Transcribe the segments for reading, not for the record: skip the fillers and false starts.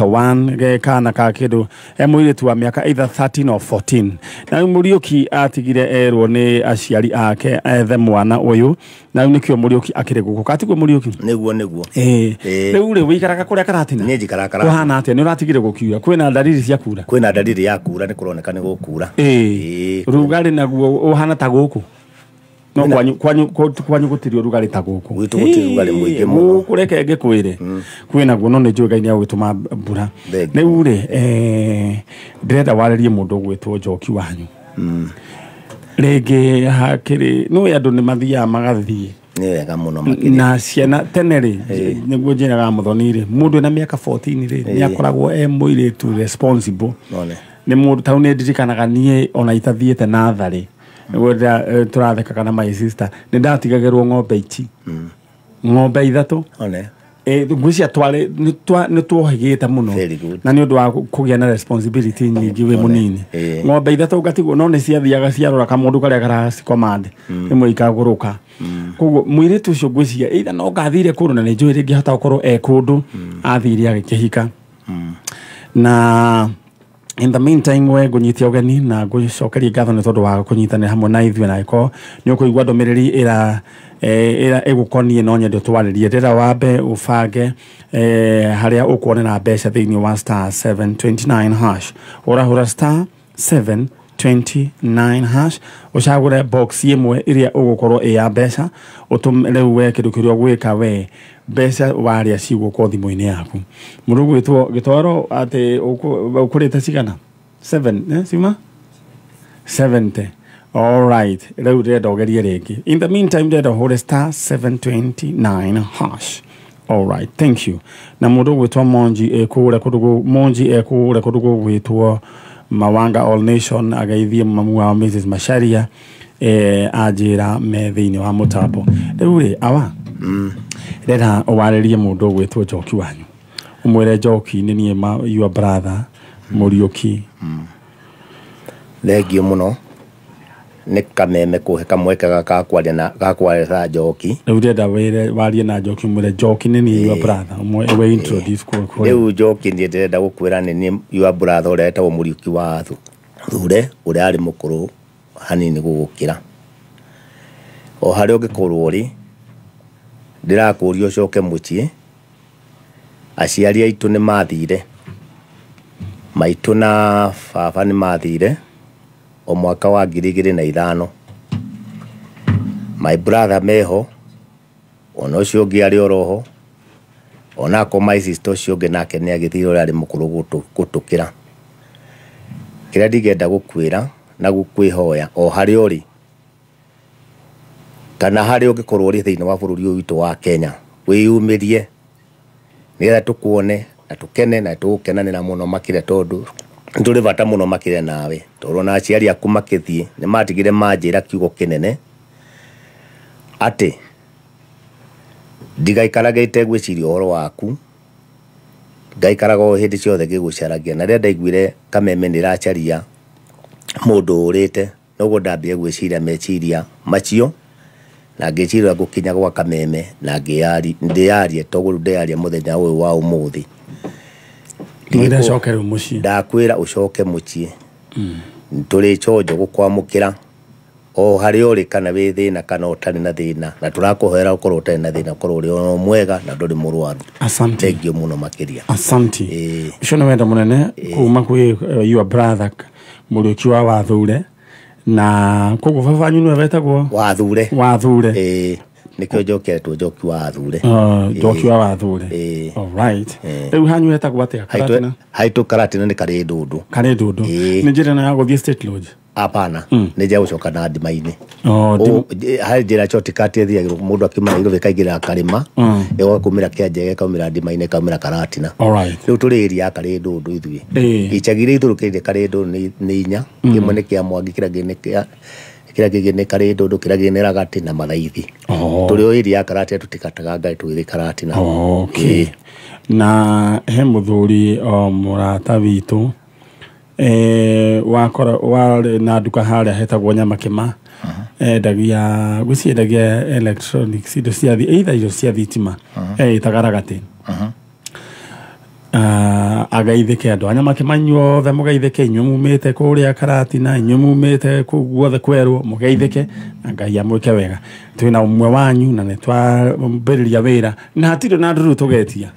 One ge kana ka kindu e mũirĩtu wa mĩaka either 13 or 14 na rĩu Mũriũki atigire erwo nĩ aciari ake ethe mwana ũyũ na rĩu nĩkĩo Mũriũki akĩrĩ gũkũ katiguo Mũriũki. Nĩguo, nĩguo. Ĩĩ. Ĩĩ. Rĩu rĩ wĩikaraga kũrĩa Karatina? Niĩ njikaraga Karatina. Kũhana atĩa? Nĩ ũratigire gũkiura? Kwĩna ndariri cia kura? Kwĩna ndariri ya kura, nĩ kũroneka nĩ gũkura. Ĩĩ. Ĩĩ. Rugarĩ naguo ũhana ta gũkũ no kwanyu gũtirĩ ũrugarĩ ta gũkũ. Gwitũ gũtirĩ ũrugarĩ mũingĩ mũno. Gũkũ reke ngĩkwĩre kwĩna guo, no nĩ njũĩ Ngai nĩ agũgĩtũma mbura. Thengiũ. Rĩu rĩ ndĩrenda warĩrie mũndũ ũgwĩtwo Njoki wanyu rĩngĩ hakĩrĩ nĩũĩ andũ nĩ mathiaga magathiĩ Nĩ wega mũno makĩria. Na ciana tene rĩ, nĩguo njĩraga Mũthoni rĩ, mũndũ ena mĩaka 14 rĩ, nĩ akoragwo e mũirĩtu responsible. None. Nĩ mũndũ tau nĩ ndirikanaga niĩ ona itathiĩte natharĩ nĩguo tũrathekaga na my sister, nĩ ndatigagĩrwo ng'ombe ici, ng'ombe ithatũ. One. Ngwĩciria twarĩ nĩ tuohĩgĩte mũno. Very good. Na nĩ ũndũ wa kũgĩa na responsibility nyingĩ wĩ mũnini. Ng'ombe ithatũ ngatigwo, no nĩ ciathiaga ciarora kamũndũ karĩa karacicommand rĩmwe ikagũrũka. Koguo mũirĩtu ũcio ngwĩciria either no ngathire kũndũ na nĩ njũĩ rĩngĩ hota gũkorwo e kũndũ athire agĩkĩhika. Na in the meantime we ngũnyitia ũgeni na ngũcokerie ngatho nĩ tondũ wa kũnyitanĩra hamwe na ithuĩ, na ĩkorwo nĩ ũkũigua ndũmĩrĩri ĩra ĩra ĩgũkoniĩ no nyende ũtwarĩrie, ndĩra wambe ũbange harĩa ũkuonera mbeca thĩinĩ wa *729 hash. Ũrahũra *729 hash, ũcagũre box ĩmwe ĩrĩa ũgũkorwo ĩ ya mbeca ũtũme. Rĩu we kĩndũ kĩrĩa ũgwĩka, we mbeca warĩa cigũka thimũ-inĩ yaku. Mũndũ ũgwĩtwo Gĩtoro atĩ ũkũrĩte cigana 7 ciuma 70. All right, rĩu ndĩrenda ũgerie rĩngĩ. In the meantime ndĩrenda ũhũre *729 hash. All right, thank you. Na mũndũ ũgwĩtwo Monji ekũrĩa kũndũ Monji ekũrĩa kũndũ gũgwĩtwo Mawanga All Nation ageithie mamu wao Mrs Macharia, anjĩra me thĩinĩ wa mũtambo. Rĩu rĩ awa ndĩrenda warĩrie mũndũ ũgwĩtwo Njoki wanyu, ũmwĩre Njoki nĩ niĩ your brother Mũriũki. Thengiũ mũno nĩ kameme kũhe kamweke gaka kwaria na gakwaria Njoki. Rĩu ndĩrenda wĩre warie na Njoki, ũmwĩre Njoki nĩ niĩ your brother, ũmwe we introduce kũ Rĩu Njoki, niĩ ndĩrenda gũkwĩra nĩ niĩ your brother ũrĩa etagwo Mũriũki wa Thure, ũrĩa arĩ mũkũrũ hanini gũgũkĩra. O harĩa ũngĩkorwo ũrĩ, ndĩrakũria ũcoke mũciĩ. Aciari aitũ nĩ mathire, maitũ na baba nĩ mathire o mwaka wa 2005. My brother meho, ona ũcio ũngĩ arĩ oroho, onako my sister ũcio ũngĩ nake nĩ agĩthire, ũrĩa arĩ mũkũrũ gũtũkĩra. Kĩrĩa ndingĩenda gũkwĩra na gũkwĩhoya, o harĩa ũrĩ kana harĩa ũngĩkorwo ũrĩ thĩinĩ wa bũrũri ũyũ witũ wa Kenya, wĩyumĩrie nĩgetha tũkuone na tũkene na tũgũkenanĩra mũno makĩria, tondũ nĩ tũrĩ bata mũno makĩria nawe, tondũ ona aciari aku makĩthiĩ nĩ matigire manjĩra kiugo kĩnene atĩ ndigaikarage itegwĩciria ũhoro waku, ngaikaraga o hĩndĩ ciothe ngĩgũcaragia. Na rĩrĩa ndaiguire kameme nĩ ĩracaria mũndũ ũrĩte, noguo ndambire gwĩciria meciria macio na ngĩciria ngũkinya gwa kameme na ndĩyarie toguo rĩu ndĩyaria mũthenya ũyũ wa ũmũthĩ. Mwĩre acoke rĩu mũciĩ. Ndakwĩra ũcoke mũciĩ, tũrĩ chonjo gũkwamũkĩra o harĩa ũrĩ, kana wĩ thĩna kana ũtarĩ na thĩna, na tũrakũhoera ũkorwo ũtarĩ na thĩna, ũkorwo ũrĩ o mwega na ndũrĩ mũrwaru. Asante. Thengiũ mũno makĩria. Asante. Ĩĩ. Ũcio nĩ wendo mũnene kuma kwĩ your brother Mũriũki wa Wathure, na koguo baba wanyu nĩwe wetagwo Wathure. Wathure. Ĩĩ, nĩkĩo njoketwo Njoki wa Thure. Njoki wa Wathure. Ĩĩ. All right, rĩu hanyu hetagwo atĩa? Karatina? Haitũ Karatina nĩ Karĩ Ndũndũ. Karĩ Ndũndũ. Ĩĩ. Nĩ njĩra ĩno ya gũthiĩ State Lodge? Hapana, nĩ njĩa gũcoka na ndima-inĩ. Oh, Harĩ njĩra shortcut ĩthiagĩrwo mũndũ akiuma Nairobi ĩkaingĩra karĩma, ĩgoka kumĩra Kĩanjege, ĩkaumĩra ndima-inĩ, ĩkaumĩra Karatina. All right. Rĩu tũrĩ area ya Karĩ Ndũndũ ithuĩ. Icagi iria ithiũrũrũkĩirie Karĩ Ndũndũ nĩ inya. Kĩmwe nĩ kĩa Mwangi, kĩrĩa kĩngĩ nĩ kĩa kĩrĩa kĩngĩ nĩ Karĩ Ndũndũ, kĩrĩa kĩngĩ nĩ Ragati na Mathaithi. Tũrĩ o area ya Karatina, tũtikataga ngari tũgĩthiĩ Karatina. Okay. Na he mũthuri o mũrata witũ wakora warĩ na nduka harĩa hetagwo Nyamakĩma, endagia, gwĩciria endagia electronics, indo cia either indo cia thitima, ĩtaga Ragati. Agaithĩke andũ a Nyamakĩmanyi othe mũgeithĩke, inyuĩ mumĩte kũrĩa Karatina, inyuĩ mumĩte kũu guothe kwerwo, mũgeithĩke na Ngai amwĩke wega. Twĩna ũmwe wanyu na nĩ twambĩrĩria wĩra na hatirĩ na ndũrũ tũgetia.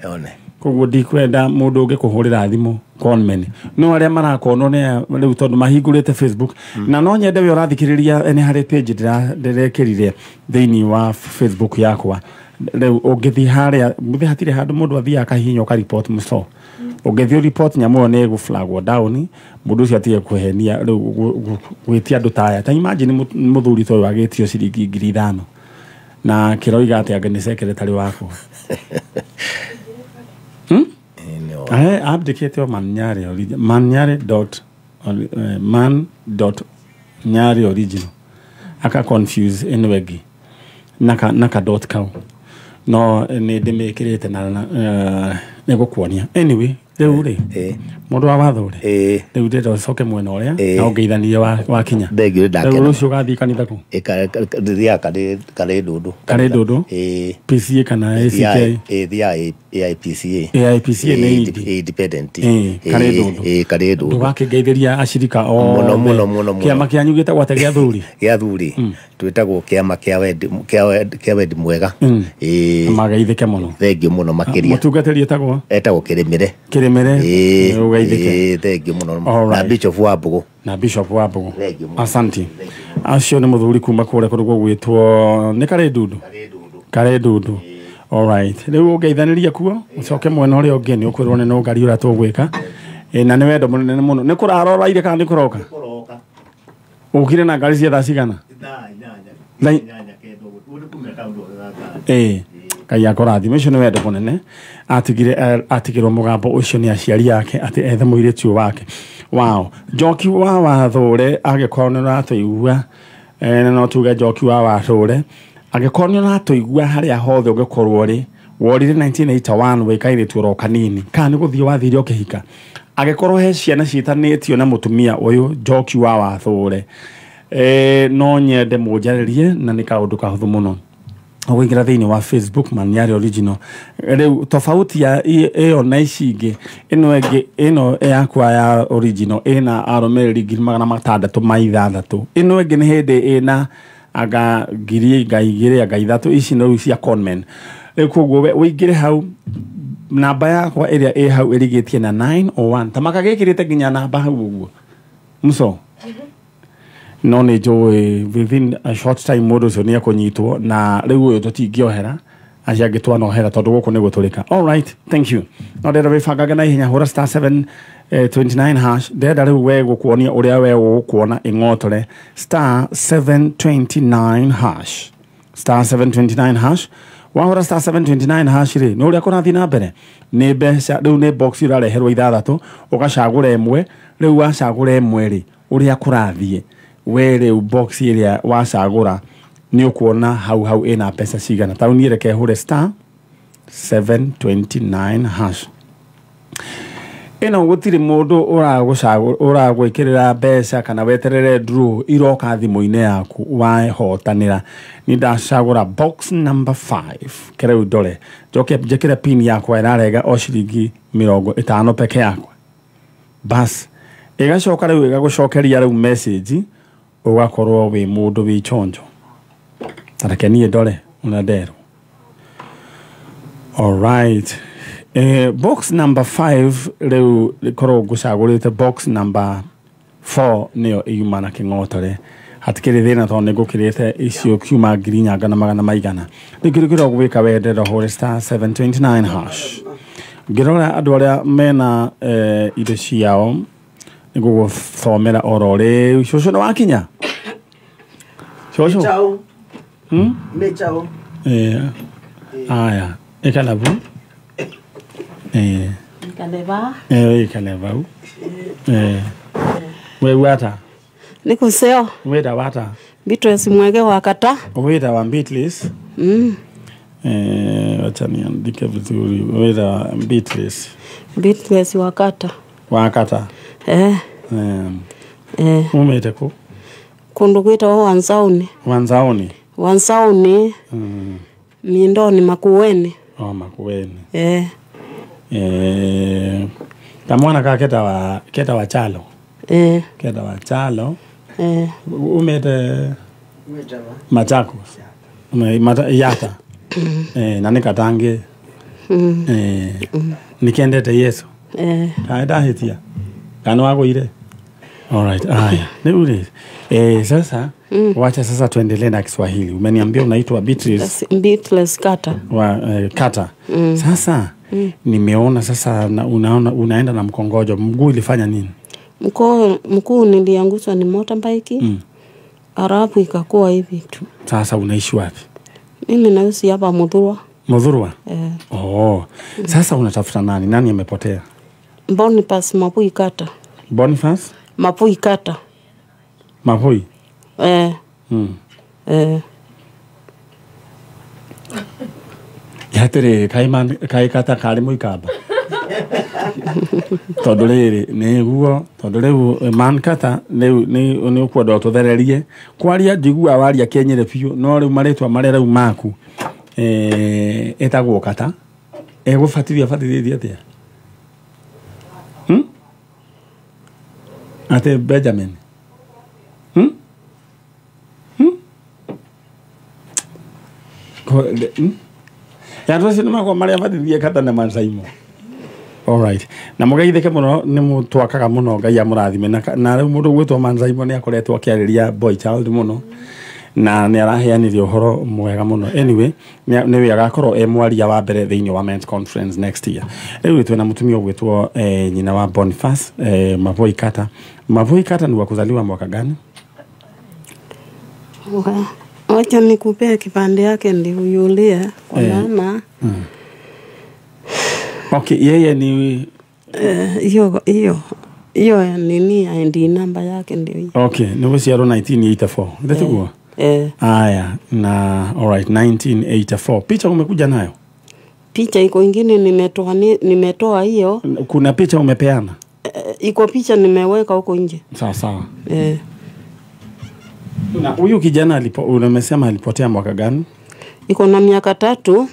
Koguo ndikwenda mũndũ ũngĩ kũhũrĩra thimũ conmen no arĩa marakonwo nĩ rĩu tondũ mahingũrĩte Facebook. Na no nyende we ũrathikĩrĩria nĩ harĩ page ndĩrekĩrire thĩinĩ wa Facebook yakwa. Rĩu ũngĩthiĩ harĩa mũthĩ hatirĩ handũ mũndũ athiaga akahihinya ũka report mũco. Ũngĩthiĩ report nyamũ ĩyo nĩ ĩgũ-flagwo down, mũndũ ũcio atige kũhenia rĩu gwĩtia andũ ta aya. Ta imagine mũthuri ta ũyũ agĩtio ciringi 5,000 na kĩroiga atĩ anga nĩ secretary wakwa. Abdicate man nyare original man nyare dot man dot nyare original aka confuse anyway naka dot kau no ni ndimikirite na nigukuonia anyway riu ri mundu wa watho ri riu ndĩrenda ũcoke mwena ũrĩa na ũngeithanie wakinya. Rĩu rũciũ ũgathiĩ kanitha kũ? Thiaga Karĩ Ndundu. Karĩ Ndundu? PCA kana ACK? Thiaga AIPCA. AIPCA nĩ independent. Karĩ Ndundu. Karĩ Ndundu. Ndũgakĩngeithĩria acirika othe. Mũno mũno mũno. Kĩama kĩanyu gĩtagwo atĩa gĩa athuri? Gĩa athuri twĩtagwo kĩama kĩa wendi mwega. Mageithĩke mũno. Thengiũ mũno makĩria. Mũtungatĩri etagwo? Etagwo Kĩrĩmĩre. Kĩrĩmĩre. Ũgeithĩke. Thengiũ mũno. Na Bishop wa Mbũgũ. Na Bishop wa Mbũgũ. Asante. Acio nĩ mũthuri kuma kũrĩa kũndũ gũgwĩtwo nĩ Karĩ Ndundu. Karĩ Ndundu. All right. Rĩu ũngeithanĩria kuo ũcoke mwena ũrĩa ũngĩ nĩ ũkwĩrwo nĩ nũngari ũrĩa tũgwĩka. Na nĩ wendo mũnene mũno. Nĩ kũraroraire kana nĩ kũroka? Ũkire na ngari cia thaa cigana? Thaa 8:09. Ngai akũrathime. Ũcio nĩ wendo mũnene. Atigirwo mũgambo ũcio nĩ aciari ake atĩ ethe mũirĩtu ũyũ wake. Wow. Njoki wa Wathũre angĩkorwo nĩ ũratũigua, no tuge Njoki wa Wathũre angĩkorwo nĩ ũratũigua harĩa hothe ũngĩkorwo ũrĩ, worire 1981 wĩ kairĩtu oro kanini kana nĩ gũthiĩ wathire ũkĩhika, angĩkorwo he ciana ciĩtanĩtio na mũtumia ũyũ Njoki wa Wathũre, no nyende mũnjarĩrie na nĩ kaũndũ kahũthũ mũno. Ũkũingĩra thĩinĩ wa Facebook man nyarĩ original. Rĩu tofauti ya ĩyo na ici ingĩ, ĩno ĩngĩ ĩno yakwa ya original ĩna arũmĩrĩri 606. Ĩno ĩngĩ nĩ hĩndĩ ĩna anga 2,000 anga 3,000, ici nĩ cia conmen. Rĩu koguo we ũingĩre hau namba yakwa ĩrĩa ĩ hau ĩrigĩtie na 901 ta makagĩkĩrĩte nginya namba hau ũguo muso. No nĩ njũĩ within a short time mũndũ ũcio nĩ ekũnyitwo na rĩu ũyũ tũtingĩohera acio angĩ twanohera tondũ gũkũ nĩ gũtũrĩka. All right, thank you. No ndĩrenda wĩbangage na ihenya, hũra star 729 hash. Ndĩrenda rĩu we gũkuonia ũrĩa we ũgũkuona ĩng'otore star 729 hash. Star 729 hash. Wahũra star 729 hash rĩ, nĩ ũrĩa kũrathiĩ na mbere nĩ mbeca rĩu nĩ box ũrareherwo 6 ũgacagũra ĩmwe. Rĩu wacagũra ĩmwe rĩ, ũrĩa kũrathiĩ we rĩu box ĩrĩa wacagũra nĩ ũkuona hau hau ĩna mbeca cigana. Ta rĩu niĩ reke hũre star 729 hash. Ĩno gũtirĩ mũndũ ũragwĩkĩrĩra mbeca kana weterere draw iroka thimũ-inĩ yaku wahotanĩra. Nĩ ndacagũra box number 5 kereu ndore njoke njĩkĩre pin yakwa ĩrarega o ciringi 50 peke yakwa bas. Ĩgacoka rĩu ĩgagũcokeria rĩu message ũgakorwo wĩ mũndũ wĩ chonjo. Tareke niĩ ndore ona nderwo. All right. Box number 5 rĩu korwo ngũcagũrĩte box number 4 nĩyo iuma na kĩng'otore. Hatikĩrĩ thĩna tondũ nĩ ngũkĩrĩte icio kiuma 4,900. Rĩu kĩndũ kĩrĩa ũgwĩka we ndĩrenda ũhũre star 729 hash. Ngĩrora andũ arĩa mena indo ciao nĩ ngũgũthomera oro rĩu. Cũcũ nĩ wakinya? Cũcũ? Nĩ chao. Aya, ĩkala bu. Ikaleva. Ikaleva u. We wata. Niko seo. Weta wata. Beatrice Mwege wakata. Weta wa Beatrice. Wacha niandike vizuri. Weta Beatrice. Beatrice wakata. Wakata. Umete ku? Kundu kwita wa Wanzauni. Wanzauni. Wanzauni. Mindoni Makueni. Oh, Makueni. Kamwana ka keta wa Chalo. Keta wa Chalo. Umete Machakos. Yata. Na nikatange. Nikendete Yesu. Kaenda hitia. Kano wako ile. All right. Haya. Ni sasa wacha sasa tuendelee na Kiswahili. Umeniambia unaitwa Beatrice. Beatrice Kata. Wa Kata. Sasa nimeona sasa unaona unaenda na mkongojo. Mguu ilifanya nini? Mguu niliangushwa ni motorbike. Arabu ikakuwa hivi tu. Sasa unaishi wapi? Mimi naishi hapa Muthurwa. Muthurwa? Oh. Sasa unatafuta nani? Nani amepotea? Boniface Mapui Kata. Boniface? Mapui Kata. Mapui? Yatere kai kata kari muikaba. Tondu riri niguo tondu riu man kata riu ni ukwenda ututhererie kwaria njigua waria kenyere biu no riu maritwa maria riu maku etagwo kata egubatithia batithia atia ate Benjamin ya ndosi nima maria batithia kata na mansaimo. All right. Na mugeithike muno ni mutwakaga muno Ngai amurathime na riu mundu gwitwo Mansaimo ni akoretwo akiariria boy child muno na ni araheanire uhoro mwega muno. Anyway, niwe agakorwo e mwaria wa mbere thiini wa men's conference next year. Riu twina mutumia gwitwo nyina wa Boniface Mavoi Kata. Mavoi Kata ni wa kuzaliwa mwaka gani? Wacha nikupee kipande yake ndio uyulie kwa maana. Okay, yeye ni hiyo nini ID namba yake ndio hiyo. Okay, ni wasiaro 1984. Ndio Aya, na all right 1984. Picha umekuja nayo? Picha iko ingine nimetoa hiyo. Kuna picha umepeana? Iko picha nimeweka huko nje. Sawa sawa. Na huyu kijana umesema alipotea mwaka gani? Iko na miaka 3.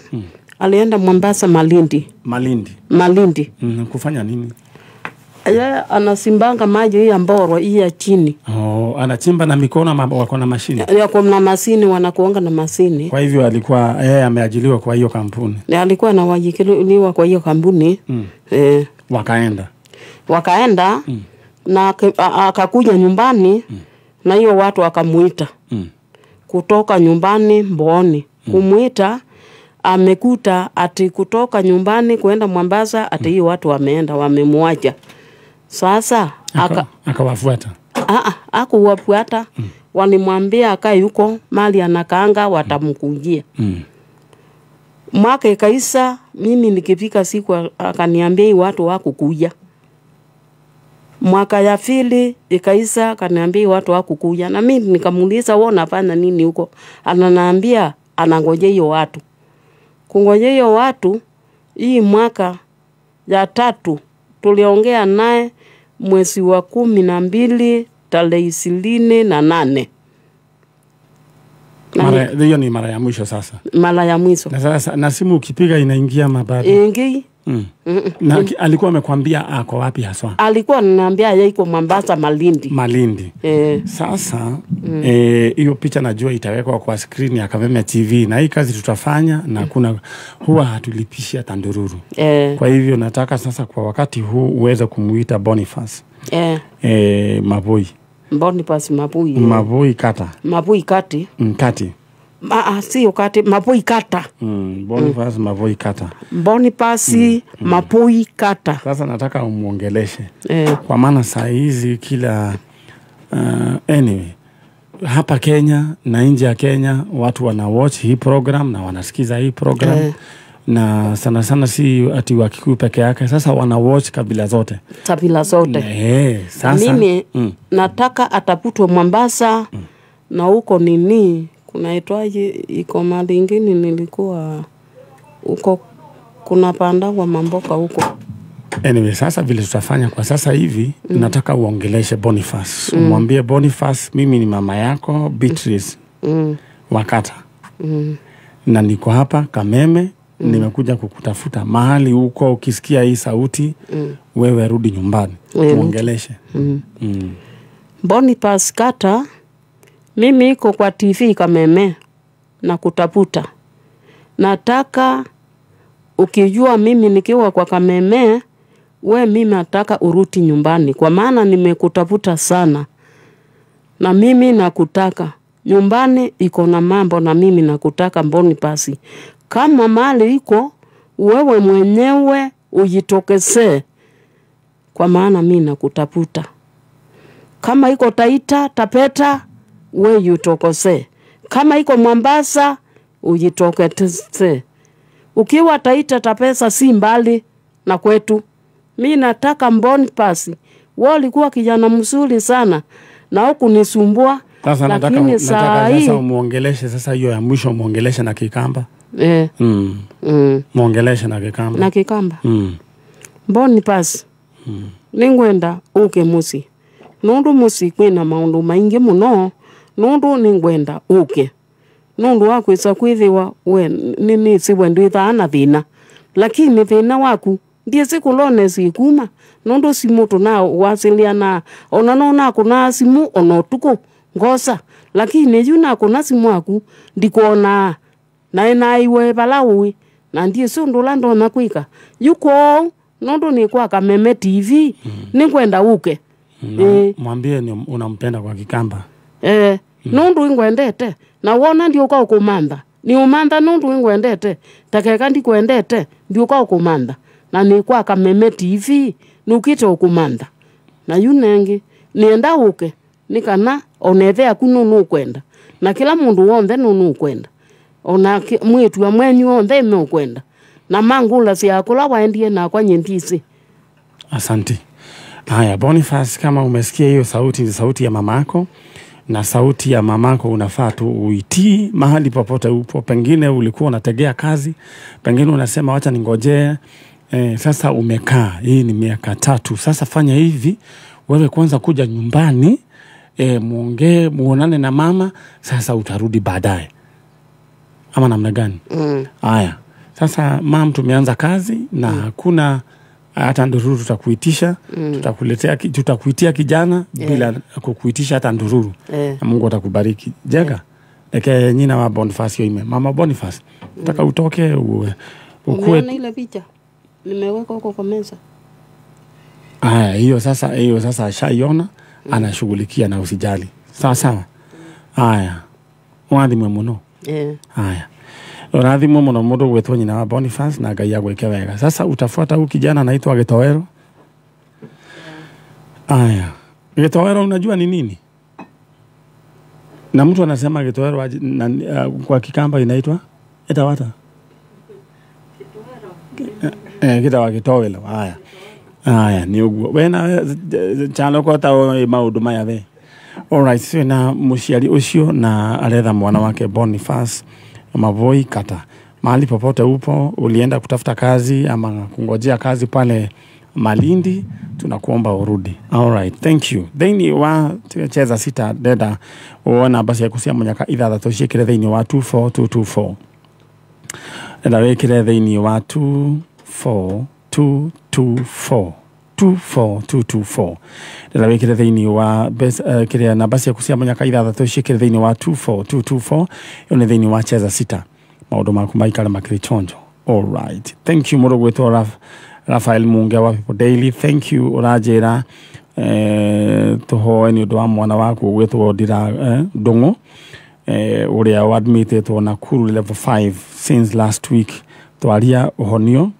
Alienda Mombasa Malindi. Malindi. Malindi. Kufanya nini? Yeye anasimbanga maji hii ya mboro hii ya chini. Oh, anachimba na mikono ama wako na mashini? Wako na mashini, wanakuanga na mashini. Kwa hivyo alikuwa yeye ameajiliwa kwa hiyo kampuni. Na alikuwa anaajiliwa kwa hiyo kampuni. Wakaenda. Wakaenda na akakuja nyumbani na hiyo watu wakamuita. Kutoka nyumbani Mbooni. Kumuita amekuta ati kutoka nyumbani kuenda Mombasa ati hiyo watu wameenda wamemwacha. Sasa akawafuata. Hakuwafuata. Walimwambia akae yuko mali anakaanga watamkujia. Mwaka ikaisha, mimi nikifika siku akaniambia hii watu hawakukuja. Mwaka ya pili ikaisha akaniambia watu hawakukuja. Na mimi nikamuuliza wewe unafanya nini huko? Ananiambia anangojea hiyo watu. Kungojea hiyo watu hii mwaka ya 3 tuliongea naye mwezi wa 12 tarehe 28. Mara hiyo ni mara ya mwisho sasa. Mara ya mwisho. Na sasa na simu ukipiga inaingia mabado. Ingi. Na alikuwa amekwambia ako wapi haswa? Alikuwa ananiambia yeye iko Mombasa Malindi. Malindi. Sasa hiyo picha najua itawekwa kwa screen ya Kameme TV na hii kazi tutafanya na kuna huwa hatulipishi hata ndururu. Kwa hivyo nataka sasa kwa wakati huu uweze kumuita Boniface. Maboi. Boniface Maboi. Maboi Kata. Maboi Kati. Kati. Sio Kati, Maboi Kata. Boniface Maboi Kata. Boniface Maboi Kata. Sasa nataka umuongeleshe. Kwa maana saa hizi kila anyway, hapa Kenya na nje ya Kenya watu wana watch hii program na wanasikiza hii program. Na sana sana si ati wa Kikuyu peke yake, sasa wana watch kabila zote. Kabila zote. Sasa mimi nataka ataputwe Mombasa na huko nini kunaitwaje iko mali ingine nilikuwa huko kuna panda kwa mamboka huko. Anyway, sasa vile tutafanya kwa sasa hivi nataka uongeleshe Boniface. Umwambie Boniface mimi ni mama yako Beatrice Wakata. Na niko hapa Kameme Nimekuja kukutafuta mahali huko, ukisikia hii sauti wewe rudi nyumbani muongeleshe. Boniface Kata, mimi iko kwa TV Kameme na kutafuta. Nataka ukijua mimi nikiwa kwa Kameme, we mimi nataka uruti nyumbani, kwa maana nimekutafuta sana. Na mimi nakutaka. Nyumbani iko na mambo na mimi nakutaka Boniface. Kama mali iko, wewe mwenyewe ujitokeze, kwa maana mimi nakutafuta. Kama iko Taita, Tapeta, we ujitokeze. Kama iko Mombasa, ujitokeze. Ukiwa Taita, Tapeta si mbali na kwetu. Mimi nataka Boniface. Wewe ulikuwa kijana mzuri sana na hukunisumbua. Sasa nataka sasa umuongeleshe sasa hiyo ya mwisho, muongeleshe na Kikamba. Muongeleshe na Kikamba. Na Kikamba. Boniface. Ningwenda uke musi. Nundu musi kwina maundu maingi muno. Nundu ningwenda uke. Nundu wakwisa kwithiwa we nini siwe ndwithaa na thina. Lakini thina waku ndiye sikulone sikuma. Nundu simu tuna wasiliana ona nona kuna simu ona tuko ngosa. Lakini yuna kuna simu waku ndikuona na na iwe balawi na ndiye sundu lando na kwika. Yuko nundu ni kwa Kameme TV ningwenda uke. Mwambie ni unampenda kwa Kikamba. Nundu ingwendete na wona ndio kwa kumanda. Ni umanda nundu ingwendete takeka ndikwendete ndio kwa kumanda. Na ni kwa Kameme TV nukite okumanda. Na yunengi nienda uke nikana onethea kununu kwenda. Na kila mundu wonthe nunu kwenda. Ona mwitu wa mwenyu wonthe me kwenda. Na mangula siakula waendie na kwa nyentisi. Asante. Haya Boniface, kama umesikia hiyo sauti, ni sauti ya mamako. Na sauti ya mamako unafaa tu uitii mahali popote upo. Pengine ulikuwa unategea kazi, pengine unasema wacha ningojee. Sasa umekaa, hii ni miaka 3. Sasa fanya hivi, wewe kwanza kuja nyumbani, muongee, muonane na mama, sasa utarudi baadaye. Ama namna gani? Haya. Sasa mam, tumeanza kazi na hakuna hata ndururu tutakuitisha, tutakuletea, tutakuitia kijana bila kukuitisha hata ndururu. Na Mungu atakubariki. Jega. Leke nyina wa Boniface yoime. Mama Boniface, nataka utoke ukue. Umeona ile picha? Nimeweka huko kwa meza. Haya, hiyo sasa ashaiona, anashughulikia na usijali. Sawa sawa. Haya. Mwathimwe muno. Haya. Urathimwo muno mundu gwitwo nyina wa Boniface na Ngai agwike wega. Sasa utafuata huyu kijana anaitwa Gitowero. Haya. Gitowero unajua ni nini? Na mtu anasema Gitowero kwa Kikamba inaitwa etawata. Gitawa Gitowero. Haya. Haya ni uguo. We na chalo ko ta maundu maya we. All right, so na muciari ucio na aretha mwana wake Boniface Mavoi Kata. Mahali popote upo, ulienda kutafuta kazi ama kungojea kazi pale Malindi, tunakuomba urudi. All right, thank you. Thĩinĩ wa cheza sita deda uona basi yakusia munyaka ithathatũ ciĩkĩre thĩinĩ wa 24224. Deda wĩkĩre thĩinĩ wa 24224. 24224. Deda wĩkĩre thĩinĩ wa kĩrĩa namba ciaku cia munyaka ithathatũ ciĩkĩre thĩinĩ wa 24224. Ĩyo nĩ thĩinĩ wa cheza sita. Maũndũ maku maikare makĩrĩ chonjo. All right. Thank you mũndũ gwĩtwo Rafael Munge wa People Daily. Thank you ũranjĩra tũhoe nĩ ũndũ wa mwana waku gwĩtwo Ndira Ndung'u ũrĩa wadmitĩtwo Nakuru level 5 since last week. Twaria ũhonio.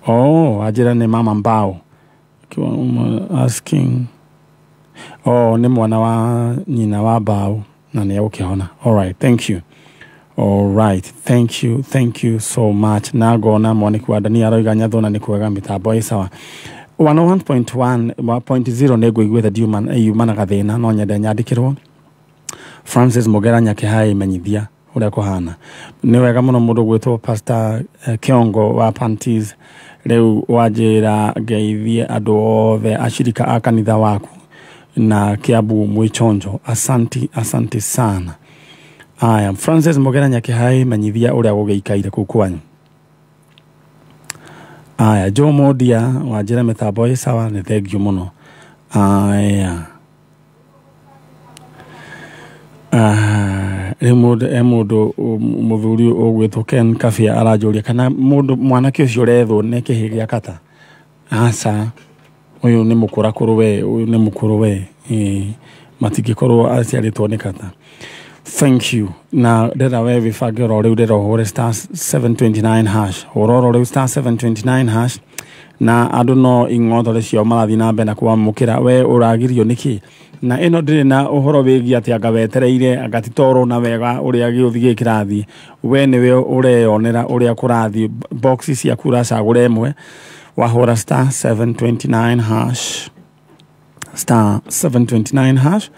Oh, ajira ni mama mbao. Asking. Oh, ni mwana wa nyina wa bao na ni ukihona. All right, thank you. All right, thank you, thank you so much. Nagona mwaniki wa Dania aroiga nyathona ni kwega mitambo ĩ sawa. 101.1.0 nĩ ngũiguĩte yumanaga gathĩna no nyende nyandĩkĩrwo. Francis Mugera Nyakĩhai menyithia ũrĩa kũhana. Nĩ wega mũno mũndũ gwĩtwo Pastor Kiongo wa Panties rĩu wanjĩra ngeithie andũ othe ashirika a kanitha waku na Kiambu mwĩchonjo. Asanti, asanti sana. Aya, Francis Mogera Nyakihai, menyithia ũrĩa gũgĩikaire kũu kwanyu. Aya, Joe Modia wanjĩra mĩtambo ĩ sawa, nĩ thank you mũno. Aya, rĩu mũndũ e mũndũ mũthuri ũgwĩtwo Ken Kabia aranjũria kana mũndũ mwanake ũcio ũrethwo nĩ kĩhĩ gĩa kata. Aca, ũyũ nĩ mũkũrakũrũ we, ũyũ nĩ mũkũrũ we. Matingĩkorwo aciarĩtwo nĩ kata. Thank you. Na ndĩrenda we wĩbange oro rĩu, ndĩrenda ũhũre star 729 hash. Hũra oro rĩu star 729 hash. Na andũ no ing'otore ciao marathiĩ na mbere na kwamũkĩra. We ũragirio nĩkĩ? Na ĩno ndĩrĩ na ũhoro wĩgiĩ atĩ anga wetereire anga ti toro na wega ũrĩa gĩũthi gĩkĩ kĩrathiĩ. We nĩwe ũreyonera ũrĩa kũrathiĩ. Box ciaku ũracagũra ĩmwe, wahũra star 729 hash, star 729 hash,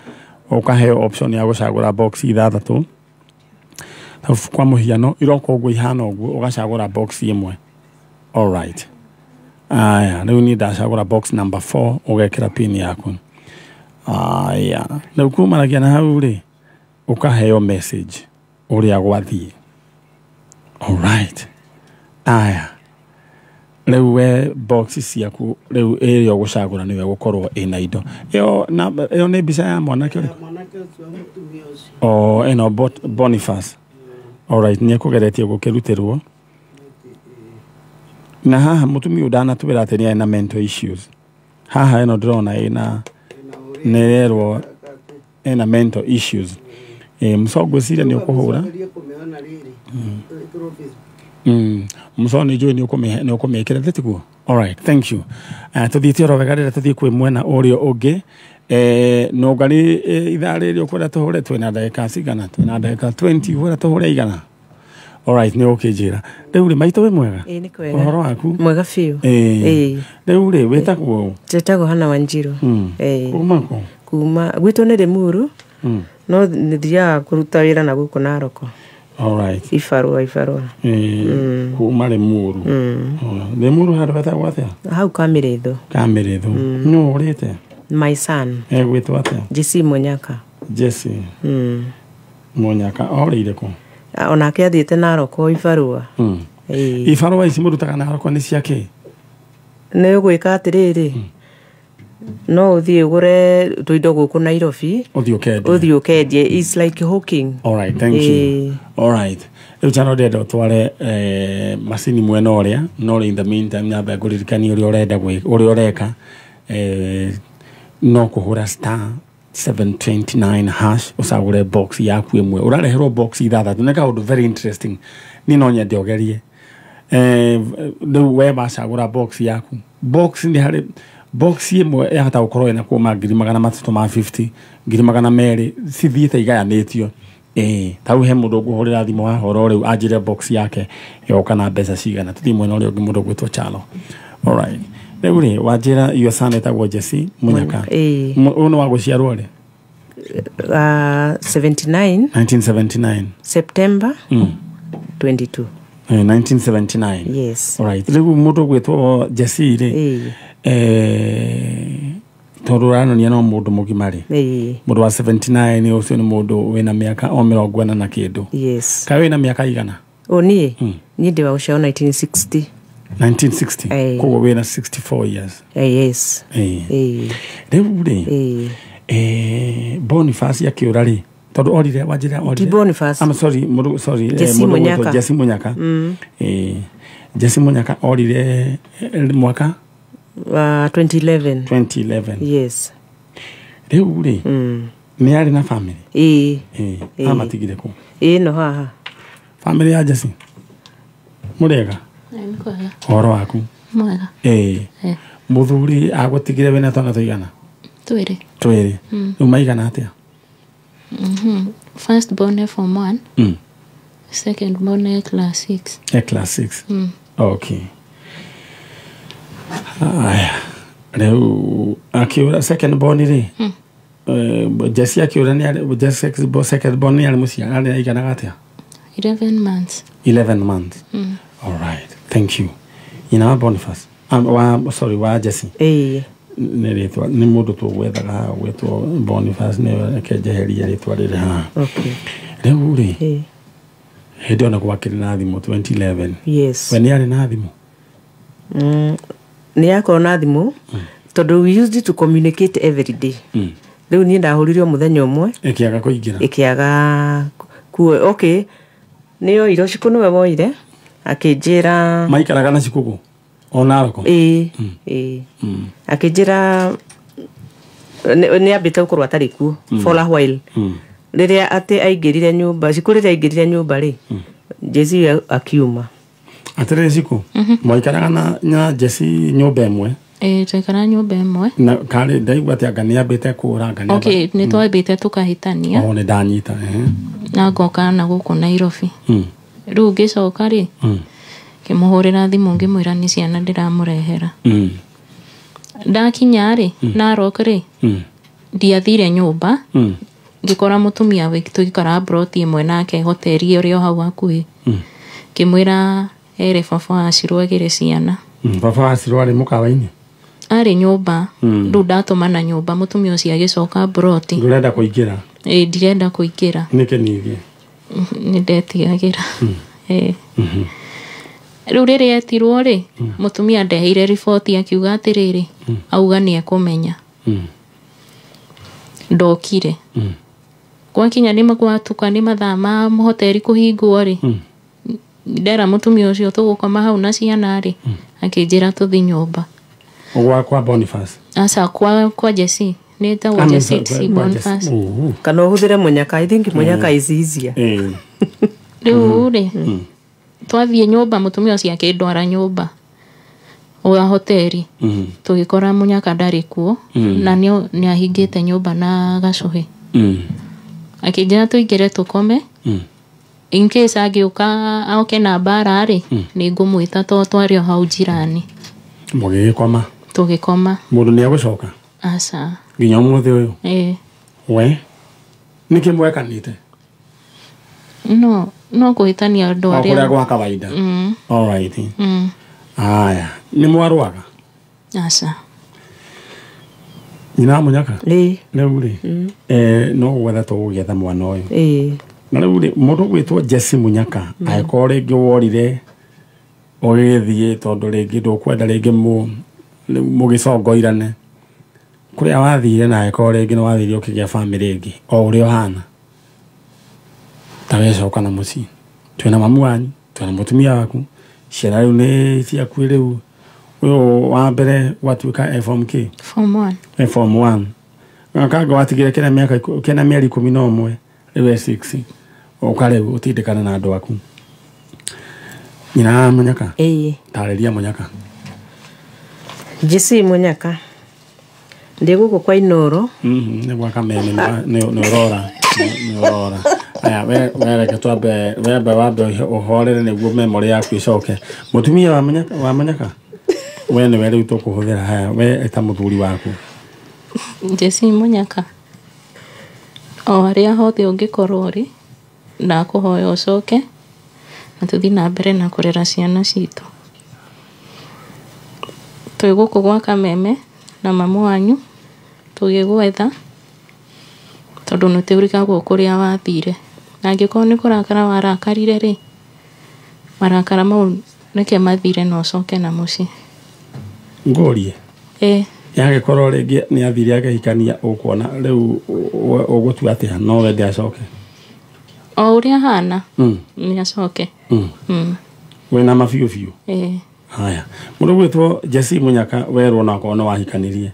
ũkaheo option ya gũcagũra box ithathatũ. Kwa mũhiano iroka ũguo ihana ũguo, ũgacagũra box ĩmwe. Alright. Aya, rĩu niĩ ndacagũra box number 4, ũgekĩra pin yaku. Aya, rĩu kumanagia na hau rĩ, ũkaheo message ũrĩa gwathiĩ. Alright. Aya, rĩu we box ciaku rĩu ĩrĩa ũgũcagũra nĩwe gũkorwo ĩna indo ĩyo. Ĩyo nĩ mbica ya mwanake ũrĩkũ? Mwanake ũcio, mũtumia ũcio. O ĩno Boniface. Alright, nĩ ekũgeretie gũkĩrutĩrwo na haha mũtumia ũyũ ndanatwĩra atĩ nĩ arĩ na mental issues. Haha ĩno ndĩrona ĩna nĩ ĩrerwo ĩna mental issues. Mũco ngwĩciria nĩ ũkũhũra. Geria kũmĩona rĩrĩ ĩkĩrwo Facebook. Mũco nĩ njũĩ nĩ ũkũmĩkĩra thĩ tiguo. Alright, thank you. Tũthiĩte oro wega, rĩrĩa tũthiĩ kwĩ mwena ũrĩa ũngĩ. Nũngari ithaa rĩrĩ ũkwenda tũhũre, twĩna ndagĩka cigana? Twĩna ndagĩka 20, ũkwenda tũhũre igana? Alright, nĩ ũkĩnjĩra. Rĩu rĩ, maitũ, wĩ mwega? Ĩĩ, nĩ kwega. Ũhoro waku? Mwega biũ. Ĩĩ. Rĩu rĩ, wĩtagwo ũ? Njĩtagwo Hana Wanjiru. Ĩĩ. Kuma kũ? Kuma gwitũ nĩ Limuru, no nĩ thiaga kũruta wĩra na gũkũ Naroko. Alright. Ibarũa ibarũa. Kuma Limuru. Limuru handũ hetagwo atĩa? Hau Kamĩrĩthũ. Kamĩrĩthũ. Nũ ũrĩte? My son. Egwĩtwo atĩa? Jesse Munyaka. Jesse Munyaka orĩire kũ? Onake athiĩte Naroko ibarũa. Ĩĩ. Ibarũa ici mũrutaga Naroko nĩ cia kĩ? Nĩ ũgwĩka atĩrĩrĩ, no ũthiĩ ũgũre tũindo gũkũ Nairobi. Ũthiĩ ũkendie. Ũthiĩ ũkendie. It's like hawking. Alright, thank you. Ĩĩ. Alright. Rĩu chano ndĩrenda ũtware macini mwena ũrĩa, no in the meantime nyambe ngũririkanie ũrĩa ũrenda ũrĩa ũreka. No kũhũra star 729 hash, ũcagũre box yaku ĩmwe. Ũrareherwo box ithathatũ. Nĩ kaũndũ very interesting. Niĩ no nyende ũgerie. Rĩu we wacagũra box yaku, box nĩ harĩ box ĩmwe yahota gũkorwo ĩna kuma 350,000, 200,000, cithiĩte igayanĩtio. Ĩĩ, ta rĩu he mũndũ ngũhũrĩra thimũ haha oro rĩu anjĩre box yake yoka na mbeca cigana. Tũthiĩ mwena ũrĩa ũngĩ, mũndũ ũgwĩtwo Chalo. Alright, rĩu rĩ, wanjĩra your son etagwo Jesse Munyaka? Ĩĩ. Ũyũ nĩ wa gũciarwo rĩ? 79. 1979. September 22. 1979. Yes. Alright, rĩu mũndũ ũgwĩtwo Jesse rĩ, Ĩĩ. Tondũ ũranonia no mũndũ mũgima rĩ, Ĩĩ. mũndũ wa 79 ũcio nĩ mũndũ wĩna mĩaka o 40 na kĩndũ. Yes. Kaĩ wĩna mĩaka igana? O niĩ niĩ ndĩ wa gũciarwo 1960. 1960? Ĩĩ. Koguo wĩna 64 years. Yes. Ĩĩ. Ĩĩ. Rĩu rĩ, Ĩĩ. Boniface akĩũra rĩ, tondũ orire, wanjĩra orire? Ti Boniface. I'm sorry, mũndũ, sorry, Jesse mũndũ ũgwĩtwo Munyaka. Jesse Munyaka. Jesse Munyaka orire mwaka 2011. 2011? Yes. Rĩu rĩ, nĩ arĩ na family? Ĩĩ. Ĩĩ. Amatigire kũ? Ĩĩ, no haha. Family ya Jesse, mũrĩega? Nĩ kwega. Ũhoro waku? Mwega. Ĩĩ. Eh. Mũthuri agũtigire wĩna twana tũigana? Twĩrĩ. Twĩrĩ. Rĩu maigana atĩa? First born e form 1, second born e class 6. E class 6. Okay. Aya, rĩu akĩũra second born rĩ, Jesse akĩũra nĩ arĩ Jesse second born nĩ arĩ mũciĩ arĩ aiganaga atĩa? 11 months. 11 months. All right, thank you. Nyina wa Boniface, wa, sorry, wa Jesse. Ĩĩ. Nĩ rĩtwa nĩ mũndũ tũgwethaga haha gwĩtwo Boniface, nĩ reke njeherie rĩtwa rĩrĩ haha. Okay. Rĩu rĩ hĩndĩ ĩyo nĩ gwakĩrĩ na thimũ 2011. Yes. We nĩ arĩ na thimũ? Nĩ akorwo na thimũ tondũ we used to communicate every day. Rĩu niĩ ndahũrire o mũthenya ũmwe ĩkĩaga kũingĩra, ĩkĩaga kuo. Okay, nĩ yoire Cikũ, nĩwe woire akĩnjĩra. Maikaraga na Cikũkũ o Naroko? Ĩĩ, ĩĩ. Akĩnjĩra nĩ ambĩte gũkorwo atarĩ kuo for a while. Rĩrĩa atĩ aingĩrire nyũmba Cikũ, rĩrĩa aingĩrire nyũmba rĩ, Jesse akiuma. Atĩrĩrĩ Cikũ, mwaikaraga na Jesse nyũmba ĩmwe? Ĩĩ, twaikara nyũmba ĩmwe. Na karĩ ndaigua atĩ anga nĩ ambĩte kũra anga nĩ Okay, nĩ twambĩte tũkahĩtania. O nĩ ndanyita, ehe. Na ngoka na gũkũ Nairobi. Rĩu ngĩcoka rĩ, ngĩmũhũrĩra thimũ ngĩmwĩra nĩ ciana ndĩramũrehera. Ndakinya rĩ, Narok rĩ, ndiathire nyũmba. Ngĩkora mũtumia tũikara mburoti ĩmwe nake hoteri ĩrĩa o hau hakuhĩ. Ngĩmwĩra ere baba wa Ciro agĩre ciana. Baba wa Ciro arĩ mũkawa-inĩ? Arĩ nyũmba. Rĩu ndatũmana nyũmba, mũtumia ũcio agĩcoka mburoti. Ndũrenda kũingĩra? Ĩĩ, ndirenda kũingĩra. Nĩkĩ ningĩ? Nĩ ndetigagĩra. Ĩĩ. Rĩu rĩrĩa etirwo rĩ, mũtumia ndeheire riboti akiuga atĩrĩrĩ, auga nĩ ekũmenya. Ndokire. Gwakinya nĩ gwatuka nĩ mathaa ma hoteri kũhingwo rĩ, ndera mũtumia ũcio tũgũkoma hau na ciana rĩ, akĩnjĩra tũthi nyũmba. Kwa Boniface? Aca, kwa Jesse. Nĩ etagwo Jesse, si Boniface. Kana ũhũthĩre Mũnyaka. I think Mũnyaka is easier. Rĩu rĩ, twathiĩ nyũmba, mũtumia ũcio akĩndwara nyũmba wa hoteri. Tũgĩkora Mũnyaka ndarĩ kuo, na nĩ ahingĩte nyũmba na gacũhĩ. Akĩnjĩra tũingĩre tũkome. In case angĩũka oke na mbara rĩ, nĩ ngũmwĩta to twarĩ o hau njirani. Mũgĩgĩkoma? Tũgĩkoma. Mũndũ nĩ egũcoka? Aca. Nginya ũmũthĩ ũyũ? Ĩĩ. We nĩkĩ mwekanĩte? No kũhĩtania andũ O arĩa kũrĩa gwa kawaida. All right. Aya, nĩ mwarũaga? Aca. Nyina Mũnyaka? Ĩĩ. Rĩu rĩ, no gwetha tũgũgĩetha mwana ũyũ. Ĩĩ. Na rĩu rĩ, mũndũ ũgwĩtwo Jesse Mũnyaka, angĩkorwo rĩngĩ worire ũgĩgĩthiĩ tondũ rĩngĩ ndũkwenda rĩngĩ mũgĩcongoirane kũrĩa wathire, na angĩkorwo rĩngĩ nĩ wathire ũkĩgĩa bamĩrĩ ĩngĩ o ũrĩa ũhana, ta wecoka na mũciĩ, twĩna mamu wanyu, twĩna mũtumia waku, ciana rĩu nĩ ciaku. Rĩu ũyũ wa mbere gwatuĩka e form K? Form 1. E form 1. Kanga watigire kena mĩaka kena mĩeri 11, rĩu e 6. Ũka rĩu ũtindĩkane na andũ aku. Nyina Mũnyaka? Ĩĩ. Tarĩria Mũnyaka. Jesse Mũnyaka, ndĩ gũkũ kwa Inoro. Nĩ gwa Kameme. Nĩ ũrora, nĩ ũrora. Aya, we reke twambe wembe wambe ũhorere nĩguo memory yaku ĩcoke. Mũtumia wa Mũnyaka, wa Mũnyaka, we nĩwe rĩu tũkũhũthĩra. Haya, we ĩta mũthuri waku. Jesse Mũnyaka, o harĩa hothe ũngĩkorwo rĩ, ndakũhoya ũcoke na tũthiĩ na mbere na kũrera ciana citũ. Twĩ gũkũ gwa Kameme na mamu wanyu tũgĩgwetha tondũ nĩ tũrigagwo kũrĩa wathire, na angĩkorwo nĩ kũrakara warakarire rĩ, marakara mau reke mathire na ũcoke na mũciĩ. Ngũrie? Ĩĩ. Yagĩkorwo rĩngĩ nĩ athire akĩhikania, ũkuona rĩu ũgũtua atĩa? No wende acoke? O ũrĩa hana, nĩ acoke. Wĩna ma biũ biũ? Ĩĩ. Haya, mũndũ gwĩtwo Jesse Mũnyaka, werwo na okorwo nĩ wahikanirie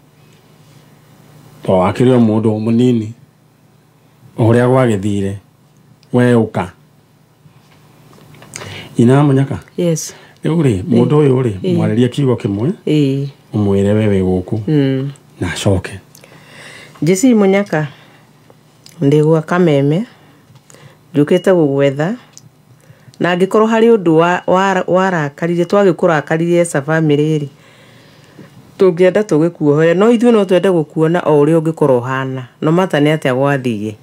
to wakĩrĩ o mũndũ mũnini, ũrĩa gwagĩthire we ũka. Nyina wa Mũnyaka? Yes. Rĩu rĩ, mũndũ ũyũ rĩ, mwarĩrie kiugo kĩmwe. Ĩĩ. Ũmwĩre we wĩ gũkũ na acoke. Jesse Mũnyaka, ndĩ gwa Kameme, njũkĩte gũgwetha, na angĩkorwo harĩ ũndũ warakarire twagĩkũrakaririe as a family rĩ, tũngĩenda tũgĩkuohere, no ithuĩ no twende gũkuona o ũrĩa ũngĩkorwo ũhana, no mata nĩ atĩa gwathiĩ.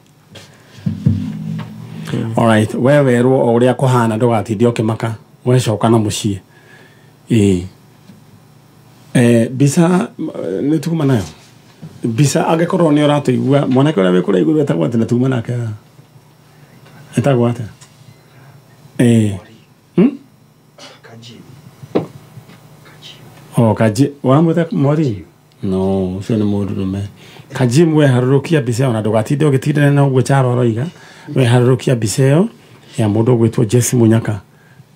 Alright, we werwo o ũrĩa kũhana, ndũgatinde ũkĩmaka, wecoka na mũciĩ. Ĩĩ, mbica nĩ tuma nayo mbica, angĩkorwo nĩ ũratũigua, mwanake ũrĩa wĩ kũrĩa igũrũ etagwo atĩ na tuma nake haha. Etagwo atĩa? Oh, Kaji, wamwĩta Mori? No, ũcio nĩ mũndũrũme. Kajim, we harũrũkia mbica ĩyo na ndũgatinde ũgĩtindana na ũguo Charo aroiga. We harũrũkia mbica ĩyo ya mũndũ ũgwĩtwo Jesse Munyaka.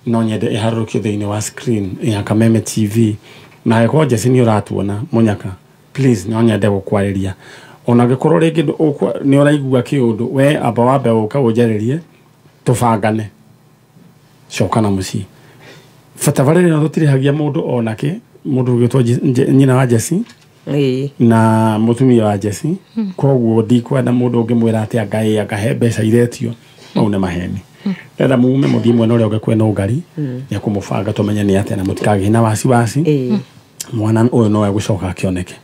No nyende ĩharũrũkio thĩinĩ wa screen ya Kameme TV. Na angĩkorwo Jesse nĩ ũratuona Munyaka, please no nyende gũkwarĩria. Ona angĩkorwo rĩngĩ nĩ ũraigua kĩũndũ, we amba wambe ũka ũnjarĩrie, tũbangane. Coka na mũciĩ. Batabarĩra ĩno tũtirĩhagia mũndũ onake, mũndũ ũgwĩtwo nyina wa Jesse na mũtumia wa Jesse. Koguo ndikwenda mũndũ ũngĩmwĩra atĩ angaĩ akahe mbeca iretio, mau nĩ maheni. Ndĩrenda mume mũthiĩ mwena ũrĩa ũngĩ kwĩna ũngari, nĩ ekũmũbanga tũmenye nĩ atĩa na mũtikagĩe na wasiwasi. Mwana ũyũ no egũcoka akĩoneke.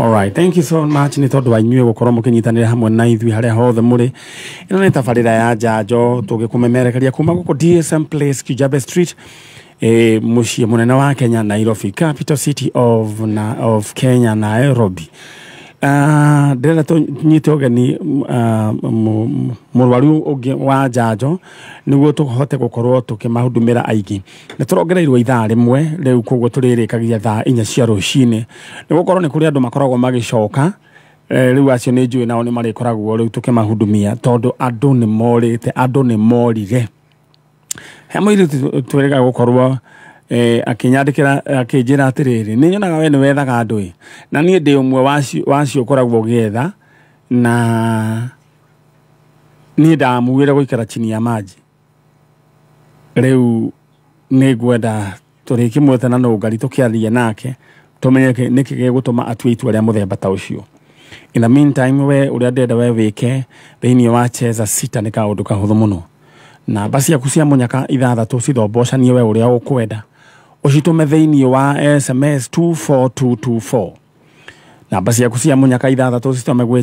All right, thank you so much nĩ tondũ wa inyuĩ gũkorwo mũkĩnyitanĩra hamwe na ithuĩ harĩa hothe mũrĩ. Ĩno nĩ tabarĩra ya njanjo tũgĩkũmemerekeria kuma gũkũ DSM Place, Kijabe Street, mũciĩ mũnene wa Kenya, Nairobi, capital city of Kenya, Nairobi. Ndĩrenda tũnyite ũgeni mũrwaru ũngĩ wa njanjo nĩguo tũhote gũkorwo tũkĩmahudumĩra aingĩ. Nĩ tũrongereirwo ithaa rĩmwe rĩu, koguo tũrĩrĩkagia thaa 4 cia rũcinĩ, nĩ gũkorwo nĩ kũrĩ andũ makoragwo magĩcoka. Rĩu acio nĩ njũĩ nao nĩ marĩkoragwo rĩu tũkĩmahudumia, tondũ andũ nĩ morĩte, andũ nĩ morire. He mũirĩtu twĩrĩga gũkorwo akĩnyandĩkĩra akĩnjĩra atĩrĩrĩ, nĩ nyonaga we nĩ wethaga andũ ĩ, na niĩ ndĩ ũmwe wacio ũkoragwo ũgĩetha, na niĩ ndamuire gũikara chini ya maji. Rĩu nĩ ngwenda tũrĩkĩmwetha na nũngari tũkĩaria nake tũmenye nĩkĩ gĩgũtũma atue itua rĩa mũthemba ta ũcio. In the meantime, we ũrĩa ndĩrenda we wĩke thĩinĩ wa Cheza Sita nĩ kaũndũ kahũthũ mũno. Namba ciaku cia Munyaka 6 cithombocanie we ũrĩa ũkwenda, ũcitũme thĩinĩ wa SMS 24224. Namba ciaku cia Munyaka 6 citũme gwĩ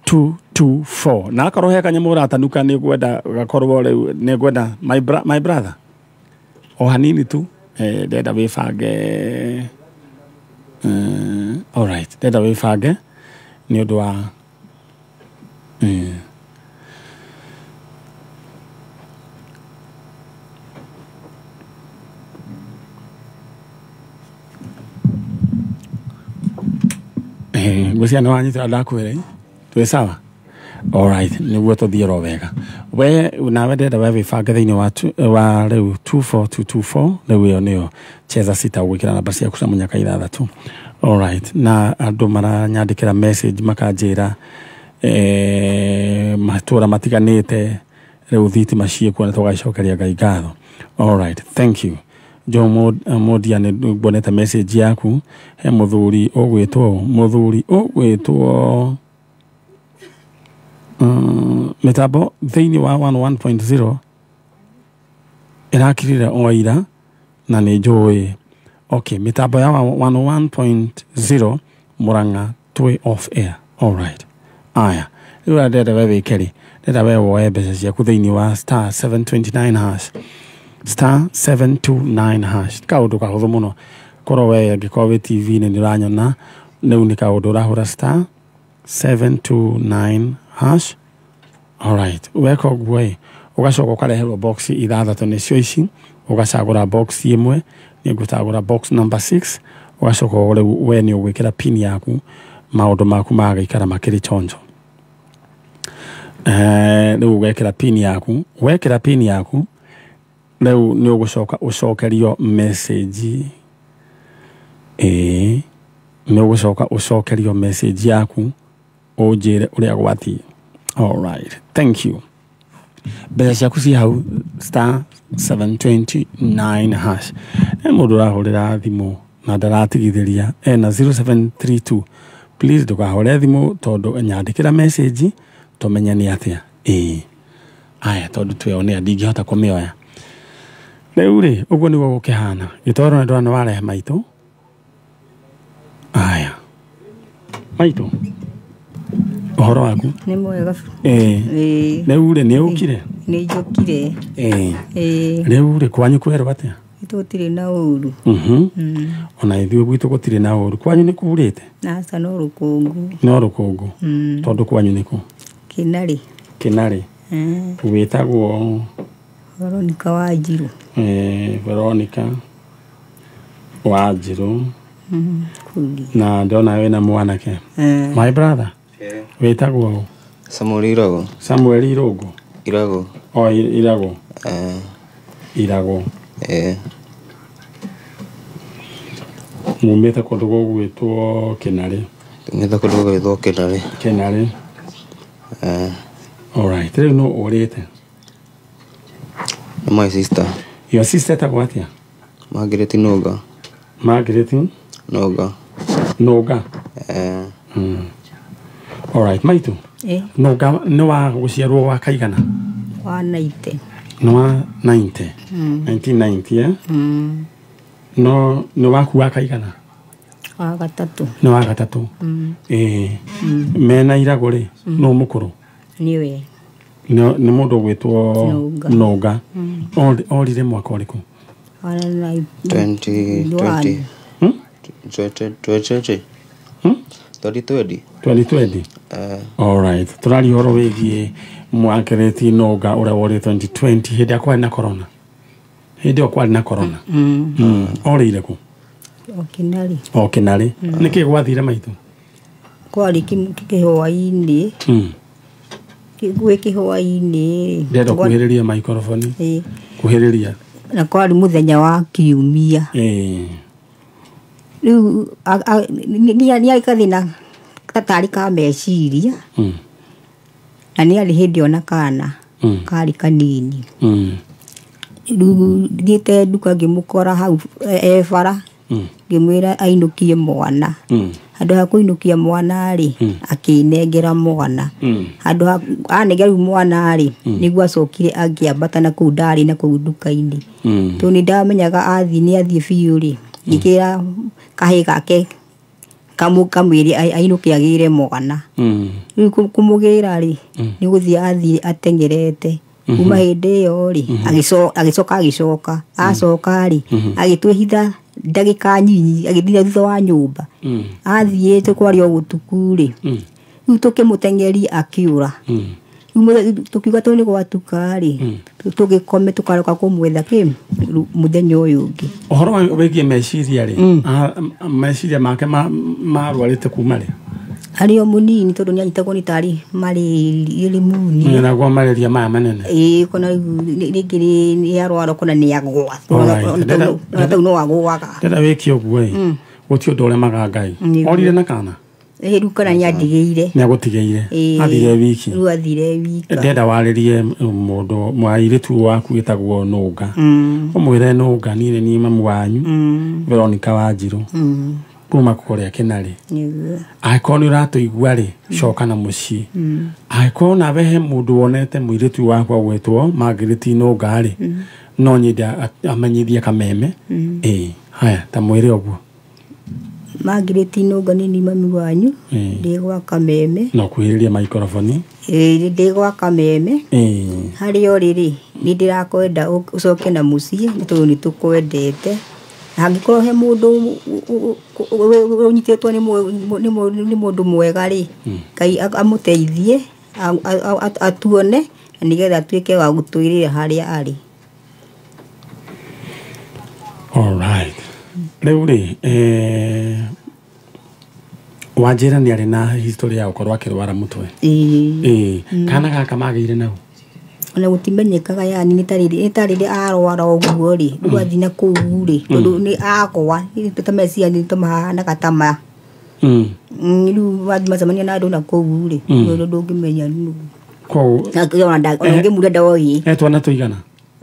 24224. Na akorwo he kanyamũ ũratanuka nĩ ngwenda gakorwo rĩu nĩ ngwenda my brother o hanini tu, ndĩrenda wĩbange. All right, ndĩrenda wĩbange nĩ ũndũ wa ngwĩciria nĩ wanyitĩra ndakwĩra, twĩ sawa? All right, nĩguo tũthiĩ oro wega. We nawe ndĩrenda we wĩbange thĩinĩ wa rĩu 24224, rĩu ĩyo nĩyo Cheza Sita ũgwĩkĩra namba ciaku cia Munyaka 6. All right, na andũ maranyandĩkĩra message makanjĩra matũra matiganĩte rĩu thitima ciĩkuo na tũgacokeria Ngai ngatho. All right, thank you. Joe Modia, nĩ nguonete message yaku. He mũthuri ũgwĩtwo mĩtambo thĩinĩ wa 101.0 ĩrakirire o ira na nĩ njũĩ. Okay, mĩtambo ya 101.0 Murang'a twĩ off air. All right. Aya, rĩu ũrĩa ndĩrenda we wĩke rĩ, ndĩrenda we woe mbeca ciaku thĩinĩ wa star 729 hash, star 729 hash. Kaũndũ kahũthũ mũno. Korwo we angĩkorwo wĩ TV-inĩ nĩ ũranyona, rĩu nĩ kaũndũ ũrahũra star 729 hash. All right, weka ũguo ĩ, ũgacoka ũkareherwo box 6 nĩcio ici, ũgacagũra box ĩmwe, nĩ ngũcagũra box number 6, ũgacoka rĩu we nĩ ũgwĩkĩra pin yaku, maũndũ maku magagĩikara makĩrĩ chonjo. Rĩu ũgekĩra pin yaku, wekĩra pin yaku, rĩu nĩ ũgũcoka ũcokerio message. Nĩ ũgũcoka ũcokerio message yaku ũnjĩre ũrĩa gwathiĩ. All right, thank you. Mbeca ciaku ci hau star 729 hash. He mũndũ ũrahũrĩra thimũ na ndaratigithĩria, ena 0732. Please ndũkahũre thimũ tondũ nyandĩkĩra message tũmenye nĩ atĩa. Aya, tondũ twĩonea ndingĩhota kũmĩoya. Rĩu rĩ, ũguo nĩguo gũkĩhana. Gĩtoro nĩ ndona nĩ warehe maitũ. Aya, maitũ, ũhoro waku? Nĩ mwega. Rĩu rĩ, nĩ ũkire? Nĩ njũkire. Rĩu rĩ, kwanyu kwerwo atĩa? Gũtirĩ na ũru. Ona ithuĩ gwitũ gũtirĩ na ũru. Kwanyu nĩ kurĩte? Aca, no rũkũngũ. No rũkũngũ. Tondũ kwanyu nĩ kũ? Kĩnarĩ. Kĩnarĩ. Wĩtagwo Veronica Wanjiru. Veronica Wanjiru. Kugi. Na ndona wĩna mwanake. My brother. Wĩtagwo Samuel Irago. Samuel Irogo. Irago. O Irago. Irago. Mumĩte kũndũ gũgwĩtwo Kĩnarĩ. Tumĩte kũndũ gũgwĩtwo Kĩnarĩ. Kĩnarĩ. Alright, rĩu no ũrĩte? My sister. Your sister etagwo atĩa? Margaret Noga. Margaret Noga. Noga. Alright, maitu. Noga nĩ wa gũciarwo wa kaigana? Wa 90. Nĩ wa 90. 1990 eh? No nĩ waku wa kaigana? Wa gatatũ. Nĩ wa gatatũ. Mena Irago rĩ, no mũkũrũ? Nĩwe. Nĩ mũndũ ũgwĩtwo Noga. Orire mwaka ũrĩkũ? 2020. 2020. 2020. 2020. Alright. Tũraria ũhoro wĩgiĩ Margaret Noga ũrĩa worire 2020 hĩndĩ ĩrĩa kwarĩ na corona. Hĩndĩ ĩyo kwarĩ na corona. Orĩire kũ? O Kĩnarĩ. O Kĩnarĩ. Nĩkĩ gwathire maitũ? Kwarĩ kĩhwaĩ-inĩ. Gwĩ kĩhwaĩ-inĩ. Ndĩrenda kuhĩrĩria microphone. Kuhĩrĩria. Na kwarĩ mũthenya wa kiumia. Rĩu nĩ arĩ gathĩna gatarĩ ka meciria. Na nĩ arĩ hĩndĩ ona kana karĩ kanini. Rĩu thiĩte nduka ngĩmũkora hau e bara, ngĩmwĩra ainũkie mwana. Handũ ha kũinũkia mwana rĩ, akĩnengera mwana. Handũ ha anengera rĩu mwana rĩ, nĩguo acokire akĩambata na kũu ndarĩ na kũu nduka-inĩ. Tondũ nĩ ndamenyaga athiĩ nĩ athiĩ biũ rĩ, ngĩkĩra kahĩĩ gake kamwĩre ainũke agĩre mwana. Rĩu kũmũgĩra rĩ, nĩ gũthiĩ athiĩ ateng'erete. Kuma hĩndĩ ĩyo rĩ, agĩcoka agĩcoka. Acoka rĩ, agĩtwĩhitha ndagĩka nyinyi, agĩthiĩ thutha wa nyũmba. Athiĩte kwarĩ o ũtukũ rĩ, rĩu tũkĩmũteng'eria akĩũra. Rĩu tũkiuga tondũ nĩ gwatuka rĩ, tũgĩkome tũkaroka kũmwetha kĩ mũthenya ũyũ ũngĩ. Ũhoro wĩgiĩ meciria rĩ, meciria make marwarĩte kuma rĩ? Arĩ o mũnini tondũ nĩanyitagwo nĩ tarĩ malaria pneumonia. Nagwo malaria maya manene. Ĩĩ kona rĩngĩ nĩ arwara kona nĩ agwa. Ona no agwaga. Ndĩrenda wĩke ũguo ĩ, gũtirĩ ũndũ ũremaga Ngai. Orire na kana? Rĩu kana nĩandigĩire. Nĩagũtigĩire. Athire wiki. Rĩu athire wika. Ndĩrenda warĩrie mũndũ mwairĩtu waku wĩtagwo Nũnga. Ũmwĩre Nũnga niĩ nĩ niĩ mamu wanyu, Veronica Wanjiru. Kuma kũrĩa Kĩnarĩ. Angĩkorwo nĩ ũratũigua rĩ, coka na mũciĩ. Angĩkorwo nawe he mũndũ wonete mũirĩtu wakwa ũgwĩtwo Margaret Nũnga rĩ, no nyende amenyithie Kameme. Haya, ta mwĩre ũguo. Margaret Nũnga nĩ niĩ mami wanyu, ndĩ gwa Kameme. No kuhĩrĩria microphone. Ndĩ gwa Kameme. Harĩa ũrĩ rĩ, nĩ ndĩrakwenda ũcoke na mũciĩ nĩ tondũ nĩ tũkwendete. Angĩkorwo he mũndũ ũnyitĩtwo nĩ mũndũ mwega rĩ, Ngai amũteithie atuone na nĩgetha atuĩke wa gũtwĩrĩra harĩa arĩ. Alright. Rĩu rĩ, Wanjĩra nĩ arĩ na history ya gũkorwo akĩrwara mũtwe. Kana gaka magĩire nau? Ona gũtimenyekaga yani nĩ tarĩrĩ arwara ũguo rĩ, rĩu athiĩ na kũu rĩ, tondũ nĩ agwa, ta meciria nĩ ta mahanaga ta maya. Rĩu wathiĩ macemania na andũ na kũu rĩ, ũndũ ndũngĩmenya nũ. Koguo ona ũngĩmũria ndoĩ. He twana tũigana?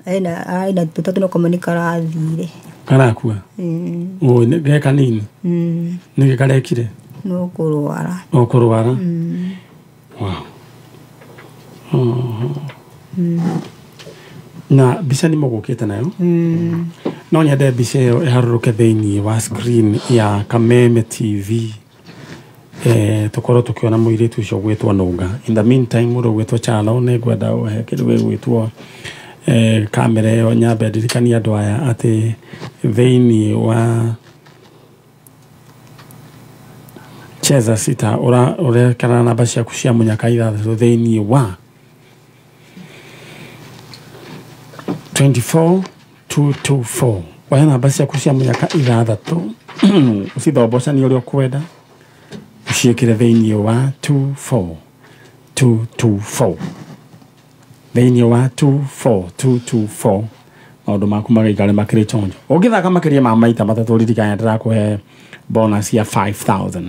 Ena tũtatũ no kamwe nĩ karathire. Karakua? Ũ ge kanini? Nĩkĩ karekire? No kũrwara. O kũrwara? Wow. Na mbica nĩ mũgũkĩte nayo? No nyende mbica ĩyo ĩharũrũke thĩinĩ wa screen ya Kameme TV. Tũkorwo tũkĩona mũirĩtu ũcio ũgwĩtwo Nũnga. In the meantime mũndũ ũgwĩtwo Chalo nĩ ngwenda ũhe kĩndũ gĩgwĩtwo kamera ĩyo nyambe ndirikanie andũ aya atĩ thĩinĩ wa Cheza sita ũrekera namba ciaku cia mũnyaka ithathatũ thĩinĩ wa 24224. Oya namba ciaku cia mũnyaka ithathatũ ũcithombocanie ũrĩa ũkwenda ũciĩkĩre thĩinĩ wa 24224 thĩinĩ wa 24224 maũndũ maku magaikare makĩrĩ chonjo. Ũngĩthaka makĩria ma maita matatũ ririkana ndĩrakũhe bonus ya 5000.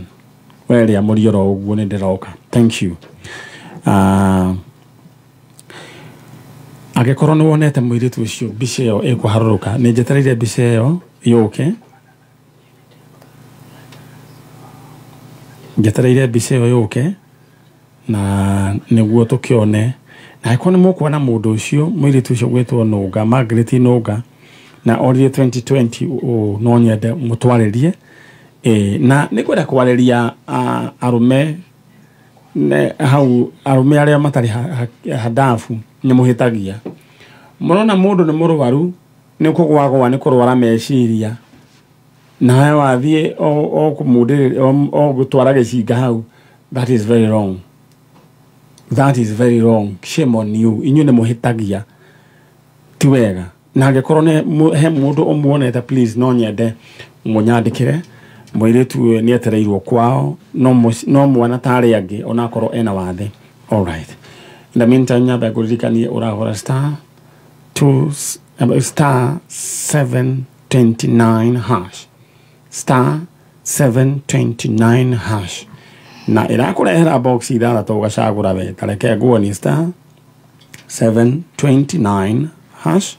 Weria mũrioro ũguo nĩ ndĩroka. Thank you. Angĩkorwo nĩ wonete mũirĩtu ũcio mbica ĩyo ĩkũharũrũka, nĩ njetereire mbica ĩyo yũke. Njetereire mbica ĩyo yũke na nĩguo tũkĩone. Na angĩkorwo nĩ mũkuona mũndũ ũcio mũirĩtu ũcio gwĩtwo Nũnga, Margaret Nũnga, na orire 2020 no nyende mũtwarĩrie. Na nĩ ngwenda kwarĩria arũme hau, arũme arĩa matarĩ hadabu nĩ mũhĩtagia. Mũrona mũndũ nĩ mũrwaru nĩ kũgwagwa nĩ kũrwara meciria, nawe wathiĩ o gũtwara gĩcinga hau. That is very wrong. That is very wrong. Shame on you. Inyuĩ nĩ mũhĩtagia, ti wega. Na angĩkorwo nĩ he mũndũ ũmuonete, please no nyende mũnyandĩkĩre. Mũirĩtu ũyũ nĩ etereirwo kwao, no mwana ta arĩa angĩ onakorwo ena wathe. All right. In the meantime, nyambe ngũririkanie ũrahũra star 2 star 729 hash star 729 hash na ĩrakũrehera box ithathatũ ũgacagũra we. Ta reke nguonie star 729 hash.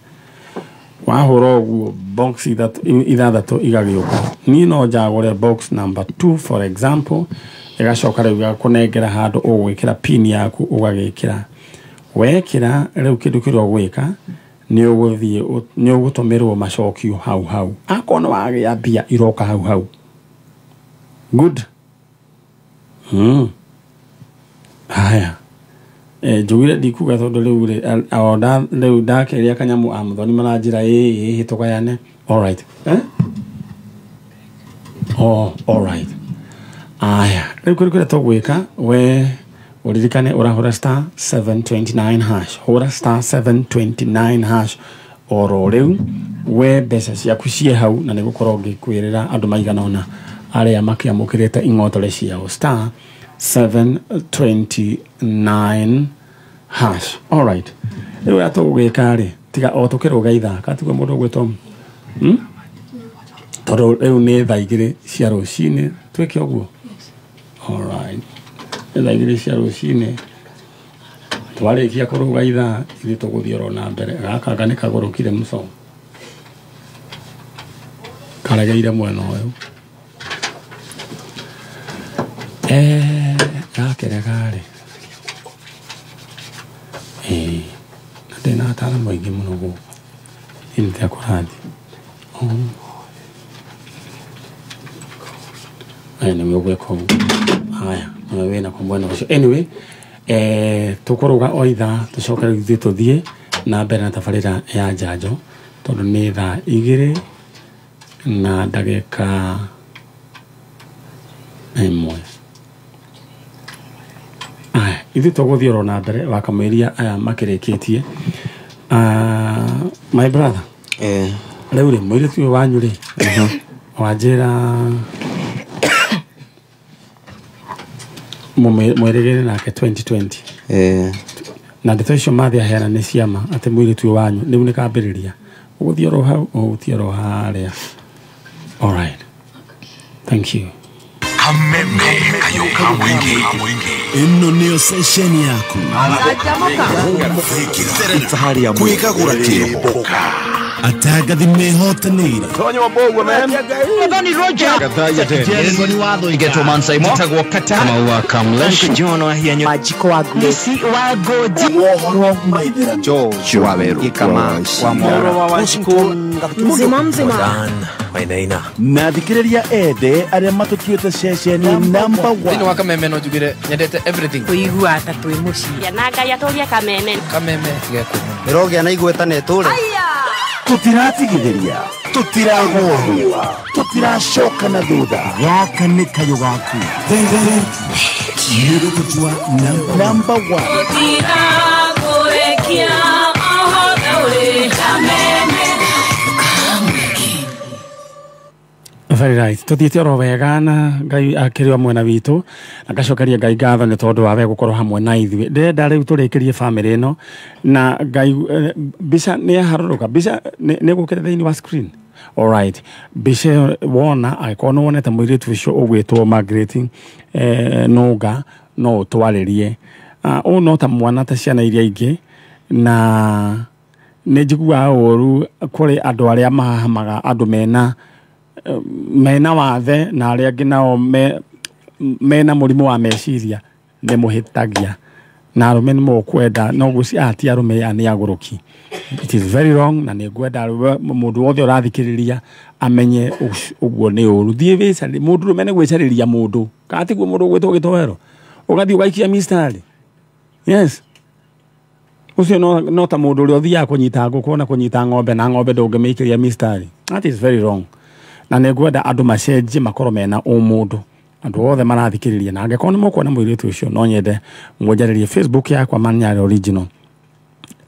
Wahũra ũguo box ithathatũ igagĩũka. Niĩ no njagũre box number 2 for example, ĩgacoka rĩu ĩgakũnengera handũ ũgwĩkĩra pin yaku ũgagĩkĩra. Wekĩra rĩu kĩndũ kĩrĩa ũgwĩka nĩ ũgũthiĩ nĩ ũgũtũmĩrwo macokio hau hau. Akorwo nĩ wagĩa mbia iroka hau hau. Good. Haya. Njugire ndikuga tondũ rĩu rĩ rĩu ndakeria kanyamũ a mũthoni maranjĩra ĩĩ tũgayane. All right. Oh, all right. Aya, rĩu kũrĩ kũrĩa tũgwĩka we ũririkane ũrahũra star 729 hash. Hũra star 729 hash oro rĩu we mbeca ciaku ciĩ hau, na nĩ gũkorwo ngĩkwĩrĩra andũ maigana ũna arĩa makĩamũkĩrĩte ing'otore ciao. Star 729 hash. All right. Rĩu ũrĩa tũgwĩka rĩ, tiga o tũkĩrũga ithaa katiguo mũndũ ũgwĩtwo tondũ rĩu nĩ thaa igĩrĩ cia rũcinĩ, twĩke ũguo. All right. Nĩ thaa igĩrĩ cia rũcinĩ twarĩkia kũrũga ithaa ithuĩ tũgũthiĩ oro na mbere. Gaka anga nĩ kagũrũkire mũco karegeire mwena ũyũ. Gakĩrega rĩ, na ndĩna ataaramu aingĩ mũno gũkũ niĩ nĩ kũrathiĩ. Aya nĩguo gwĩka ũguo. Haya, nawe wĩna kwa mwena ũcio. Anyway, tũkũrũga o ithaa tũcoke rĩu ithuĩ tũthiĩ na mbere na tabarĩra ya njanjo tondũ nĩ thaa igĩrĩ na ndagĩka 1. Aya, ithuĩ tũgũthiĩ oro na mbere wakamũiria aya makĩrĩkĩtie. My brother, rĩu rĩ mũirĩtu ũyũ wanyu rĩ wanjĩra mwĩrĩgĩre nake 2020. Na ndeto icio mathi aheana nĩ ciama atĩ mũirĩtu ũyũ wanyu rĩu nĩ kambĩrĩria ũgũthiĩ oro hau ũgũthiĩ oro harĩa. All right. Thank you. Kameme kayoka mwingi. Ĩno nĩyo sesheni yaku. Kwĩgagũra kĩroboka. Atangathi mehotanĩire. Na thikĩrĩria ende arĩa matũtuĩte ceceni number 1. Thĩinĩ wa Kameme no njugire nyendete everything. Kũigua ta twĩ mũciĩ. Na Ngai atũrie Kameme. Kameme gekũ mũno. Ĩrogĩa na igweta na ĩtũre. Tũtiratigithĩria, tũtiragũrũa, tũtiracoka na thutha. Gaka nĩ kayũ gaku. Nĩgũtũtua number 1. Tũtirakũrekia ũhothe ũrĩ Kameme. Very right. Tuthiĩte oro wega na Ngai akĩrĩ o mwena witũ na ngacokeria Ngai ngatho nĩ tondũ wa we gũkorwo hamwe na ithuĩ. Ndĩrenda rĩu tũrĩkĩrie famĩlĩ ĩno na Ngai mbica nĩ yaharũrũka, mbica nĩ gũkĩra thĩinĩ wa screen. Alright. Mbica ĩyo wona angĩkorwo nĩ wonete mũirĩtu ũcio ũgwĩtwo Margaret Nũnga no ũtwarĩrie. Ũyũ no ta mwana ta ciana iria ingĩ na nĩ njiguaga ũru kũrĩ andũ arĩa mahahamaga andũ mena wathe na arĩa angĩ nao mena mũrimũ wa meciria nĩ mũhĩtagia na arũme nĩ mũkwenda no gwĩciria ti arũme aya nĩ agũrũki. It is very wrong na nĩ ngwenda mũndũ wothe ũrathikĩrĩria amenye ũguo nĩ ũru. Thiĩ wĩcarĩrie mũndũ rũme nĩ gwĩcarĩria mũndũ kana tiguo mũndũ ũgwĩtwo gĩtoero ũgathiĩ ũgaikia mistari. Yes. Ũcio no ta mũndũ ũrĩa ũthiaga kũnyita ngũkũ na kũnyita ng'ombe na ng'ombe ndũngĩmĩikĩria mistari. That is very wrong. Na nĩ ngwenda andũ macenjie makorwo mena ũmũndũ. Andũ othe marathikĩrĩria na angĩkorwo nĩ mũkuona mũirĩtu ũcio no nyende mwenjarĩrie Facebook yakwa Manyarĩ Original.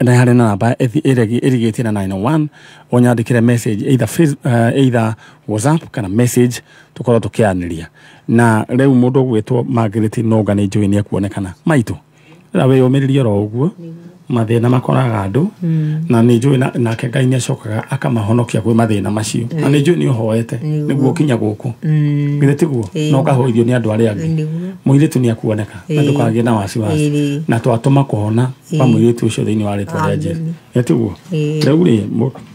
Na harĩ na namba ĩrigĩtie na 901 ũnyandĩkĩre message either either WhatsApp kana message tũkorwo tũkĩaranĩria. Na rĩu mũndũ ũgwĩtwo Margaret Nũnga nĩ njũĩ nĩ ekuonekana. Maitũ rĩra wĩyũmĩrĩrie oro ũguo mathĩna makoraga andũ na nĩ njũĩ nake Ngai nĩ acokaga akamahonokia kwĩ mathĩna macio na nĩ njũĩ nĩ ũhoete nĩguo ũkinya gũkũ githĩ tiguo na ũkahoithio nĩ andũ arĩa angĩ. Mũirĩtu nĩ akuoneka na ndũkagĩe na wasiwasi na twatũma kũhona kwa mũirĩtu ũcio thĩinĩ wa rĩtwa rĩa Jesũ nĩ tiguo. Rĩu rĩ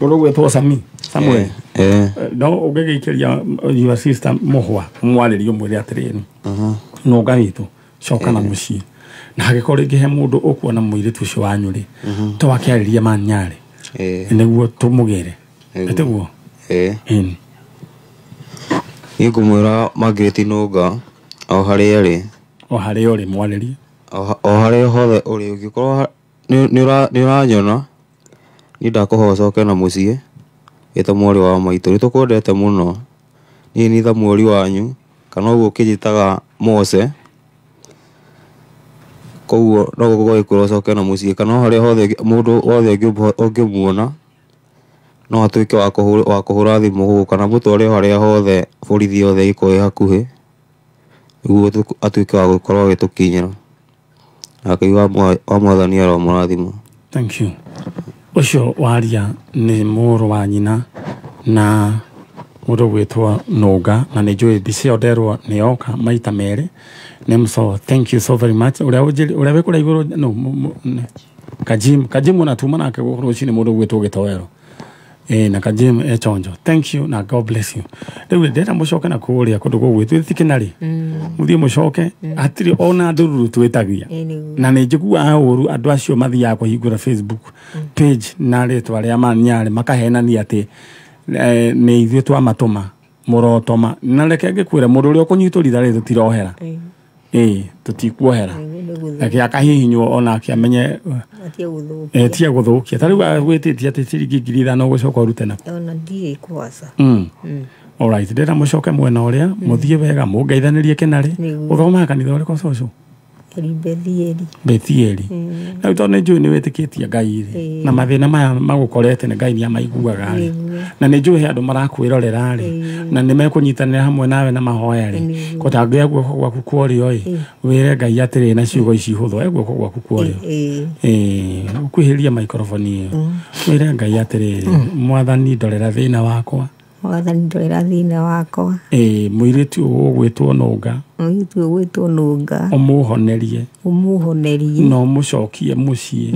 mũndũ ũgwĩtwo Samuel no ũngĩgĩikĩria your sister mũhwa mwarĩrie ũmwĩre atĩrĩrĩ Nũnga witũ coka na mũciĩ na hangĩkorwo rĩngĩ he mũndũ ũkuona mũirĩtu ũcio wanyu rĩ to akĩarĩrie Manyarĩ nĩguo tũmũgĩre ĩtiguo. Niĩ ngũmwĩra Margaret Nũnga o harĩa arĩ o harĩa ũrĩ mwarĩrie o harĩa hothe ũrĩ ũngĩkorwo nĩ ũranyona niĩ ndakũhoya ũcoke na mũciĩ wĩ ta mwarĩ wa maitũ nĩ tũkwendete mũno niĩ nĩ ta mweri wanyu kana ũguo ũkĩnjĩtaga Mose koguo no gũgũkwĩra ũcoke na mũciĩ kana o harĩa hothe mũndũ wothe ũngĩmuona no atuĩke wa kũhũra thimũ gũkũ kana mũtware o harĩa hothe borithi yothe ĩgĩkorwo ĩ hakuhĩ nĩguo atuĩke wa gũkorwo agĩtũkinyĩra na Ngai wa Mwathani aromũrathima. Thank you. Ũcio waria nĩ mũrũ wa nyina na mũndũ ũgwĩtwo Nũnga na nĩ njũĩ mbica ĩyo nderwo nĩ yoka maita merĩ nĩ mso. Thank you so very much. Ũrĩa wĩ kũrĩa igũrũ no Kajim ona tuma nake gũkũ rũcinĩ mũndũ ũgwĩtwo gĩtoero na Kajim echonjo. Thank you na God bless you. Rĩu ndĩrenda mũcoke na kũrĩa kũndũ gũgwĩtwo Thikinarĩ mũthiĩ mũcoke hatirĩ ona ndũruru twĩtagia na nĩ njiguaga ũru andũ acio mathiaga kũhingũra Facebook page na rĩtwa rĩa Manyarĩ makahenania atĩ nĩ ithuĩ twamatũma mũrotoma na reke ngĩkwĩre mũndũ ũrĩa ũkũnyitũritha rĩ tũtirohera tũtikuohera reke akahihinywo onake amenye tia gũthũkia ta rĩu gwĩtĩtie atĩ ciringi 5,000 ũgũcoka ũrute naku ona ndirĩ kwaca. Alright, ndĩrenda mũcoke mwena ũrĩa mũthiĩ wega mũngeithanĩrie kĩnarĩ. Ũthomaga kanitha ũrĩkũ cũcũ? Bethieri. Na tondũ nĩ njũĩ nĩ wĩtĩkĩtie Ngai rĩ na mathĩna maya magũkorete nĩ Ngai nĩ amaiguaga rĩ na nĩ njũĩ he andũ marakwĩrorera rĩ na nĩ mekũnyitanĩra hamwe nawe na mahoya rĩ kũtangĩa guoko gwaku kwa ũrĩo ĩ wĩre Ngai atĩrĩ na ciugo ici hũthũ guoko gwaku kwa ũrĩo ũkuhĩrĩria microphone ĩyo wĩre Ngai atĩrĩrĩ Mwathani ndorera thĩna wakwa Mwathani ndorera thĩna wakwa mũirĩtu ũyũ ũgwĩtwo Nũnga ũmũhonerie na ũmũcokie mũciĩ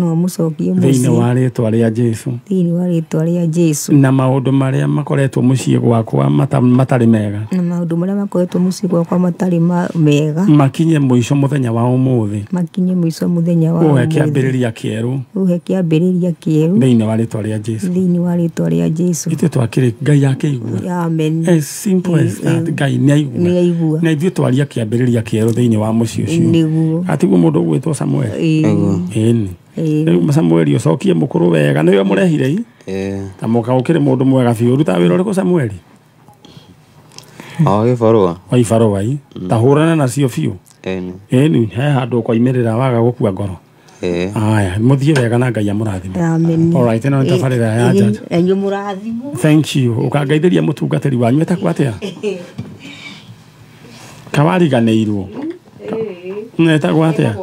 thĩinĩ wa rĩtwa rĩa Jesũ na maũndũ marĩa makoretwo mũciĩ gwakwa matarĩ mega makinye mũico mũthenya wa ũmũthĩ ũhe kĩambĩrĩria kĩerũ thĩinĩ wa rĩtwa rĩa Jesũ. Ithuĩ twakĩrĩ Ngai akĩigua. Amen. As simple as that. Ngai nĩ aigua na ithuĩ twaria kĩambĩrĩria kĩerũ thĩinĩ wa mũciĩ ũcio atiguo mũndũ ũgwĩtwo Samuel. Ĩni rĩu Samuel ũcokie mũkũrũ wega nĩwe mũrehire i ta mũka ũkĩrĩ mũndũ mwega biũ ũrutaga wĩra ũrĩkũ Samuel? O gĩbarũa o ibarũa i ta hũrana nacio biũ. Ĩni he handũ ũkoimĩrĩra waga gũkua ngoro. Aya muthie wega na Ngai amurathime. Amen. All right, ino nĩ tabarĩra ya njanjo. Enyu mũrathimwo. Thank you. Ũkangeithĩria mũtungatĩri wanyu etagwo atĩa? Kawariganĩirwo. Etagwo atĩa?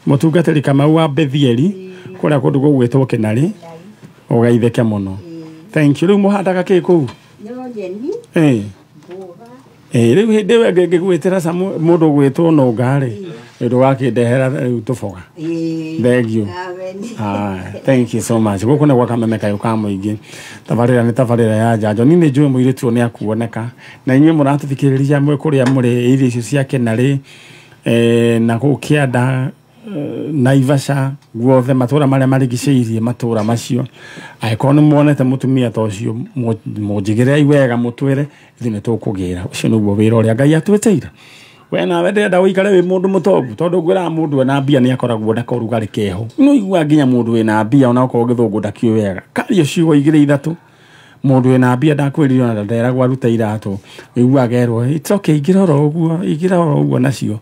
Mũtungatĩri Kamau wa Bethieli kũrĩa kũndũ gũgwĩtwo Kĩnarĩ. Ũgeithĩke mũno. Thank you. Rĩu mũhandaga kĩ kũu? Rĩu hĩndĩ ĩyo ĩngĩ ngĩgwĩtĩra mũndũ ũgwĩtwo Nũnga rĩ, ndũgakĩndehera rĩu tũboga. Thank you. Thank you so much. Gũkũ nĩ gwa Kameme Kayũ ka Mũingĩ. Tabarĩra nĩ tabarĩra ya njanjo. Niĩ nĩ njũĩ mũirĩtu ũyũ nĩ akuoneka. Na inyuĩ mũratũthikĩrĩria mwĩ kũrĩa mũrĩ irio icio cia Kĩnarĩ, na kũu Kĩanda, Naivasha, guothe matũra marĩa marigicĩirie matũra macio. Angĩkorwo nĩ muonete mũtumia ta ũcio, mũnjigĩrei wega mũtwĩre ithuĩ nĩ tũkũgĩra. Ũcio nĩguo wĩra ũrĩa Ngai atwĩtĩire. We nawe ndĩrenda ũikare wĩ mũndũ mũtongu, tondũ ngwĩraga mũndũ ena mbia nĩ akoragwo na kaũrugarĩ keho. Nĩ ũiguaga nginya mũndũ wĩna mbia onakorwo gĩthũngũ ndakĩũĩ wega. Karia ciugo igĩrĩ ithatũ, mũndũ wĩna mbia ndakwĩrire ona nderagwo arute iratũ, ũiguaga erwo it's okay, ingĩra oro ũguo, ingĩra oro ũguo nacio.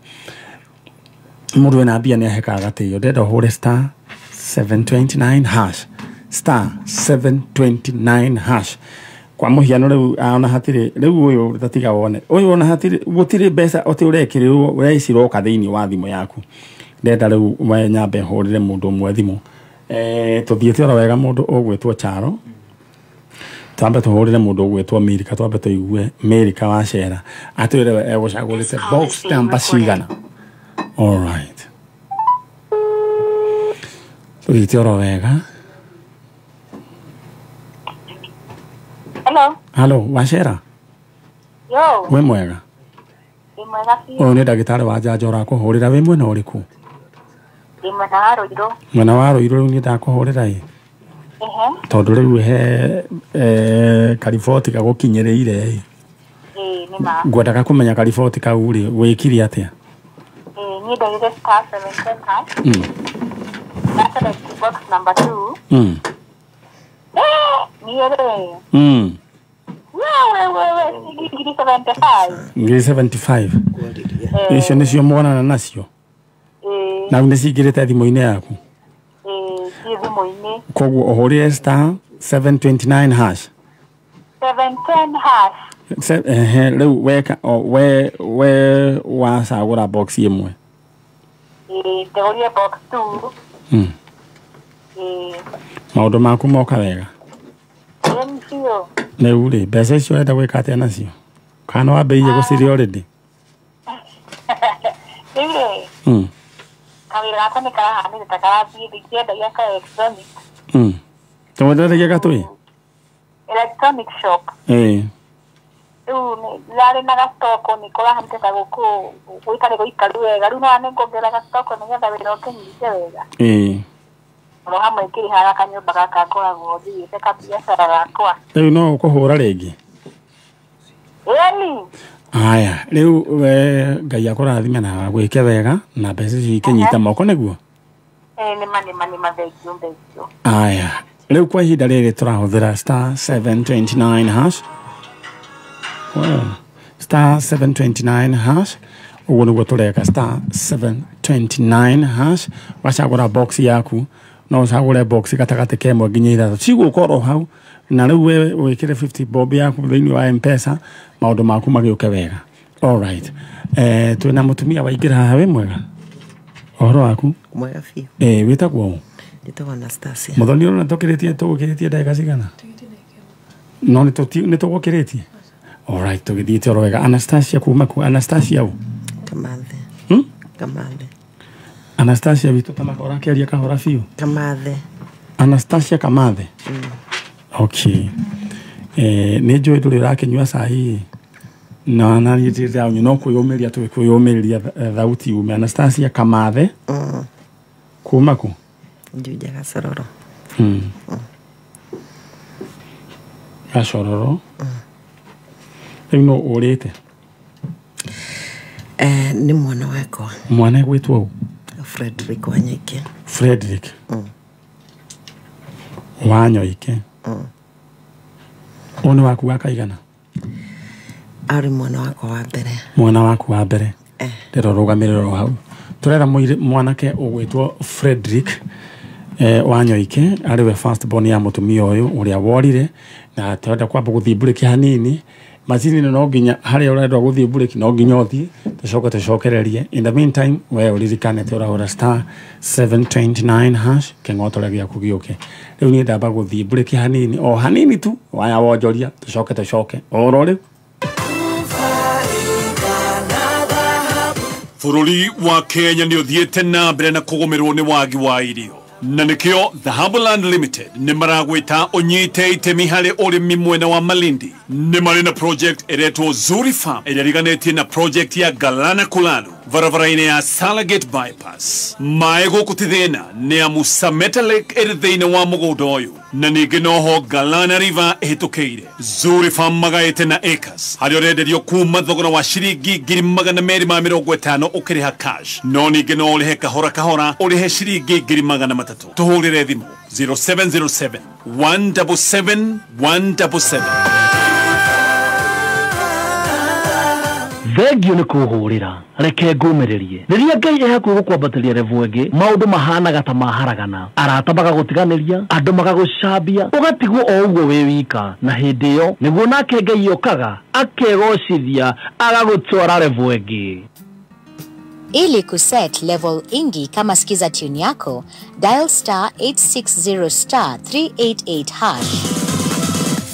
Mũndũ wĩna mbia nĩ ahekaga gatĩo. Ndĩrenda ũhũre star 729 hash, star 729 hash. Kwa mũhiano rĩu ona hatirĩ rĩu ũyũ tatiga wone ũyũ ona hatirĩ gũtirĩ mbeca atĩ ũrekĩrĩrwo ũreciroka thĩinĩ wa thimũ yaku. Ndĩrenda rĩu we nyambe hũrĩre mũndũ ũmwe thimũ. Tũthiĩte oro wega mũndũ ũgwĩtwo Charo. Twambe tũhũrĩre mũndũ ũgwĩtwo Mirika, twambe tũigue Mirika wa Cera atwĩre we egũcagũrĩte box number cigana. All right. Tũthiĩte oro wega. Hello. Hello, Wacera. Yo. Wĩ mwega? Ndĩ mwega biũ. Ũyũ nĩ ndagĩtarĩ wa njanjo ũrakũhũrĩra. Wĩ mwena ũrĩkũ? Ndĩ mwena wa Rũirũ. Mwena wa Rũirũ rĩu niĩ ndakũhũrĩra ĩ. Tondũ rĩu he kariboti gagũkinyĩrĩire ĩ. Ĩĩ nĩ ma. Ngwendaga kũmenya kariboti kau rĩ wĩkire atĩa? Ĩĩ niĩ ndaugire star 710 hash. Na select box number 2. Niĩ rĩ. Wewe ngiri 75. Ngiri 75. Icio nĩcio mwonana nacio? Na nĩ cingĩrĩte thimũ-inĩ yaku? Ciĩ thimũ-inĩ. Koguo ũhũrĩre star 729 hash. 710 hash. Rĩu weka we wacagũra box ĩmwe. Ndagũrire box 2. Maũndũ maku moka wega? Rĩu rĩ mbeca icio ũrenda gwĩka atĩa nacio? Kana wambĩrĩirie gũcirĩa already? Rĩu rĩ, kawĩra gakwa nĩ karahanĩte ta karathiĩ thĩ, ngĩendagia ka electronic. Tũmwendagia gatũĩ? Electronic shop. Rĩu ndarĩ na gastoko nĩ kũrahanĩte ta gũkũ gũikarĩ gũikaru wega. Rĩu no nĩ nguongerera gastoko nĩgetha wĩra ũkĩnyite wega. Oro hamwe ngĩrĩhaga kanyũmba gaka ngoragwo njigĩte kabiacara gakwa. Rĩu no ũkũhũra rĩngĩ? Ĩni. Aya, rĩu we Ngai akũrathime na gwĩke wega na mbeca icio ikĩnyita moko nĩguo? Nĩma nĩma nĩma, thengiũ thengiũ. Aya, rĩu kwa ihinda rĩrĩ tũrahũthĩra star 729 hash. Star 729 hash. Ũguo nĩguo tũreka star 729 hash. Wacagũra box yaku no ũcagũre box gatagatĩ ka ĩmwe nginya ithatũ cigũkorwo hau, na rĩu we wĩkĩre 50 bob yaku thĩinĩ wa M-Pesa, maũndũ maku magĩũke wega. All right. Twĩna mũtumia waingĩra haha. Wĩ mwega? Ũhoro waku? Mwega biũ. Wĩtagwo ũ? Njĩtagwo Anastasia. Mũthoni ũrona tũgũkĩrĩtie ndagĩka cigana? No nĩ tũgũkĩrĩtie? All right, tũgĩthiĩte oro wega. Anastasia kuma kũ? Anastasia ũ? Kamathe. Kamathe. Anastasia witũ ta makora akĩaria kahora biũ. Kamathe. Anastasia Kamathe. Okay. Nĩ njũĩ ndũrĩ ũrakĩnyua cai na niĩ ndirĩ ndĩranyua no kwĩyũmĩria twĩkwĩyũmĩrĩria thauti yume. Anastasia Kamathe. Kuma kũ? Juja Gacororo. Gacororo. Rĩu no ũrĩte? Nĩ mwana wakwa. Mwana egwĩtwo ũ? Frederick Wanyoike. Frederick Wanyoike. Ũyũ nĩ waku wa kaigana? Arĩ mwana wakwa wa mbere. Mwana waku wa mbere. Ndĩrenda ũrũgamĩrĩre o hau. Tũretha mwanake ũgwĩtwo Frederick Wanyoike arĩ we first born ya mũtumia ũyũ ũrĩa worire, na tũrenda kwamba gũthiĩ mburĩki hanini. Macini ĩno no nginya harĩa ũrenda gũthiĩ mburĩki no nginya ũthiĩ tũcoke tũcokererie. In the meantime we ũririkane tũrahũra star 729 hash kĩng'otore gĩaku gĩũke. Rĩu niĩ ndamba gũthiĩ mburĩki hanini, o hanini tu, waya wonjoria tũcoke tũcoke oro rĩu. Bũrũri wa Kenya nĩ ũthiĩte na mbere na kũgũmĩrwo nĩ wagi wa irio, na nĩkĩo Dhahabuland Limited nĩ maragwĩta ũnyite itemi harĩ ũrĩmi mwena wa Malindi. Nĩ marĩ na project ĩretwo Zuri Farm ĩrĩa ĩriganĩtie na project ya Galana Kulalu barabara-inĩ ya Salagate Bypass. Maĩ gũkũ ti thĩna nĩ amu Sameta Lake ĩrĩ thĩinĩ wa mũgũnda ũyũ, na ningĩ noho Galana River ĩhĩtũkĩire. Zuri Farm magaĩte na acres harĩa ũrenderio kuma thogora wa ciringi 250,000 ũkĩrĩha cash, no ningĩ no ũrĩhe kahora kahora ũrĩhe ciringi 300,000. Tũhũrĩre thimũ 0707 177 177. Thengio nĩ kũhũrĩra, reke ngũmĩrĩrie. Rĩrĩa Ngai e hakuhĩ gũkwambatĩria level ĩngĩ, maũndũ mahanaga ta maharagana, arata magagũtiganĩria, andũ magagũcambia, ũgatigwo o ũguo wĩ wika. Na hĩndĩ ĩyo nĩguo nake Ngai okaga akegocithia agagũtwara level ĩngĩ. Ili kuset level ingi kama skiza tune yako, dial star 860 star 388 hash.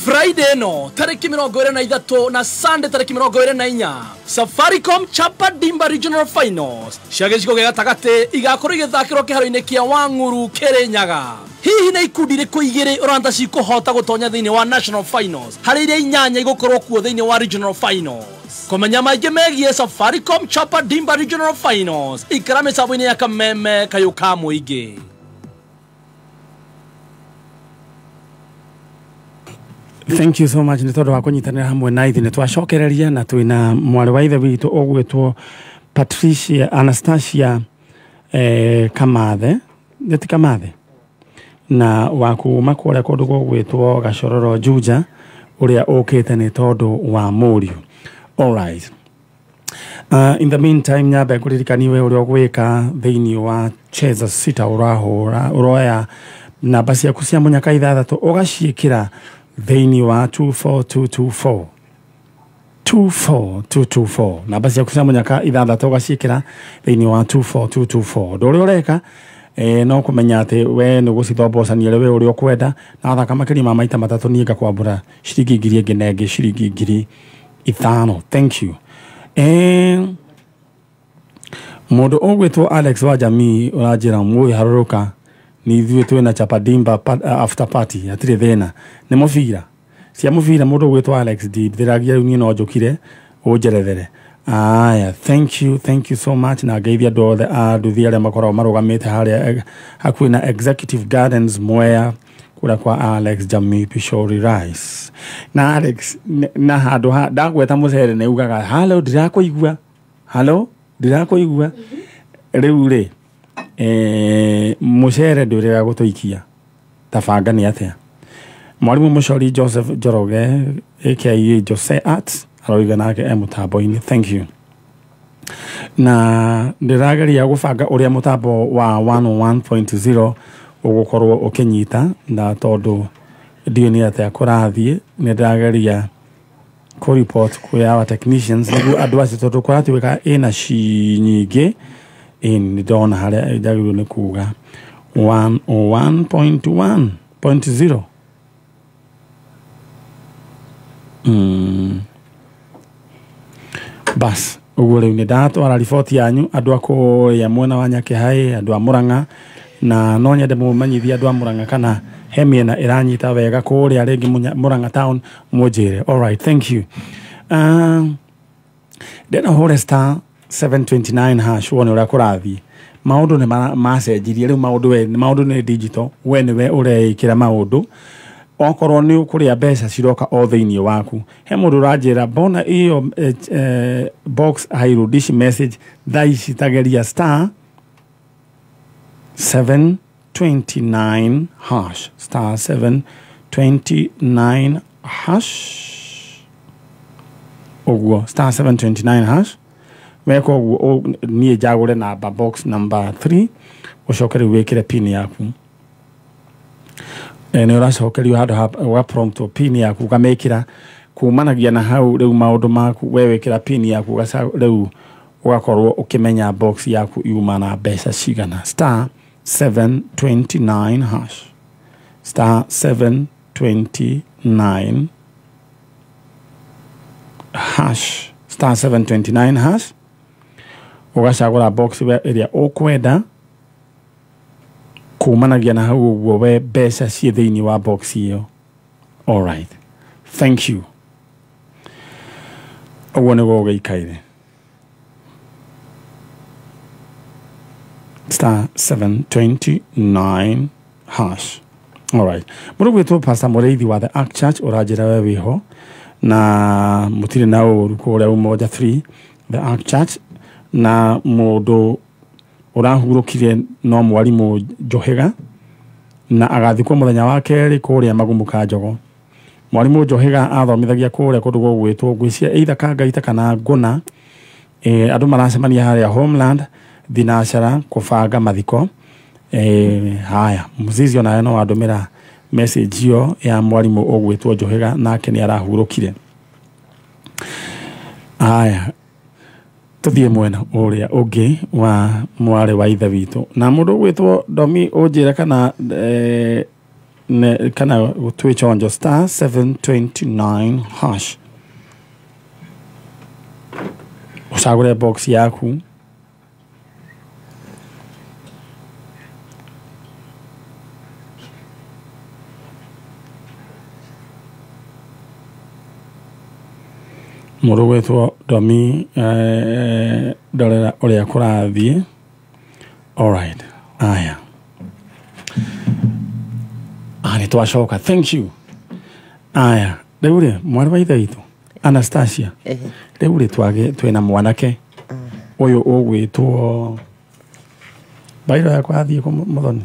Friday no tariki 23 na Sunday tariki 24 Safaricom Chapa Dimba Regional Finals cia gĩcigo gĩa gatagatĩ igakorwo igĩthakĩrwo kĩharo-inĩ kĩa Wang'uru Kĩrĩnyaga. Hihi nĩ ikundi irĩkũ igĩrĩ ũranta cikũhota gũtonya thĩinĩ wa National Finals harĩ iria inyanya igũkorwo kuo thĩinĩ wa Regional Finals? Kũmenya maingĩ megiĩ Safaricom Chapa Dimba Regional Finals ikara mĩtambo-inĩ ya Kameme kayũ ka mũingĩ. Thank you so much nĩ tondũ wa kũnyitanĩra hamwe na ithuĩ. Nĩ twacokereria na twĩna mwarĩ wa ithe witũ ũgwĩtwo Patricia Anastasia Kamathe, nĩ ti Kamathe, na wa kuma kũrĩa kũndũ gũgwĩtwo Gacororo Juja, ũrĩa ũkĩte nĩ tondũ wa mũriũ. All right. In the meantime nyambe ngũririkanie ũrĩa ũgwĩka thĩinĩ wa Cheza Sita, ũrahũra ũroya namba ciaku cia mũnyaka ithathatũ ũgaciĩkĩra thĩinĩ wa 24224 24224 namba ciaku cia mũnyaka ithathatũ ũgaciĩkĩra thĩinĩ wa 24224. Ũndũ ũrĩa ũreka no kũmenya atĩ we nĩ gũcithombocania we ũrĩa ũkwenda, na wathaka makĩria ma maita matatũ niĩ ngakwambũra ciringi 1,000 ĩngĩ na ĩngĩ ciringi 5,000. Thank you. Mũndũ ũgwĩtwo Alex wa Jamii ũranjĩra mũĩ harũrũka nĩ ithuĩ twĩna Chapa Dimba after party, hatirĩ thĩna. Nĩ mũbira cia mũbira, mũndũ ũgwĩtwo Alex ndithĩragia rĩu niĩ no njũkire ũnjerethere. Aya, thank you, thank you so much. Na ngeithia andũ othe a nduthi arĩa makoragwo marũgamĩte harĩa hakuhĩ na Executive Gardens Mwea kũrĩa kwa Alex Jamii Pishori Rice. Na Alex na handũ ha ndagweta mũcere nĩ ugaga halo ndirakũigua, halo ndirakũigua. Rĩu rĩ mũcere ndũrĩga gũtũikia tabanga nĩ atĩa? Mwarimu Mũcori Joseph Njoroge aka Jose Arts aroiga nake e mũtambo-inĩ. Thank you. Na ndĩrageria gũbanga ũrĩa mũtambo wa 101.0 ũgũkorwo ũkĩnyita, na tondũ ndiũĩ nĩ atĩa kũrathiĩ nĩ ndĩrageria kũ report kwĩ our technicians nĩguo andũ acio, tondũ kũratuĩka ĩna ci nyingĩ. Nĩ ndona harĩa njagĩrĩirwo nĩ kuga 101.1.0. Bas ũguo rĩu nĩ ndatwara riboti yanyu andũ a kũrĩa mwena wa Nyakĩhaĩ, andũ a Mũrang'a, na no nyende mũmenyithie andũ a Mũrang'a kana he mĩena ĩranyita wega kũrĩa rĩngĩ Mũrang'a town mũnjĩre. All right, thank you. Ndĩna hũre star 729 hash wone ũrĩa kũrathiĩ. Maũndũ nĩ macenjirie rĩu, maũndũ nĩ digital, we nĩwe ũreĩkĩra maũndũ. Okorwo nĩ ũkũrĩa mbeca ciroka o thĩinĩ waku. He mũndũ ũranjĩra mbona iyo box hairudishi message thaa ici, tageria star 729 hash, star 729 hash, ũguo star 729 hash Weka ũguo niĩ njagũre namba box number 3 ũcoke rĩu wĩkĩre pin yaku. Nĩ ũracokerio handũ ha ũga prompt pin yaku ũkamĩkĩra kumanagia na hau rĩu maũndũ maku we wĩkĩra pin yaku rĩu ũgakorwo ũkĩmenya box yaku yuma na mbeca cigana. Star 729 hash, star 729 hash, star 729 hash, ũgacagũra box ĩrĩa ũkwenda kumanagia na hau ũguo we mbeca ciĩ thĩinĩ wa box ĩyo. All right, thank you. Ũguo nĩguo ũgĩikaire. Star 729 hash. All right. Mũndũ gwĩtwo Pastor Mũrĩithi wa The Ark Church ũranjĩra we wĩho na mũtirĩ na ũru kũrĩa Umoja 3 The Ark Church, na mũndũ ũrahurũkire no mwarimũ Njohĩga na agathikwo mũthenya wa kerĩ kũrĩa Magumu ka Njogo. Mwarimũ Njohĩga athomithagia kũrĩa kũndũ gũgwĩtwo ngwĩciria either Kangaita kana Ngũna. Andũ maracemania harĩa Homeland thinacara kũbanga mathiko. Haya Muzizi onawe no andũmĩra message ĩyo ya mwarimũ ũgwĩtwo Njohĩga nake nĩ arahurũkire. Haya tũthiĩ mwena ũrĩa ũngĩ wa mwarĩ wa ithe witũ na mũndũ ũgwĩtwo Domi ũnjĩre kana kana twĩ chonjo star 729 hash ũcagũre box yaku. Mũndũ ũgwĩtwo Domi ndorera ũrĩa kũrathiĩ. All right, aya nĩ twacoka, thank you. Aya rĩu rĩ mwarĩ wa ithe witũ Anastasia, rĩu rĩ twĩna mwanake ũyũ ũgwĩtwo bairo yakwa athiĩ kũ Mũthoni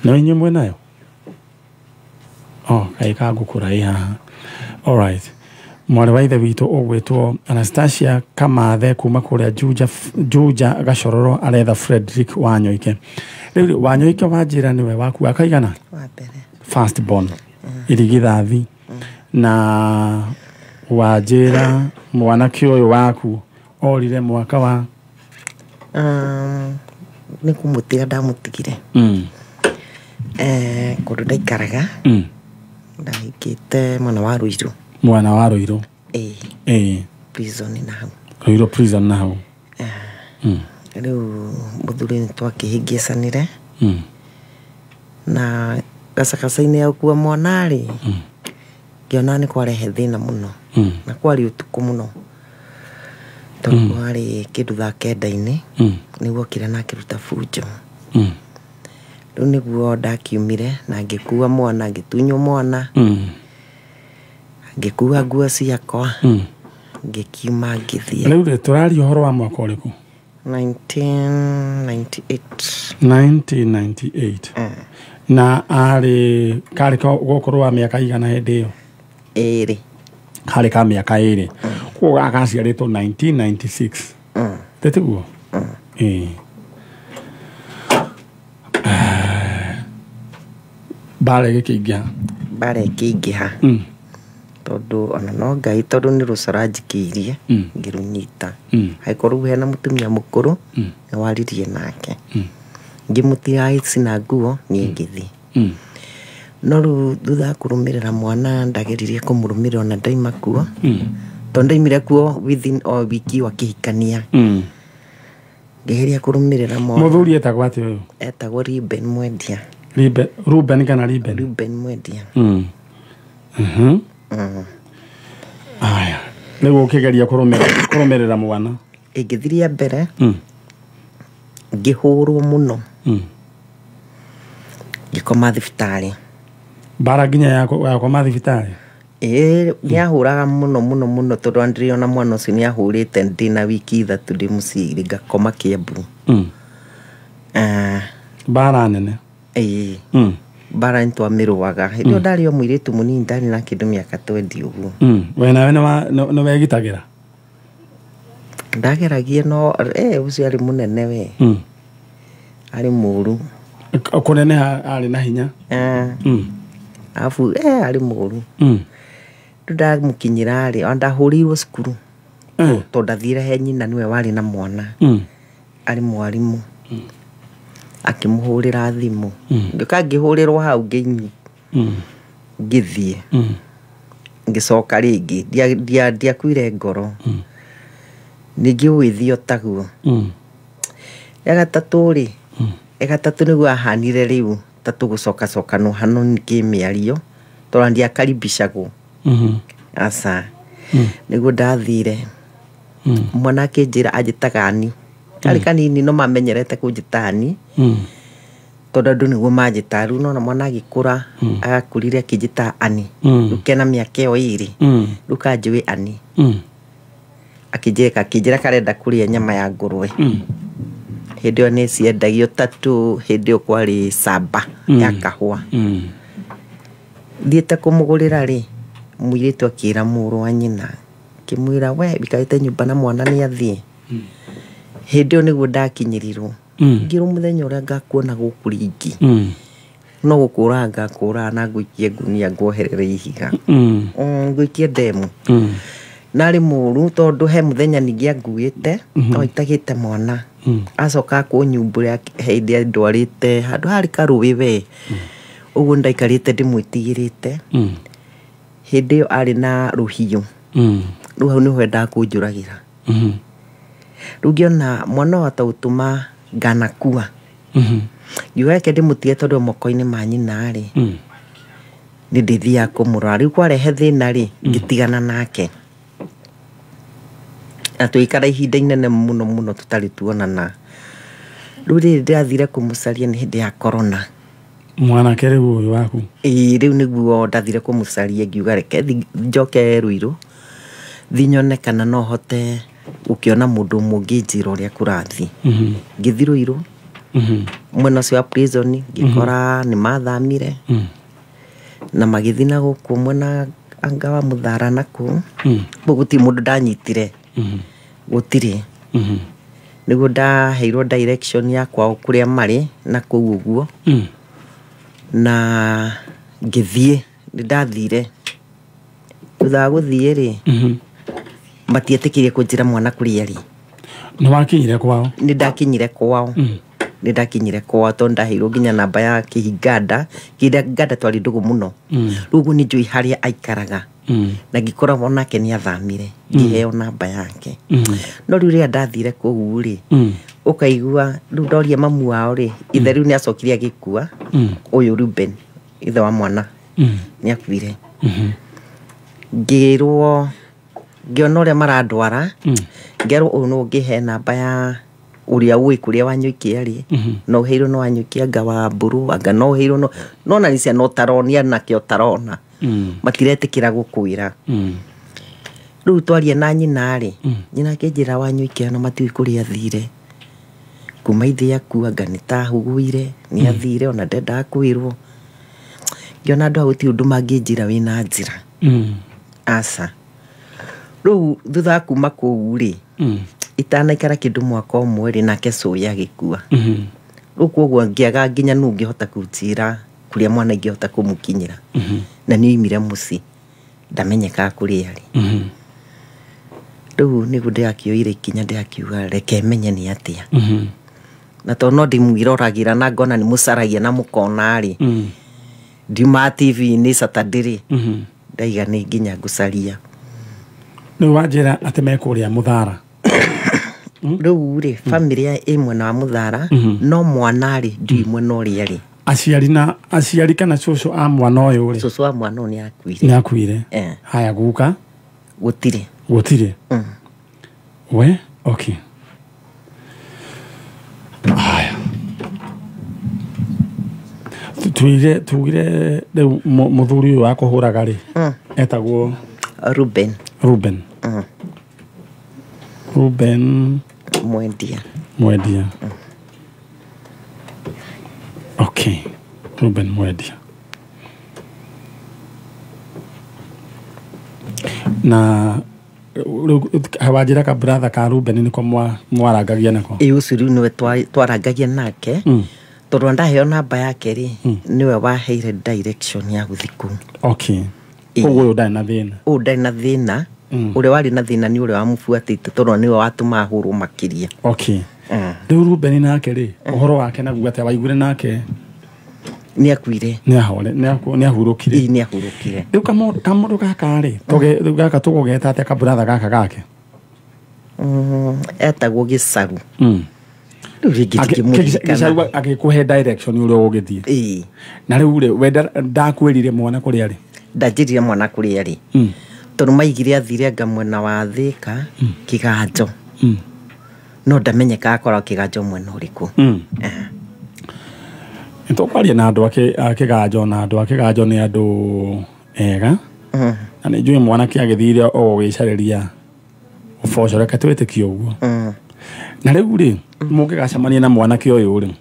no inyuĩ mwĩnayo? Oh, kaĩ kangũkũra ĩ haha. All right, mwarĩ wa ithe witũ ũgwĩtwo Anastasia Kamathe kuma kũrĩa Juja Gacororo aretha Frederick Wanyoike. Rĩu Wanyoike wanjĩra nĩwe waku akaigana? Wa mbere. First born. Irigithathi. Na wanjĩra mwanake ũyũ waku orire mwaka wa nĩ kũmũtiga ndamũtigire. Kũndũ ndaikaraga. Ndahikĩte mwena wa Ruiru. Mwana wa Ruiru. Prison na hau. Ruiru prison na hau. Rĩu mũthuri nĩ twakĩhĩngĩcanire. Na gacagaca-inĩ ya gũkua mwana rĩ, ngĩona nĩ kwarehe thĩna mũno. Na kwarĩ ũtukũ mũno. Tondũ kwarĩ kĩndũ thaa kenda-inĩ, nĩguo okire na akĩruta bunjo. Rĩu nĩguo ndakiumire na ngĩkua mwana, ngĩtunywo mwana. Ngĩkua nguo ciakwa, ngĩkiuma ngĩthiĩ. Rĩu rĩ tũraria ũhoro wa mwaka ũrĩkũ? 1998. 1998. Na arĩ karĩ gũkorwo wa mĩaka igana hĩndĩ ĩyo? Ĩrĩ. Karĩ ka mĩaka ĩrĩ. Koguo gaka gaciarĩtwo 1996. Tĩtiguo? Ĩĩ. Mbara ĩgĩkĩingĩha. Mbara ĩkĩingĩha. Tondũ ona no Ngai tondũ nĩ rũcora njikĩirie ngĩrũnyita. Angĩkorwo hena mũtumia mũkũrũ nĩ waririe nake. Ngĩmũtiga agĩcina nguo niĩ ngĩthiĩ. No rĩu thutha wa kũrũmĩrĩra mwana ndageririe kũmũrũmĩrĩra ona ndaima kuo. Tondũ ndaimire kuo within o wiki wa kĩhikania. Ngĩgeria kũrũmĩrĩra mwana. Mũthuri etagwo atĩa ũyũ? Etagwo Ruben Mwendia. Ruben kana Ruben? Ruben Mwendia. Aya, rĩu ũkĩgeria kũrũmĩrĩra mwana. Ĩngĩthiria mbere ngĩhũrwo mũno. Ngĩkoma thibitarĩ. Mbara nginya ya gũkoma thibitarĩ? Ĩĩ, nĩahũraga mũno mũno mũno tondũ ndĩrona mwana ũcio nĩahũrĩte ndĩna wiki 3 ndĩ mũciĩ ngakoma Kĩambu. Mbara nene? Ĩĩ. Mbara nĩtwamĩrũaga. Hĩndĩ ĩyo ndarĩ o mũirĩtu mũnini, ndarĩ na kĩndũ mĩaka 20 ũguo. We nawe nĩ wegitagĩra? Ndageragie no ũcio arĩ mũnene we. Arĩ mũru. Kũneneha arĩ na hinya. Arabu arĩ mũru. Rĩu ndamũkinyĩra rĩ, ona ndahũrĩirwo cukuru. Tondũ ndathire he nyina nĩwe warĩ na mwana. Arĩ mwarimũ. Akĩmũhũrĩra thimũ. Ngĩũka ngĩhũrĩrwo hau ngĩthiĩ. Ngĩcoka rĩngĩ ndiakuire ngoro. Ningĩ ũgĩthiĩ o taguo. Ya gatatũ rĩ, ya gatatũ nĩguo ahanire rĩu ta tũgũcokacokanwo hano kĩmĩario tondũ ndiakaribicagwo. Aca. Nĩguo ndathire. Mwana akĩnjĩra anjĩtaga Ani. Karĩ kanini no mamenyerete kũnjĩta Ani. Tondũ andũ nĩguo manjĩtaga. Rĩu nona mwana agĩkũra agakũrire akĩnjĩta Ani. Rĩu kena mĩaka ĩyo ĩrĩ. Rĩu kanjũĩ Ani. Akĩnjĩra karenda kũrĩa nyama ya ngũrwe. Hĩndĩ ĩyo nĩ ciendagio tatu, hĩndĩ ĩyo kwarĩ camba ya kahũa. Thiĩte kũmũgũrĩra rĩ, mũirĩtu akĩra mũrũ wa nyina, akĩmwĩra we wikarĩte nyũmba na mwana nĩ athiĩ. Hĩndĩ ĩyo nĩguo ndakinyĩrirwo. Ngĩrwo mũthenya ũrĩa ngakuona gũkũ rĩngĩ. No gũkũraga ngakũraga na ngũikie ngunia nguoherere ihiga. Ngũikie ndemu. Narĩ mũru tondũ he mũthenya ningĩ anguĩte, no aitagĩte mwana. Acoka kũnyumbũra hĩndĩ andwarĩte handũ harĩ karũĩ we. Ũguo ndaikarĩte ndĩmwĩtigĩrĩte. Hĩndĩ ĩyo arĩ na rũhiũ. Rĩu hau nĩho endaga kũnjũragĩra. Rĩu ngĩona mwana ũyũ ataũtũma nganakua. Ngiuga reke ndĩmũtige tondũ moko-inĩ ma nyina rĩ, nĩ ndĩthiaga kũmũrora. Rĩu kwarehe thĩna rĩ, ngĩtigana nake. Na tũgĩikara ihinda inene mũno mũno tũtarĩ tuonana. Rĩu rĩrĩ ndĩrathire kũmũcaria nĩ hĩndĩ ya corona. Mwanake rĩu ũyũ waku? Ĩĩ, rĩu nĩguo ndathire kũmũcaria ngiuga reke njoke Ruiru thi nyone kana no hote gũkĩona mũndũ ũmwe ũngĩnjĩra ũrĩa kũrathiĩ. Ngĩthiĩ Ruiru mwena ũcio wa prison ngĩkora nĩ mathamire na magĩthiĩ na gũkũ mwena anga wa Mũthara na kũu. Kũu gũtirĩ mũndũ ndanyitire. Gũtirĩ. Nĩguo ndaheirwo direction ya kwao kũrĩa marĩ na kũu ũguo. Na ngĩthiĩ, nĩ ndathire. Thutha wa gũthiĩ rĩ, matietĩkĩrie kũnjĩra mwana kũrĩa arĩ. Nĩ wakinyire kwao? Nĩ ndakinyire kwao. Nĩ ndakinyire kwao tondũ ndaheirwo nginya namba ya Kĩhinganda. Kĩhinganda twarĩ ndũgũ mũno. Rĩu ũguo nĩ njũĩ harĩa aikaraga. Na ngĩkora onake nĩ athamire, ngĩheo namba yake. No rĩu rĩrĩa ndathire kũu rĩ, ũkaigua rĩu ndoria mamu wao rĩ, ithe rĩu nĩ acokire agĩkua, ũyũ Ruben, ithe wa mwana, nĩ akuire. Ngĩrwo, ngĩona ũrĩa marandwara, ngerwo ũyũ nũ ũngĩhe namba ya ũrĩa ũĩ kũrĩa Wanyũiki arĩ, no ũheirwo nĩ Wanyũiki anga wa Mbũrũ, anga no ũheirwo no, no na nĩ ciana ũtaronia nake ũtarona. Matiretĩkĩra gũkwĩra. Rĩu twaria na nyina rĩ, nyina akĩnjĩra Wanyũiki ona matiũĩ kũrĩa athire. Kuma ithe akua anga nĩ ta ahũgũire, nĩ athire ona ndendaga kwĩrwo. Ngĩona andũ aya gũtirĩ ũndũ mangĩnjĩra wĩna njĩra. Aca. Rĩu thutha wa kuma kũu rĩ, itanaikara kĩndũ mwaka ũmwe rĩ, nake cũĩ agĩkua. Rĩu koguo ngĩaga nginya nũ ũngĩhota kũnjĩra kũrĩa mwana ingĩhota kũmũkinyĩra. Na nĩ oimire mũciĩ, ndamenyekaga kũrĩa arĩ. Rĩu nĩguo ndĩrakĩoire ikinya ndĩrakiuga reke menye nĩ atĩa. Na tondũ no ndĩmwĩroragĩra na ngona nĩ mũcaragia na mũkona rĩ, ndiumaga TV-inĩ Saturday rĩ, ndaiga nĩ nginya ngũcaria. Rĩu wanjĩra atĩ me kũrĩa Mũthara. Rĩu rĩ, bamĩrĩ ĩ mwena wa Mũthara, no mwana rĩ, ndiũĩ mwena ũrĩa arĩ. Aciari na aciari kana cũcũ a mwana ũyũ rĩ? Cũcũ wa mwana ũyũ nĩ akuire. Nĩ akuire. Haya guka? Gũtirĩ. Gũtirĩ? We? Okay. Haya. Tugire rĩu mũthuri ũyũ wa kũhũraga rĩ, etagwo Ruben. Ruben. Ruben Mwendia. Mwendia. Okay. Ruben Mwendia. Na Wanjĩra ka brother ka Ruben nĩko mwarangagia nako. Ĩ ũcio rĩu nĩwe twarangagia nake, tondũ ndaheo namba yake rĩ, nĩwe waheire direction ya gũthiĩ kũu. Okay. Koguo ũyũ ndarĩ na thĩna. Ũyũ ndarĩ na thĩna. Ũrĩa warĩ na thĩna nĩ ũrĩa wamũbuatĩte, tondũ nĩwe watũmaga ahũrwo makĩria. Okay. Rĩu Ruben nake rĩ, ũhoro wake naguo atĩa waiguire nake? Nĩ akuire. Nĩ ahore, nĩ ahurũkire. Ĩ, nĩ ahurũkire. Rĩu kamũndũ gaka rĩ, gaka tũgũgeta atĩa kaburatha gaka gake? Etagwo Gĩcaru. Rĩu rĩngĩ ndingĩmũririkana. Gĩcaru agĩkũhe direction ũrĩa ũgũgĩthiĩ. Ĩ. Na rĩu rĩ, we ndakwĩrire mwana kũrĩa arĩ? Ndanjĩrire mwana kũrĩa arĩ. Tondũ maigire athire anga mwena wa Thĩka, Kĩganjo. No ndamenyekaga akoragwo Kĩganjo mwena ũrĩkũ. Nĩtũkwaria na andũ a Kĩganjo, na andũ a Kĩganjo nĩ andũ ega. Na nĩ njũĩ mwanake agĩthire o gũgĩcarĩria ũboco, reke twĩtĩkie ũguo. Na rĩu rĩ, mũngĩgacemania na mwanake ũyũ rĩ,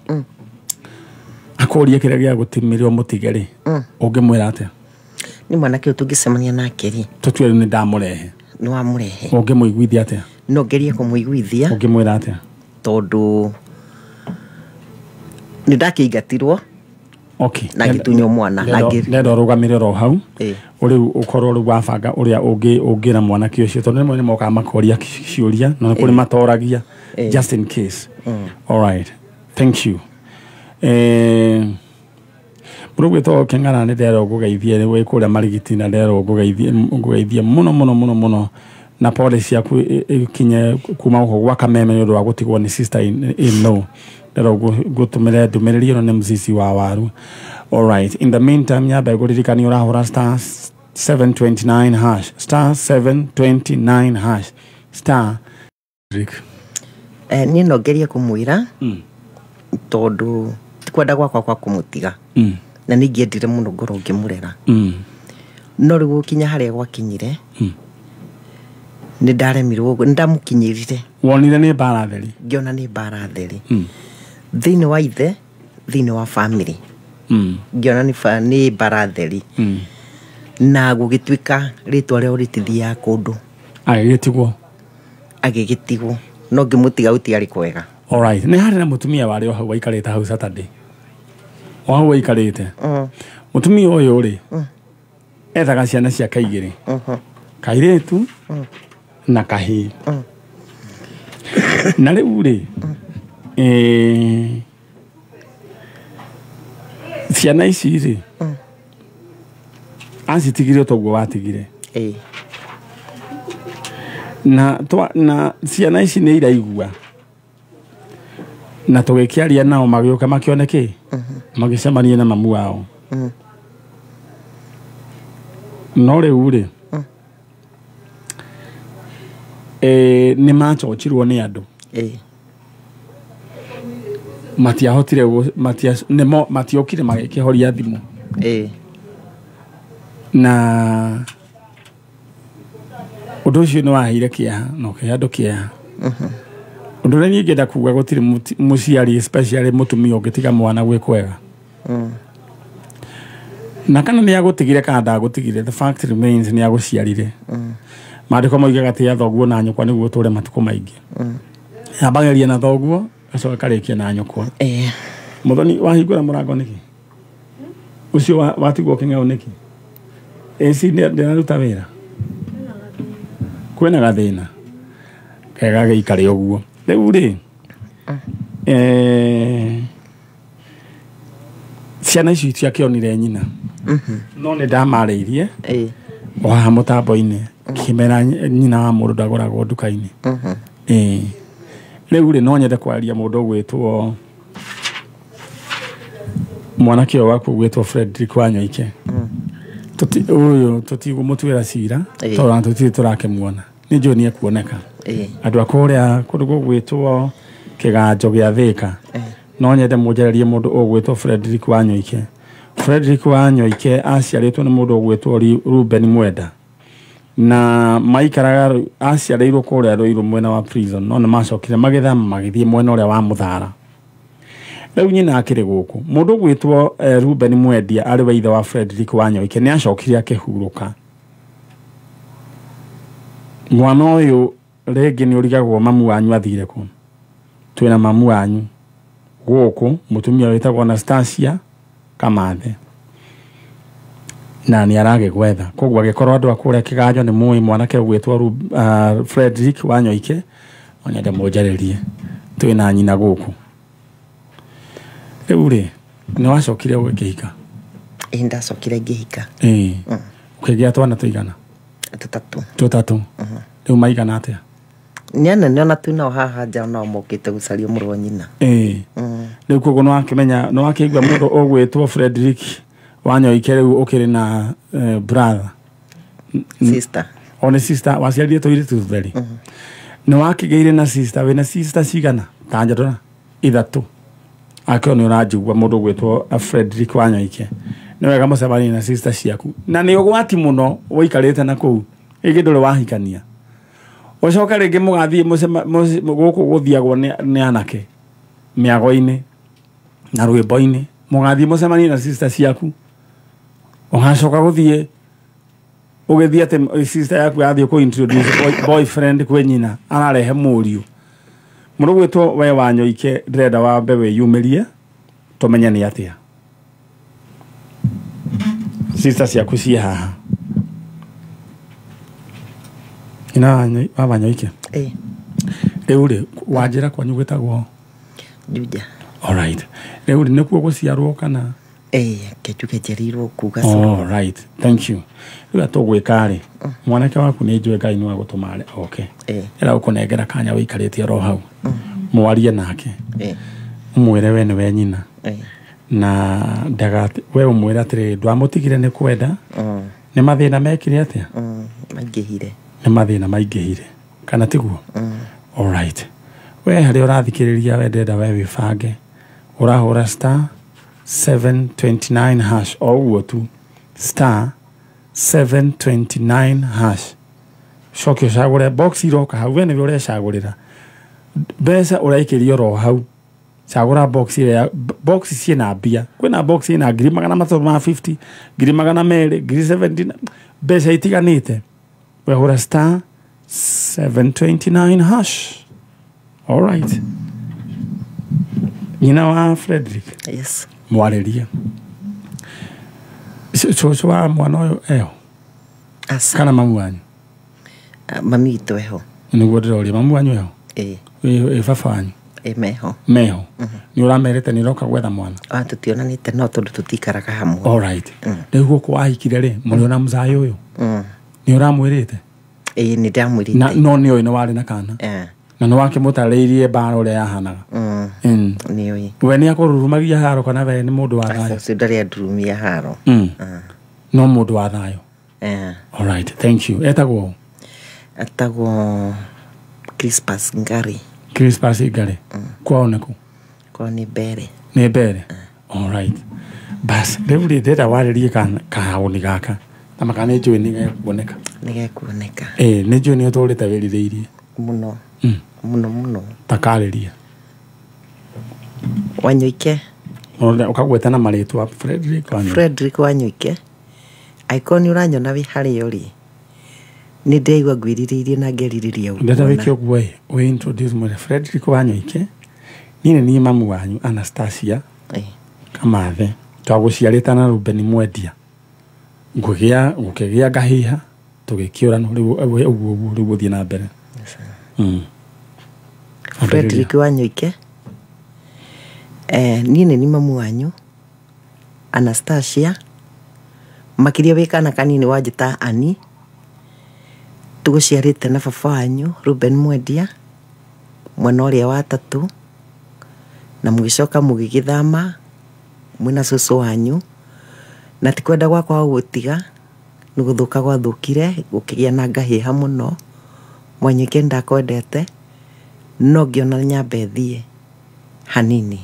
akũrie kĩrĩa gĩa gũtimĩrwo mũtige rĩ, ũngĩmwĩra atĩa? Nĩ mwanake ũyũ tũngĩcemania nake rĩ, tũtue rĩu nĩ ndamũrehe. Nĩ wamũrehe. Ũngĩmũiguithia atĩa? No ngerie kũmũiguithia. Ũngĩmwĩra atĩa? Tondũ nĩ ndakĩingatirwo. Okay. Na ngĩtunywo mwana. Ndenda ũrũgamĩre oro hau. Rĩu ũkorwo rĩu wabanga ũrĩa ũngĩra mwanake ũcio, tondũ rĩmwe nĩ mokaga makoria ciũria, na nĩ kũrĩ matoragia, just in case. All right. Thank you. Mũndũ ũgwĩtwo Kĩng'ara nĩ nderwo ngũgeithie, nĩ wĩ kũrĩa Marigiti, na nderwo ngũgeithie mũno mũno mũno mũno, na pole ciaku ikinye kuma gũkũ gwa Kameme nĩ ũndũ wa gũtigwo nĩ sister in law. Nderwo ngũtũmĩre ndũmĩrĩri ĩno nĩ mũcici wa waru. All right. In the meantime, nyambe ngũririkanie ũrahũra star 729 hash, star 729 hash, star. Niĩ no ngerie kũmwĩra, tondũ ti kwenda gwakwa kwa kũmũtiga. Na nĩ ingĩendire mũno ngorwo ngĩmũrera. No rĩu gũkinya harĩa gwakinyire, nĩ ndaremirwo, nĩ ndamũkinyĩrire. Wonire nĩ mbara theri? Ngĩona nĩ mbara theri. Thĩinĩ wa ithe, thĩinĩ wa family. Ngĩona nĩ mbara theri. Na gũgĩtuĩka rĩtwa rĩao rĩtithiaga kũndũ. Agĩgĩtigwo? Agĩgĩtigwo. No ngĩmũtiga gũtiarĩ kwega. All right. Nĩ harĩ na mũtumia warĩ o hau waikarĩte hau Saturday. O hau waikarĩte. Mũtumia ũyũ rĩ, ethaga ciana ciake igĩrĩ. Kairĩtu na kahĩĩ. Na rĩu rĩ, ciana ici rĩ, acitigire o toguo watigire. Na ciana ici nĩ iraigua. Na tũgĩkĩaria nao magĩũka makĩone kĩ? Magĩcemania na mamu wao. No rĩu rĩ, nĩ macochirwo nĩ andũ. Matiahotire matiokire magĩkĩhoria thimũ. Na ũndũ ũcio nĩ waheire kĩeha, na ũkĩhe andũ kĩeha. Ũndũ ũrĩa niĩ ingĩenda kuga, gũtirĩ mũciari, especially mũtumia ũngĩtiga mwana gwĩ kwega. Na kana nĩ agũtigire kana ndagũtigire, the fact remains nĩ agũciarire. Maandĩko moigaga tĩa thoguo na nyũkwa nĩguo ũtũre matukũ maingĩ. Ambagĩrĩria na thoguo, gacoka karĩkia na nyũkwa. Mũthoni wahingũra mũrango nĩkĩ? Ũcio watigwo kĩng'eo nĩkĩ? AC ndĩraruta wĩra. Kwĩna gathĩna. Kega gĩikare ũguo. Rĩu rĩ, ciana ici itiakĩonire nyina. No nĩ ndamarĩirie o haha mũtambo-inĩ, ngĩmera nyina wa mũndũ ndagũragwo nduka-inĩ. Rĩu rĩ, no nyende kwaria mũndũ ũgwĩtwo mwanake ũyũ waku ũgwĩtwo Frederick Wanyoike. Ũyũ tũtigũmũtuĩra cira, tondũ tũtirĩ tũrakĩmuona. Nĩ njũĩ nĩ ekuoneka. Andũ a kũrĩa kũndũ gũgwĩtwo Kĩganjo gĩa Thĩka, no nyende mũnjarĩrie mũndũ ũgwĩtwo Frederick Wanyoike. Frederick Wanyoike aciarĩtwo nĩ mũndũ ũgwĩtwo Ruben Mwenda. Na maikaraga, aciarĩirwo kũrĩa Ruiru mwena wa prison, no nĩ macokire magĩthama magĩthiĩ mwena ũrĩa wa Mũthara. Rĩu nyina akĩrĩ gũkũ. Mũndũ ũgwĩtwo Ruben Mwendia arĩ we ithe wa Frederick Wanyoike nĩ acokire akĩhurũka Mwana ũyũ rĩngĩ nĩ ũrigagwo mamu wanyu athire kũ. Twĩna mamu wanyu gũkũ mũtumia wĩtagwo Anastasia Kamathe na nĩ aragĩgwetha. Koguo angĩkorwo andũ a kũrĩa kĩganjo nĩ mũĩ mwanake ũgwĩtwo Frederick Wanyoike, no nyende mũnjarĩrie. Twĩna nyina gũkũ. Rĩu rĩ, nĩ wacokire ũgĩkĩhika? Ĩĩ, ndacokire ngĩhika. Ĩĩ. Ũkĩgĩa twana tũigana? Tũtatũ. Tũtatũ. Rĩu maigana atĩa? Nĩ anene ona twĩ nao haha nja nao mokĩte gũcaria mũrũ wa nyina. Ĩĩ. Rĩu koguo nĩwakĩmenya, nĩwakĩigua mũndũ ũgwĩtwo Frederick Wanyoike rĩu ũkĩrĩ na brother. Sister. O nĩ sister, waciarire tũirĩtu tũtheri. Nĩwakĩgĩire na sister, wĩna sister cigana? Ta njatũra ithatũ. Akĩo nĩ ũranjigua mũndũ ũgwĩtwo Frederick Wanyoike. Nĩ wega mũcemanie na sister ciaku. Na nĩ ũgwati mũno ũikarĩte na kũu. Rĩngĩ ndũrĩ wahikania. Ũcoke rĩngĩ mũgathiĩ gũkũ gũthiagwo nĩ anake mĩago-inĩ na rwĩmbo-inĩ. Mũgathiĩ mũcemanie na sister ciaku. Ũgacoka gũthiĩ ũgĩthiĩ atĩ sister yaku yathiĩ kũ introduce boyfriend kwĩ nyina ararehe mũriũ. Mũndũ ũgwĩtwo we Wanyoike ndĩrenda wambe wĩyumĩrie tũmenye nĩ atĩa. Sister ciaku ciĩ haha. Ina wa Wanyoike. Ĩĩ. Rĩu rĩ, wanjĩra kwanyu gwĩtagwo? Juja. All right. Rĩu rĩ, nĩkuo gũciarwo kana? Ĩĩ, njuge njiarirwo kũu Gacũrũ. All right. Thank you. Rĩu tũgwĩka rĩ, mwanake waku nĩ njũĩ Ngai nĩwe gũtũma oke. Ĩra ũkũnengera kanya wĩikarĩte oro hau. Mwarie nake. Ũmwĩre we nĩwe nyina. Na ndagati we ũmwĩre atĩrĩrĩ, ndwamũtigire nĩ kwenda. Nĩ mathĩna mekire atĩa? Maingĩhire. Nĩ mathĩna maingĩhire. Kana tiguo? All right. We harĩa ũrathikĩrĩria we ndĩrenda we wĩbange. Ũrahũra star 729 hash o ũguo tu. Star 729 hash. Coke ũcagũre box iroka hau, we nĩwe ũrecagũrĩra. Mbeca ũraikĩria oro hau. Cagũra box ĩrĩa, box ciĩna mbia. Kwĩna box ĩna 350,000, 200,000, 70,000, mbeca itiganĩte. Wehũra star 729 hash. All right. Nyina wa Frederick. Yes. Mwarĩrie. Cũcũ wa mwana ũyũ eho? Aca. Kana mamu wanyu? Mami witũ eho. Nĩguo ndĩroria, mamu wanyu eho? Ĩĩ. Ĩ baba wanyu? Ĩ meho. Meho. Nĩ ũramerĩte nĩ ũroka gwetha mwana? Tũtionanĩte no tondũ tũtikaraga hamwe. All right. Rĩu gũkũ wahikire rĩ, mũrĩ ona mũcayũ ũyũ? Nĩ ũramwĩrĩte? Ĩĩ, nĩ ndamwĩrĩte. Na no nĩ ũĩ nĩ warĩ na kana? Na nĩ wakĩmũtarĩirie mbara ũrĩa yahanaga? Nĩ ũĩ. We nĩ akũrurumagia haro kana we nĩ mũndũ wa thayũ? Ũcio ndarĩ andurumia haro. No mũndũ wa thayũ. All right, thank you. Etagwo ũ? Etagwo Crispus Ngari. Crispus Ngari. Kwao nĩ kũ? Kwao nĩ Mbere. Nĩ Mbere. All right. Bas, rĩu rĩ ndĩrenda warĩrie kaũni gaka. Na maka nĩ njũĩ nĩ gekuoneka. Nĩ gekuoneka. Ĩĩ, nĩ njũĩ nĩ ũtũrĩte wĩrirĩirie. Mũno. Mũno mũno. Takarĩria. Wanyoike. Ũkagweta na marĩtwa Frederick Wanyoike. Frederick Wanyoike. Angĩkorwo nĩ ũranyona wĩ harĩa ũrĩ, nĩ ndĩraigua ngwĩrirĩirie na ngerirĩria Ndĩrenda gũkuona. wĩke ũguo ĩ, wĩ introduce mwĩre Frederick Wanyoike. Niĩ nĩ niĩ mamu wanyu Anastasia Kamathe. Twagũciarĩte na Ruben Mwendia. Ngũkĩgĩa ngahĩha, tũgĩkĩũranwo rĩu ũguo ũguo rĩu gũthiĩ na mbere. Frederick Wanyoike. Niĩ nĩ niĩ mamu wanyu Anastasia. Makĩria wĩ kana kanini wanjĩta Ani. Tũgũciarĩte na baba wanyu Ruben Mwendia, mwena ũrĩa wa tatũ, na mũgĩcoka mũgĩgĩthama mwĩna cũcũ wanyu, na ti kwenda gwakwa gũgũtiga, nĩ gũthũka gwathũkire, gũkĩgĩa na ngahĩha mũno. Mwanyoike ndakwendete, no ngĩona nyambe thiĩ hanini.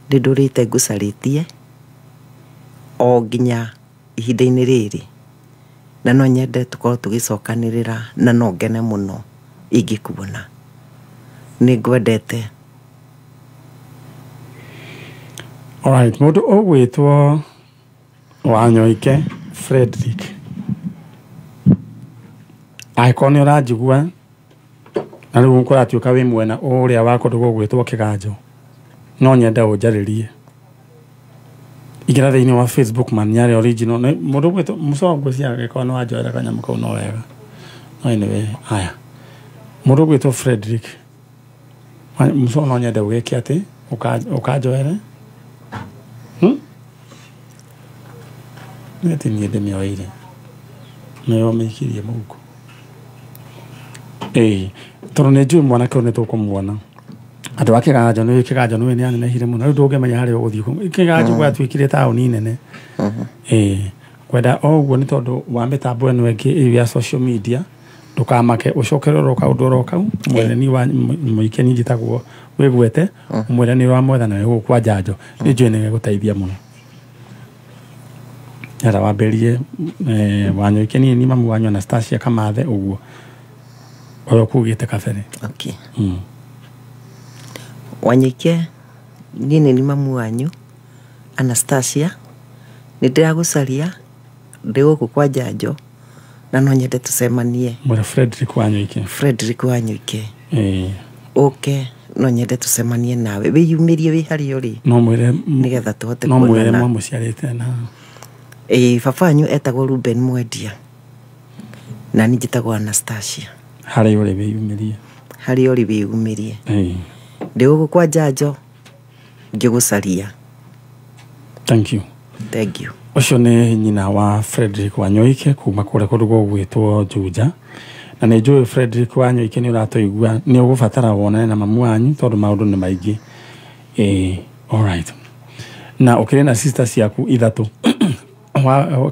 Nĩ ndũrĩte ngũcarĩtie o nginya ihinda-inĩ rĩrĩ, na no nyende tũkorwo tũgĩcokanĩrĩra, na no ngene mũno ingĩkuona. Nĩ ngwendete. All right, mũndũ ũgwĩtwo Wanyoike Frederick. Angĩkorwo nĩ ũranjigua na rĩu kũratuĩka wĩ mwena ũrĩa wa kũndũ gũgwĩtwo Kĩganjo, no nyende ũnjarĩrie. Ingĩra thĩinĩ wa Facebook Manyare original. Nĩ mũndũ ũgwĩtwo mũcongo ngwĩciria angĩkorwo nĩ wanjoera kanyamũ kau no wega. No anyway, haya. Mũndũ ũgwĩtwo Frederick. Mũcongo no nyende ũgĩke atĩ ũkanjoere. Nĩ atĩ niĩ ndĩmĩoeire. Nĩyo mĩikirie mũhuko. Ĩĩ, tondũ nĩ njũĩ mwanake ũyũ nĩ tũkũmuona. Andũ a Kĩganjo nĩ Kĩganjo nĩ anenehire mũno. Rĩu ndũngĩmenya harĩa ũgũthiĩ. Kĩganjo gwatuĩkire taũni nene. Ĩĩ, kwenda o ũguo nĩ tondũ wa mĩtambo ĩno ĩngĩ ĩyo ya social media, ndũkamake ũcokere oro kaũndũ oro kau, mwĩre ni wa mũike ni njĩtagwo wĩgwete, mwĩre nĩ ũramwetha na wĩ gũkũ kwa Njanjo. Nĩ njũĩ nĩ gĩgũteithia mũno. Yara wambĩrĩrie Wanyoike niĩ ni mamu wanyu Anastasia Kamathe ũguo. Ũrĩa ũkugĩte kabere. Okay. Wanyoike niĩ nĩ ni mamu wanyu Anastasia, nĩ ndĩragũcaria ndĩ gũkũ kwa Njanjo na no nyende tũcemanie. Mwĩre Frederick Wanyoike. Frederick Wanyoike. Ũke no nyende tũcemanie nawe, wĩyumĩrie wĩ harĩa ũrĩ. No mwĩre nĩgetha tũhote no mwĩre kuonana. Mwamũciarĩte na Ĩĩ, baba wanyu etagwo Ruben Mwendia na niĩ njĩtagwo Anastasia. Harĩa ũrĩ wĩyumĩrie. Harĩa ũrĩ wĩyumĩrie. Ndĩ gũkũ kwa Njanjo ngĩgũcaria. Thank you. Thank you. Ũcio nĩ nyina wa Frederick Wanyoike kuma kũrĩa kũndũ gũgwĩtwo Juja. Na nĩ njũĩ Frederick Wanyoike nĩ ũratũigua, nĩ ũgũbatara wonane na mamu wanyu tondũ maũndũ nĩ maingĩ. All right. Na ũkĩrĩ na sister ciaku ithatũ.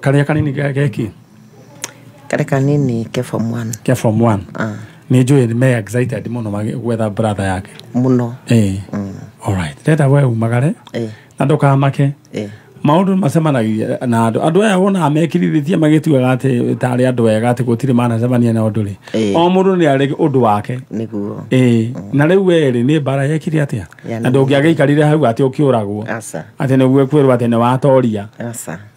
Karĩa kanini geki? Karĩa kanini ke form 1. Ke form 1. Nĩ njũĩ me excited mũno gwetha brother yake. Mũno. All right. Reta we umagare. Na ndũkamake. Maũndũ macemanagia na andũ. Andũ aya wonaga mekirithĩtie magĩtuaga atĩ tarĩ andũ ega atĩ gũtirĩ manacemania na ũndũ rĩ. O mũndũ nĩ arĩ ũndũ wake. Nĩguo. Na rĩu we rĩ nĩ mbara yekire atĩa? Na ndũngĩagĩikarire hau atĩ ũkĩũragwo. Atĩ nĩguo kwĩrwo atĩ nĩ watoria.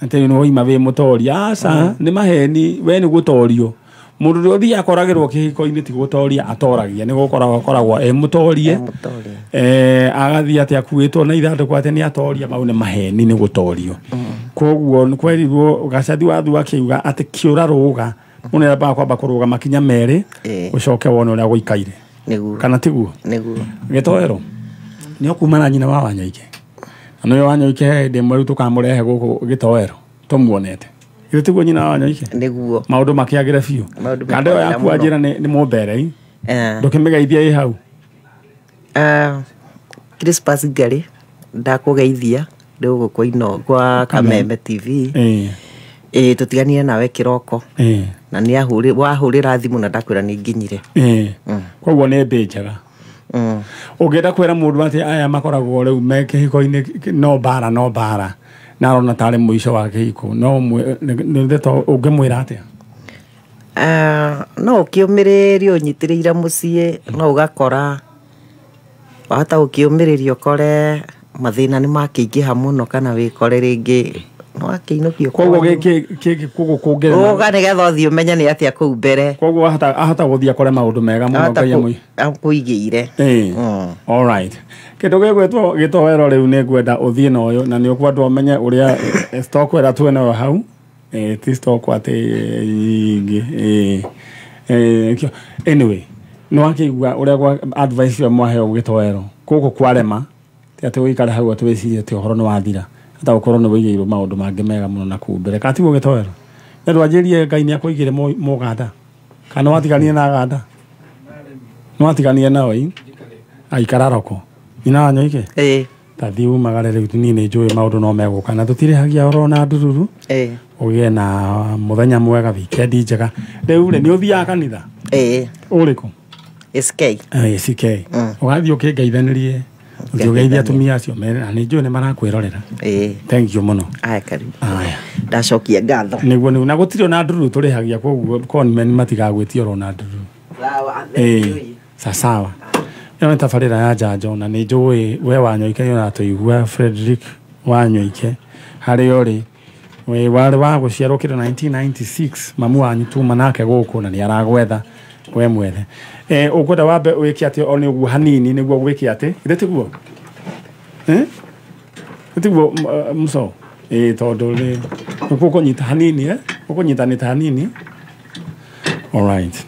Atĩ nĩ woima wĩ mũtoria. Aca, nĩ maheni, we nĩ gũtorio. Mũndũ ũrĩa ũthiaga akoragĩrwo kĩhiko-inĩ ti gũtoria atoragia, nĩ gũkoragwo akoragwo e mũtorie. Agathiĩ atĩ akuĩtwo na ithandũkũ atĩ nĩ atoria, mau nĩ maheni, nĩ gũtorio. Koguo kwerirwo Gacathi wathu akiuga atĩ kĩũra rũga, mũndũ nĩambaga kwamba kũrũga makinya merĩ, ũcoke wone ũrĩa gũikaire. Kana tiguo? Nĩguo. Gĩtoero nĩ ũkuma na nyina wa Wanyoike. Na nĩwe Wanyoike hĩndĩ ĩmwe rĩu tũkamũrehe gũkũ Gĩtoero tũmuonete. Githĩ tiguo nyina wa Wanyoike? Nĩguo. Maũndũ makĩagĩre biũ. Kanda ĩyo yaku anjĩra nĩ mũmberei. Ndũkĩmĩgeithia ĩ hau. Christmas Ngari ndakũgeithia ndĩ gũkũ kwa ino kwa Kameme TV. Tũtiganire nawe kĩroko. Na nĩ wahũrĩra thimũ na ndakwĩra nĩ nginyire. Koguo nĩ mbĩ njega. Ũngĩenda kwĩra mũndũ atĩ aya makoragwo rĩu me kĩhiko-inĩ no mbara no mbara na arona tarĩ mũico wa kĩhiko, no ũngĩmwĩra atĩa? No ũkĩũmĩrĩrie ũnyitĩrĩire mũciĩ, no ũgakora wahota gũkĩũmĩrĩria ũkore mathĩna nĩ makĩingĩha mũno kana wĩkore rĩngĩ no akĩinũkio. Koguo gĩkĩ kũngĩrema. Ũga nĩgetha ũthiĩ ũmenye nĩ atĩa kũu mbere. Koguo ahota gũthiĩ akore maũndũ mega mũno Ngai akũigĩire. All right. Kĩndũ gĩgwĩtwo Gĩtoero rĩu nĩ ngwenda ũthiĩ na ũyũ na nĩ ũkwenda ũmenye ũrĩa stock ĩrĩa twĩ nayo hau. Ti stock atĩ nyingĩ. Anyway, nĩ wakĩigua ũrĩa advice ĩyo mwaheo Gĩtoero. Gũkũ kwarema ti atĩ ũikare hau atĩ wĩcirie atĩ ũhoro nĩ wathira. Hata ũkorwo nĩ wĩigĩirwo maũndũ mangĩ mega mũno na kũu mbere. Kana tiguo Gĩtoero? Na ndwanjĩrie Ngai nĩ akũigĩre mũganda. Kana watiganire na Aganda? Nĩ watiganire nao ĩ? Aikara roko. Nyina Wanyoike? Ta thiĩ umagare rĩu niĩ nĩ njũĩ maũndũ no megũka na tũtirĩhagia oro na ndururu. Ũgĩe na mũthenya mwega, wikendi njega. Rĩu rĩ nĩ ũthiaga kanitha? Ũrĩkũ? SK. SK. Ũgathiĩ ũkĩngeithanĩrie. Ũthiĩ ũgeithie atumia acio na nĩ njũĩ nĩ marakwĩrorera. Thank you mũno. Aya, karibu. Aya. Ndacokia ngatho. Nĩguo na gũtirĩ ona ndururu tũrĩhagia koguo conmen matigagwĩtie oro na ndururu. Sawa. Ĩno nĩ tabarĩra ya Njanjo na nĩ njũĩ we Wanyoike nĩ ũratũigua Frederick Wanyoike harĩa ũrĩ We warĩ wa gũciarwo kĩndũ 1996 mamu wanyu tuma nake gũkũ na nĩ aragwetha we mwethe. Ũkwenda wambe wĩke atĩ o nĩ ũguo hanini nĩguo gwĩke atĩ githĩ tiguo? Tiguo muso tondũ nĩ ũkũnyita hanini ũkũnyitanĩte hanini. All right.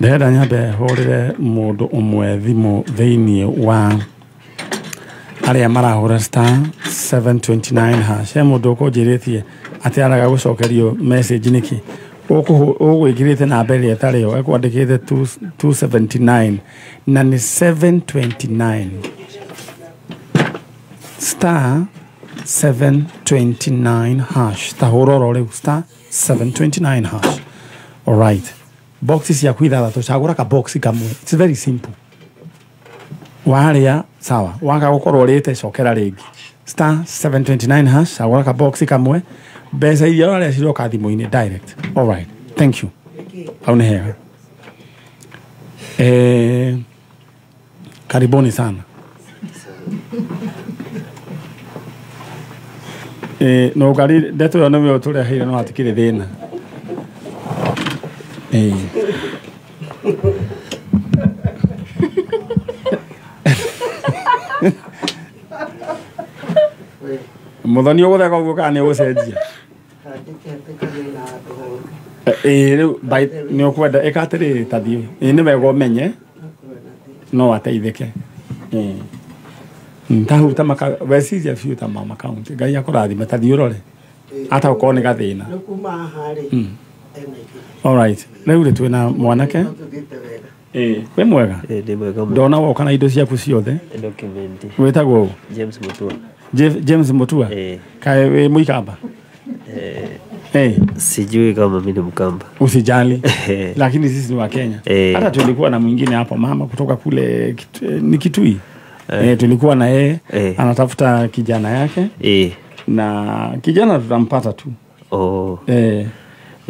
Ndĩrenda nyambe hũrĩre mũndũ ũmwe thimũ thĩinĩ wa arĩa marahũra star 729 hash. He mũndũ ũkũnjĩrĩtie atĩ araga gũcokerio message nĩkĩ ũgwĩkĩrĩte namba ĩrĩa ĩtarĩ yo, ekwandĩkĩte 279 na nĩ 729 star 729 hash. Ta hũra oro rĩu star 729 hash. All right. Boxi ciaku ithathatũ, cagũra ka box kamwe. It's very simple. Warĩa sawa, waga gũkorwo ũrĩte cokera rĩngĩ star 729 hash, cagũra ka box kamwe, mbeca iria ũrarĩa ciroka thimũ-inĩ direct. All right, thank you. Hau nĩ hega. Karibuni sana. No ngari ndeto ĩyo nĩwe ũtũreheire no hatikĩrĩ thĩna. Muthoni ũgũtheka ũguo kana nĩ ũgũcenjia? Rĩu nĩ ũkwenda ĩka atĩrĩrĩ, ta thiĩ nĩ wega ũmenye no ateithĩke. Tahuta weciria biũ ta mama county Ngai akũrathime, ta thiĩ ũrore ata ũkorwo nĩ gathĩna. All right. Rĩu rĩ twĩna mwanake. Wĩ mwega? Ndona woka na indo ciaku ciothe. Wĩtagwo ũ? James Mutua. James Mutua? Kae wĩ Mũikamba? Sijui kama mimi ni Mkamba. Usijali. Lakini sisi ni wa Kenya. Hata tulikuwa na mwingine hapo mama kutoka kule ni Kitui. Tulikuwa na yeye anatafuta kijana yake. Na kijana tutampata tu. Oh.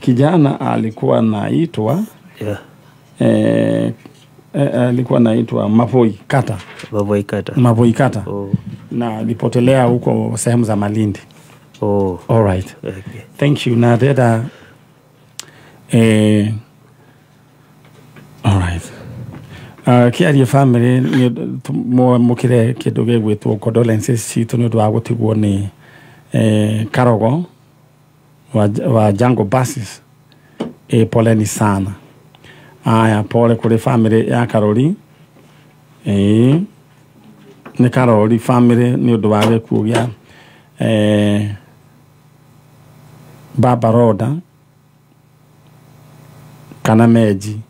Kijana alikuwa naitwa alikuwa naitwa Mapoi Kata. Mapoi Kata. Mapoi Kata. Oh. Na alipotelea huko sehemu za Malindi. Oh. All right. Okay. Thank you. Na dada all right. Kĩarie family nĩ mukire kĩndũ gĩgwĩtwo condolences citũ nĩ ũndũ wa gũtigwo nĩ Karogo wa Jango Buses. Poleni sana. Aya, pole kũrĩ family ya Karori. Nĩ Karori family nĩ ũndũ wa gĩkuũ gĩa Baba Roda kana Meji.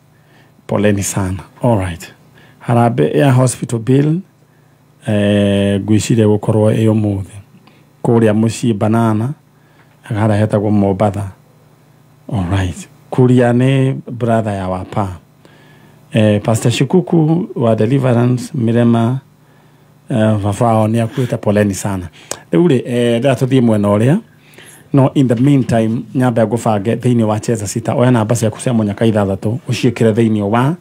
Poleni sana. All right. Harambee ya hospital bill ngwĩciria gũkorwo ĩ ũmũthĩ kũrĩa mũciĩ Banana harĩa hetagwo Mombatha. All right. Kuria nĩ brother ya wapa. Pastor Shikuku wa Deliverance Mirema vavao nĩ akuĩte, poleni sana. Rĩu rĩ ndĩra tũthiĩ mwena ũrĩa. No in the meantime nyambe ngũbange thĩinĩ wa Cheza Sita. Oya namba ciaku cia mũnyaka ithathatũ ũciĩkĩre thĩinĩ wa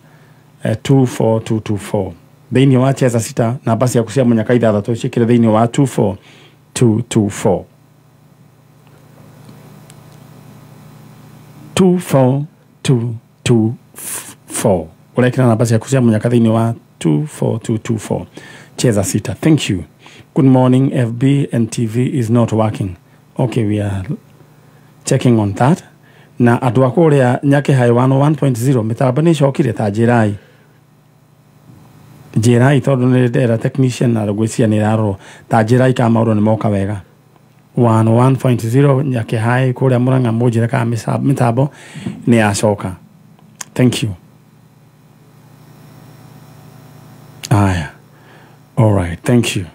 24224. Thĩinĩ wa Cheza Sita namba ciaku cia mũnyaka ithathatũ ũciĩkĩre thĩinĩ wa 24224. 24224. Ũrekĩra namba ciaku cia mũnyaka thĩinĩ wa 24224. Cheza Sita. Thank you. Good morning. FB and TV is not working. Okay, we are checking on that. Na andũ a kũrĩa Nyakĩhai 101.0 mĩtambo nĩ ĩcokire, ta njĩrai njĩrai tondũ nĩ ndera technician na ngwĩciria nĩ ĩrarorwo, ta njĩrai kana maũndũ nĩ moka wega. 101.0 Nyakĩhai kũrĩa Mũrang'a mũnjĩre kana mĩtambo nĩ yacoka. Thank you. Aya. All right, thank you.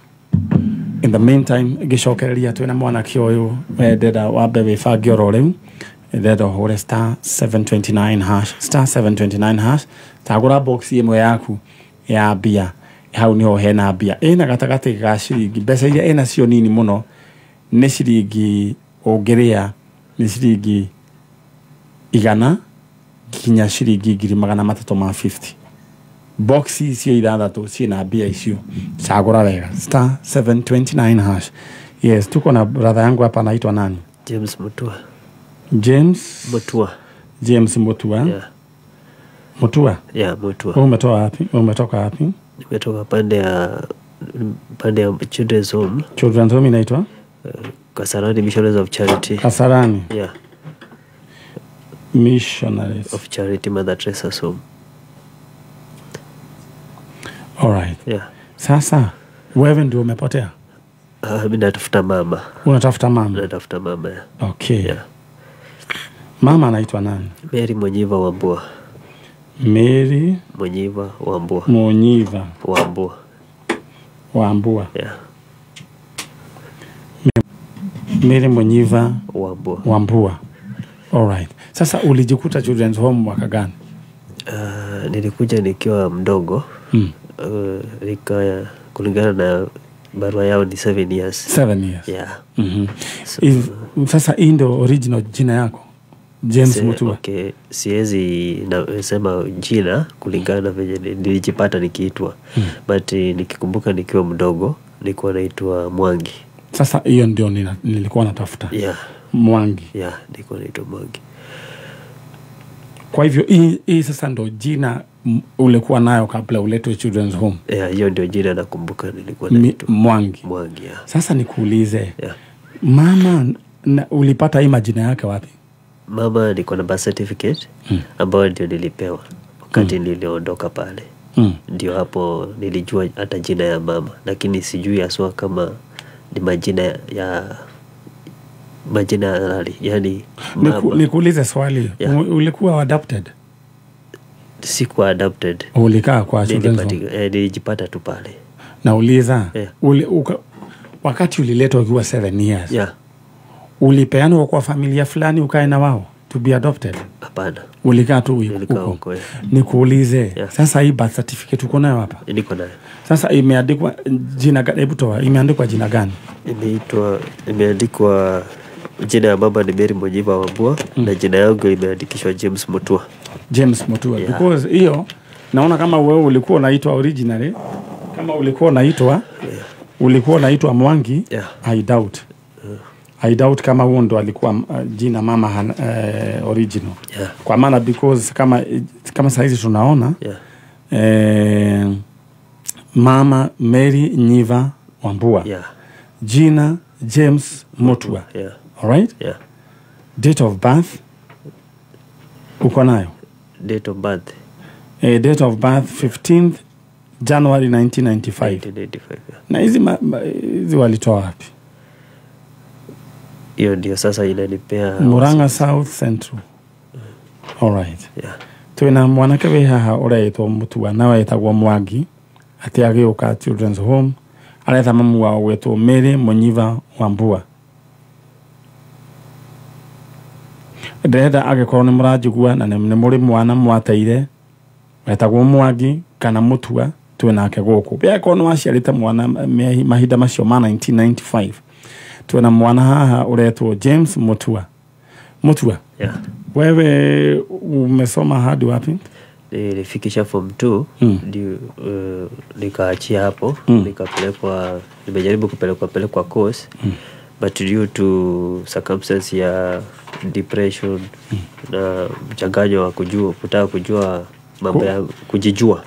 In the meantime, gĩcokereria twĩna mwanake ũyũ ndĩrenda wambe wĩbange oro rĩu. Ndĩrenda ũhũre star 729 hash, star 729 hash, tagũra box ĩmwe yaku ya mbia. Hau niho hena mbia ĩna gatagatĩ ga ciringi, mbeca iria ĩna cio nini mũno nĩ ciringi ũngĩrĩa nĩ ciringi 100 nginya ciringi 350. Box icio ithathatũ ciĩna mbia icio, cagũra wega, star 729 hash. Yes, tuko na brother yangu hapa anaitwa nani? James Mutua. James Mutua. James Mutua. Yeah. Mutua? Yeah, Mutua. Wewe umetoka wapi? Wewe umetoka wapi? Nimetoka pande ya Children's Home. Children's Home inaitwa? Kasarani Missionaries of Charity. Kasarani. Yeah. Missionaries of Charity, Mother Teresa's Home. All right. Yeah. Sasa wewe ndio umepotea? Mimi natafuta mama. Unatafuta mama? Natafuta mama. Yeah. Okay. Yeah. Mama anaitwa nani? Mary Monyiva Wambua. Mary Monyiva Wambua. Monyiva Wambua. Wambua. Yeah. Mary Monyiva Wambua. Wambua. All right. Sasa ulijikuta Children's Home mwaka gani? Nilikuja nikiwa mdogo. Kulingana na barua yao ni 7 years. 7 years. Yeah. Mm-hmm. So, sasa hii ndio original jina yako? James Mutua. Okay, siwezi nasema jina kulingana na venye nilijipata nikiitwa. But nikikumbuka nikiwa mdogo nilikuwa naitwa Mwangi. Sasa hiyo ndio nilikuwa natafuta. Yeah. Mwangi. Yeah, nilikuwa naitwa Mwangi. Kwa hivyo hii sasa ndio jina ulikuwa nayo kabla uletwe Children's Home. Yeah, hiyo ndio jina nakumbuka nilikuwa naitwa Mwangi. Mwangi, yeah. Sasa nikuulize. Yeah. Mama ulipata hii majina yake wapi? Mama niko na birth certificate ambayo ndio nilipewa wakati niliondoka pale. Ndio hapo nilijua hata jina ya mama, lakini sijui haswa kama ni majina ya majina halali, yani mama. Nikuulize swali. Yeah. Ulikuwa adopted? Sikuwa adopted. Ulikaa kwa Children's Home? Nilijipata tu pale. Nauliza, yeah. Wakati uliletwa ukiwa 7 years. Yeah. Ulipeanwa kwa familia fulani ukae na wao to be adopted? Hapana. Ulikaa tu huko. Nikuulize, yeah. Sasa hii birth certificate uko nayo hapa? Niko nayo. Sasa imeandikwa jina gani? Hebu toa, imeandikwa jina gani? Imeandikwa jina ya baba ni Mary Monyiva Wambua na jina yangu imeandikishwa James Mutua. James Mutua. Yeah. Because hiyo naona kama wewe ulikuwa unaitwa originally, kama ulikuwa unaitwa yeah. Ulikuwa unaitwa Mwangi, yeah. I doubt. I doubt kama huo ndo alikuwa jina mama original. Yeah. Kwa maana because kama saizi tunaona yeah. Mama Mary Nyiva Wambua. Yeah. Jina James Mutua. Yeah. All right? Yeah. Date of birth uko nayo? Date of birth. Date of birth 15th January 1995. 1995. Yeah. Na hizi hizi walitoa wapi? Hiyo ndio sasa inanipea Murang'a South Central. All right. Yeah. Twina mwanake wi haha uretwo Mutua na wetagwo Mwangi ati agiuka Children's Home aretha mamu wao gwetwo Mary Monyiva Wambua. Ndĩrenda angĩkorwo nĩ mũranjigua na nĩ mũrĩ mwana mwateire wetagwo Mwangi kana Mutua twinake gũkũ. Angĩkorwo nĩ waciarĩte mwana mahinda macio ma 1995 tuena mwana haha uretwo James Mutua. Mutua. Yeah. Wewe umesoma hadi wapi? Nilifikisha form 2 ndio nikaachia hapo. Nikapelekwa, nimejaribu kupelekwa course but due to circumstance ya depression na mchanganyo wa kutaka kujua mambo ya kujijua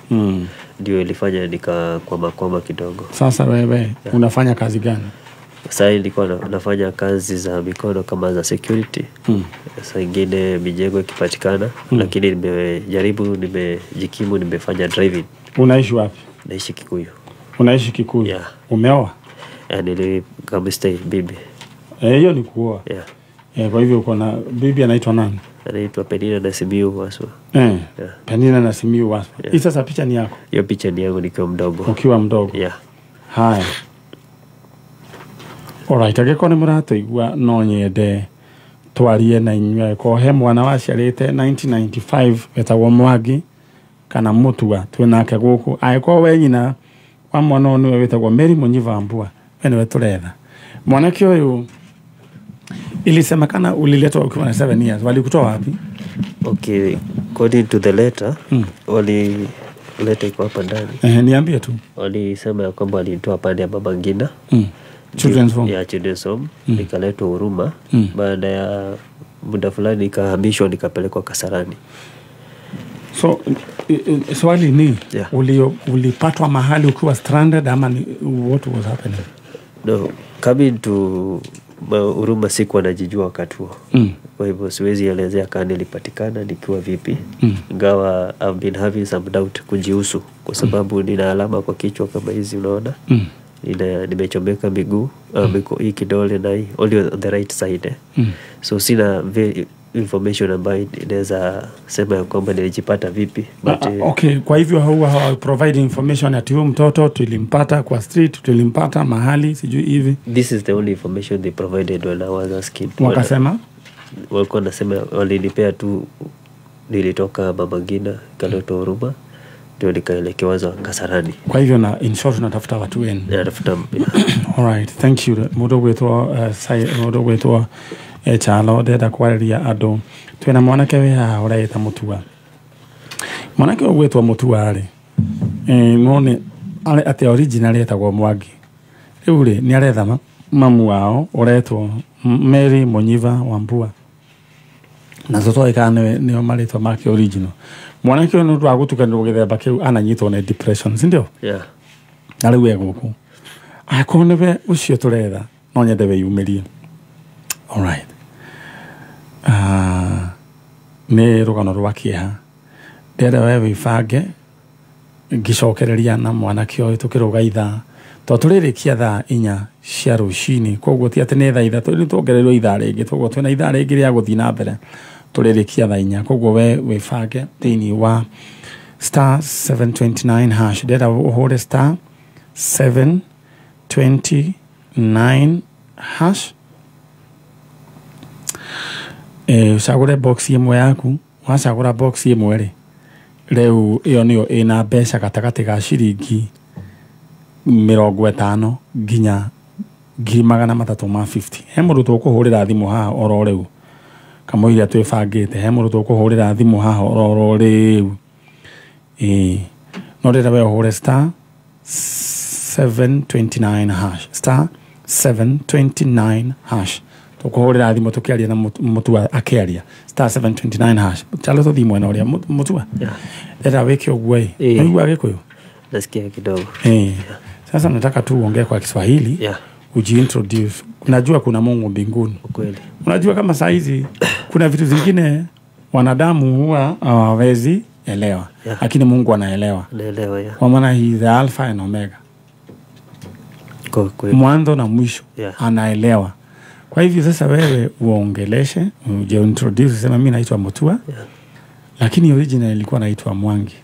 ndio ilifanya nikakwama kidogo. Sasa wewe yeah. Unafanya kazi gani? Sasa nilikuwa nafanya kazi za mikono kama za security. Sasa ingine mijengo ikipatikana, lakini nimejaribu, nimejikimu, nimefanya driving. Unaishi wapi? Naishi Kikuyu. Unaishi Kikuyu? Yeah. Umeoa? Nilikamstay bibi. Hiyo ni kuoa. Yeah. Kwa hivyo uko na bibi anaitwa nani? Anaitwa Penina Nasimiu Waswa. Yeah. Penina Nasimiu Waswa. Yeah. Hii sasa picha ni yako? Hiyo picha ni yangu nikiwa mdogo. Ukiwa mdogo. Yeah. Haya. Alright, angĩkorwo nĩ mũratũigua no nyende twarie na inyuĩ angĩkorwo he mwana waciarĩte 1995 wetagwo Mwangi kana Mutua twĩnake gũkũ. Angĩkorwo we nyina wa mwana ũyũ nĩwe wĩtagwo Mary Monyiva Wambua, we nĩwe tũretha. Mwanake ũyũ ilisemekana uliletwa ukiwa na 7 years, walikutoa wapi? Okay, according to the letter, Leta iko hapa ndani. Niambie tu. Walisema ya kwamba walinitoa pande ya Mama Ngina. Children's home. Ya children's home. Nikaletwa Huruma. Baada ya muda fulani nikahamishwa nikapelekwa Kasarani. So swali ni ulipatwa mahali ukiwa stranded ama ni, what was happening? No, coming to Huruma sikuwa najijua wakati huo. Kwa hivyo siwezi elezea kama nilipatikana nikiwa vipi. Ingawa I've been having some doubt kujihusu kwa sababu nina alama kwa kichwa kama hizi unaona. Nimechomeka miguu, hii kidole na hii only on the right side. So sina information ambayo inaweza sema kwamba nilijipata vipi. But, okay, kwa hivyo huwa provide information ati huyu mtoto tulimpata kwa street, tulimpata mahali sijui hivi. This is the only information they provided when I was asking. Wakasema? Walikuwa nasema walinipea tu nilitoka Mama Ngina nikaletwa Huruma ndio nikaelekezwa Kasarani. Kwa hivyo na in short unatafuta watu wenu. Natafuta. All right, thank you. Mudo wetu Chalo ndenda kwariria andu twina mwanake wi haha uraita Mutua. Mwanake ugwitwo Mutua ri no ni ati original etagwo Mwangi. Riu ri ni aretha mamu wao uretwo Mary Munyiva Wambua na totoi kana nio maritwa make original. Mwanake uyu ndu agutukanirwo githemba kiu ananyitwo ni depression, si ndio? Yeah. Na riu e guku akorwo niwe ucio turetha no nyende wiyumirie. All right. Nĩ rũgano rwa kĩeha. Ndĩrenda we wĩbange ngĩcokereria na mwanake ũyũ tũkĩrũga ithaa tondũ tũrĩrĩkia thaa 4 cia rũcinĩ, koguo ti atĩ nĩ thaa 3 nĩ tuongereirwo ithaa rĩngĩ, koguo twĩna ithaa rĩngĩ rĩa gũthiĩ na mbere tũrĩrĩkia thaa 4. Koguo we wĩbange thĩinĩ wa star 729 hash. Ndĩrenda ũhũre star 729 hash. Ucagũre box ĩmwe yaku. Wacagũra box ĩmwe rĩ, rĩu ĩyo nĩyo ĩna mbeca gatagatĩ ga ciringi 50 nginya 350. He mũndũ tũkũhũrĩra thimũ haha oro rĩu kamũira twĩbangĩte, he mũndũ tũkũhũrĩra thimũ haha oro rĩu. No ndĩrenda we ũhũre star 729 hash, star 729 hash. Tukuhurira thimu tukiaria na Mutua akiaria star 729 hash. Chalo tuthi mwena uria Mutua. Ndĩrenda wike uguo ĩ. Unaigua Gikuyu? Nasikia kidogo. Sasa nataka tu uongee kwa Kiswahili. Ujiintroduce. Unajua kuna Mungu mbinguni. Kweli. Unajua kama saa hizi kuna vitu zingine wanadamu huwa hawawezi elewa. Lakini Mungu anaelewa. Anaelewa, yeah. Kwa maana he is the Alpha and Omega. Kweli. Mwanzo na mwisho. Anaelewa. Kwa hivyo sasa wewe uongeleshe, ujiintroduce, sema mimi naitwa Mutua. Lakini original ilikuwa naitwa Mwangi.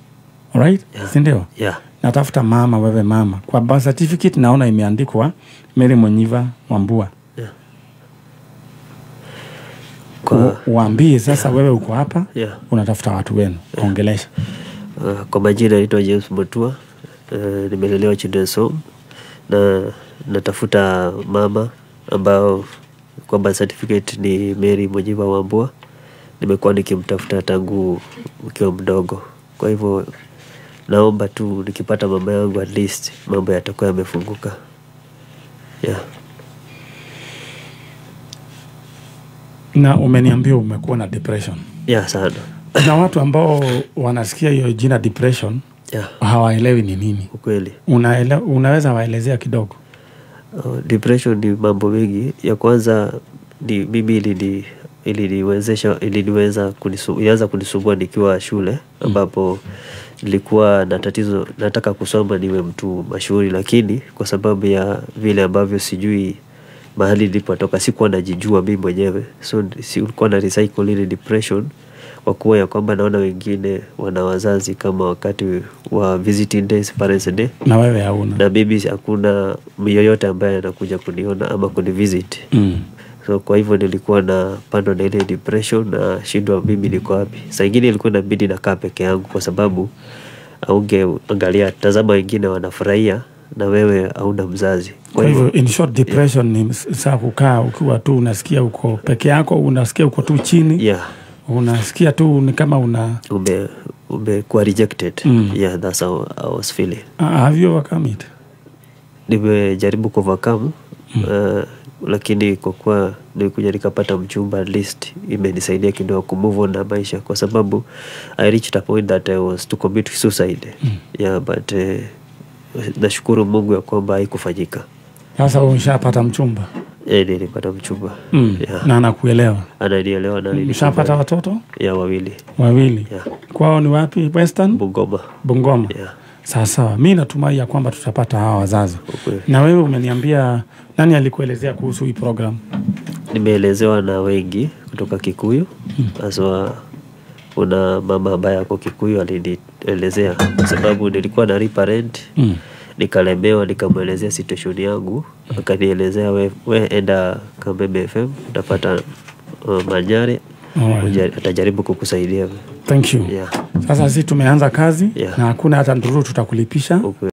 All right? Si ndio? Natafuta mama, wewe mama. Kwa birth certificate naona imeandikwa Mary Munyiva Wambua. Waambie sasa wewe uko hapa, unatafuta watu wenu. Ongelesha. Kwa majina naitwa James Mutua. Nimelelewa Children's Home na natafuta mama ambao kwa birth certificate ni Mary Munyiva Wambua. Nimekuwa nikimtafuta tangu nikiwa mdogo. Kwa hivyo naomba tu nikipata mama yangu at least mambo yatakuwa yamefunguka. Na umeniambia umekuwa na depression. Sana. Na watu ambao wanasikia hiyo jina depression hawaelewi ni nini. Ukweli. Unaweza waelezea kidogo? Depression ni mambo mengi. Ya kwanza ni mimi ilianza kunisumbua nikiwa shule ambapo nilikuwa na tatizo, nataka kusoma niwe mtu mashuhuri, lakini kwa sababu ya vile ambavyo sijui mahali nilipotoka, sikuwa najijua mimi mwenyewe, so sikuwa na recycle ile depression kwa kuwa ya kwamba naona wengine wana wazazi kama wakati wa visiting days, parents day, na wewe hauna, na mimi hakuna yoyote ambaye anakuja kuniona ama kunivisit. So kwa hivyo nilikuwa na pando na ile depression na shindwa mimi niko wapi. Saa ingine ilikuwa inabidi nakaa peke yangu kwa sababu angalia tazama wengine wanafurahia na wewe hauna mzazi. Kwa hivyo in short depression ni saa kukaa ukiwa tu unasikia uko peke yako, unasikia uko tu chini. Unasikia tu ni kama Umekuwa rejected. Yeah, that's how I was feeling. Have you overcome it? Nimejaribu kuovercome, lakini kwa kuwa nilikuja nikapata mchumba, at least imenisaidia kidogo kumove on na maisha, kwa sababu I reached a point that I was to commit suicide. Yeah, but nashukuru Mungu ya kwamba haikufanyika. Sasa umeshapata mchumba? Nilipata mchumba. Yeah. Na anakuelewa? Ananielewa na nini. Mshapata watoto? Yeah, wawili. Wawili. Yeah. Kwao ni wapi? Western? Bungoma. Bungoma. Yeah. Sawa sawa. Mimi natumai ya kwamba tutapata hawa wazazi. Okay. Na wewe umeniambia, nani alikuelezea kuhusu hii program? Nimeelezewa na wengi kutoka Kikuyu. Haswa kuna mama ambaye ako Kikuyu alinielezea, kwa sababu nilikuwa na rent. Nikalemewa, nikamwelezea situation yangu, akanielezea we enda Kameme FM utapata Manyare. Atajaribu kukusaidia. Thank you. Yeah. Sasa sisi tumeanza kazi Yeah. na hakuna hata nduru tutakulipisha. Okay.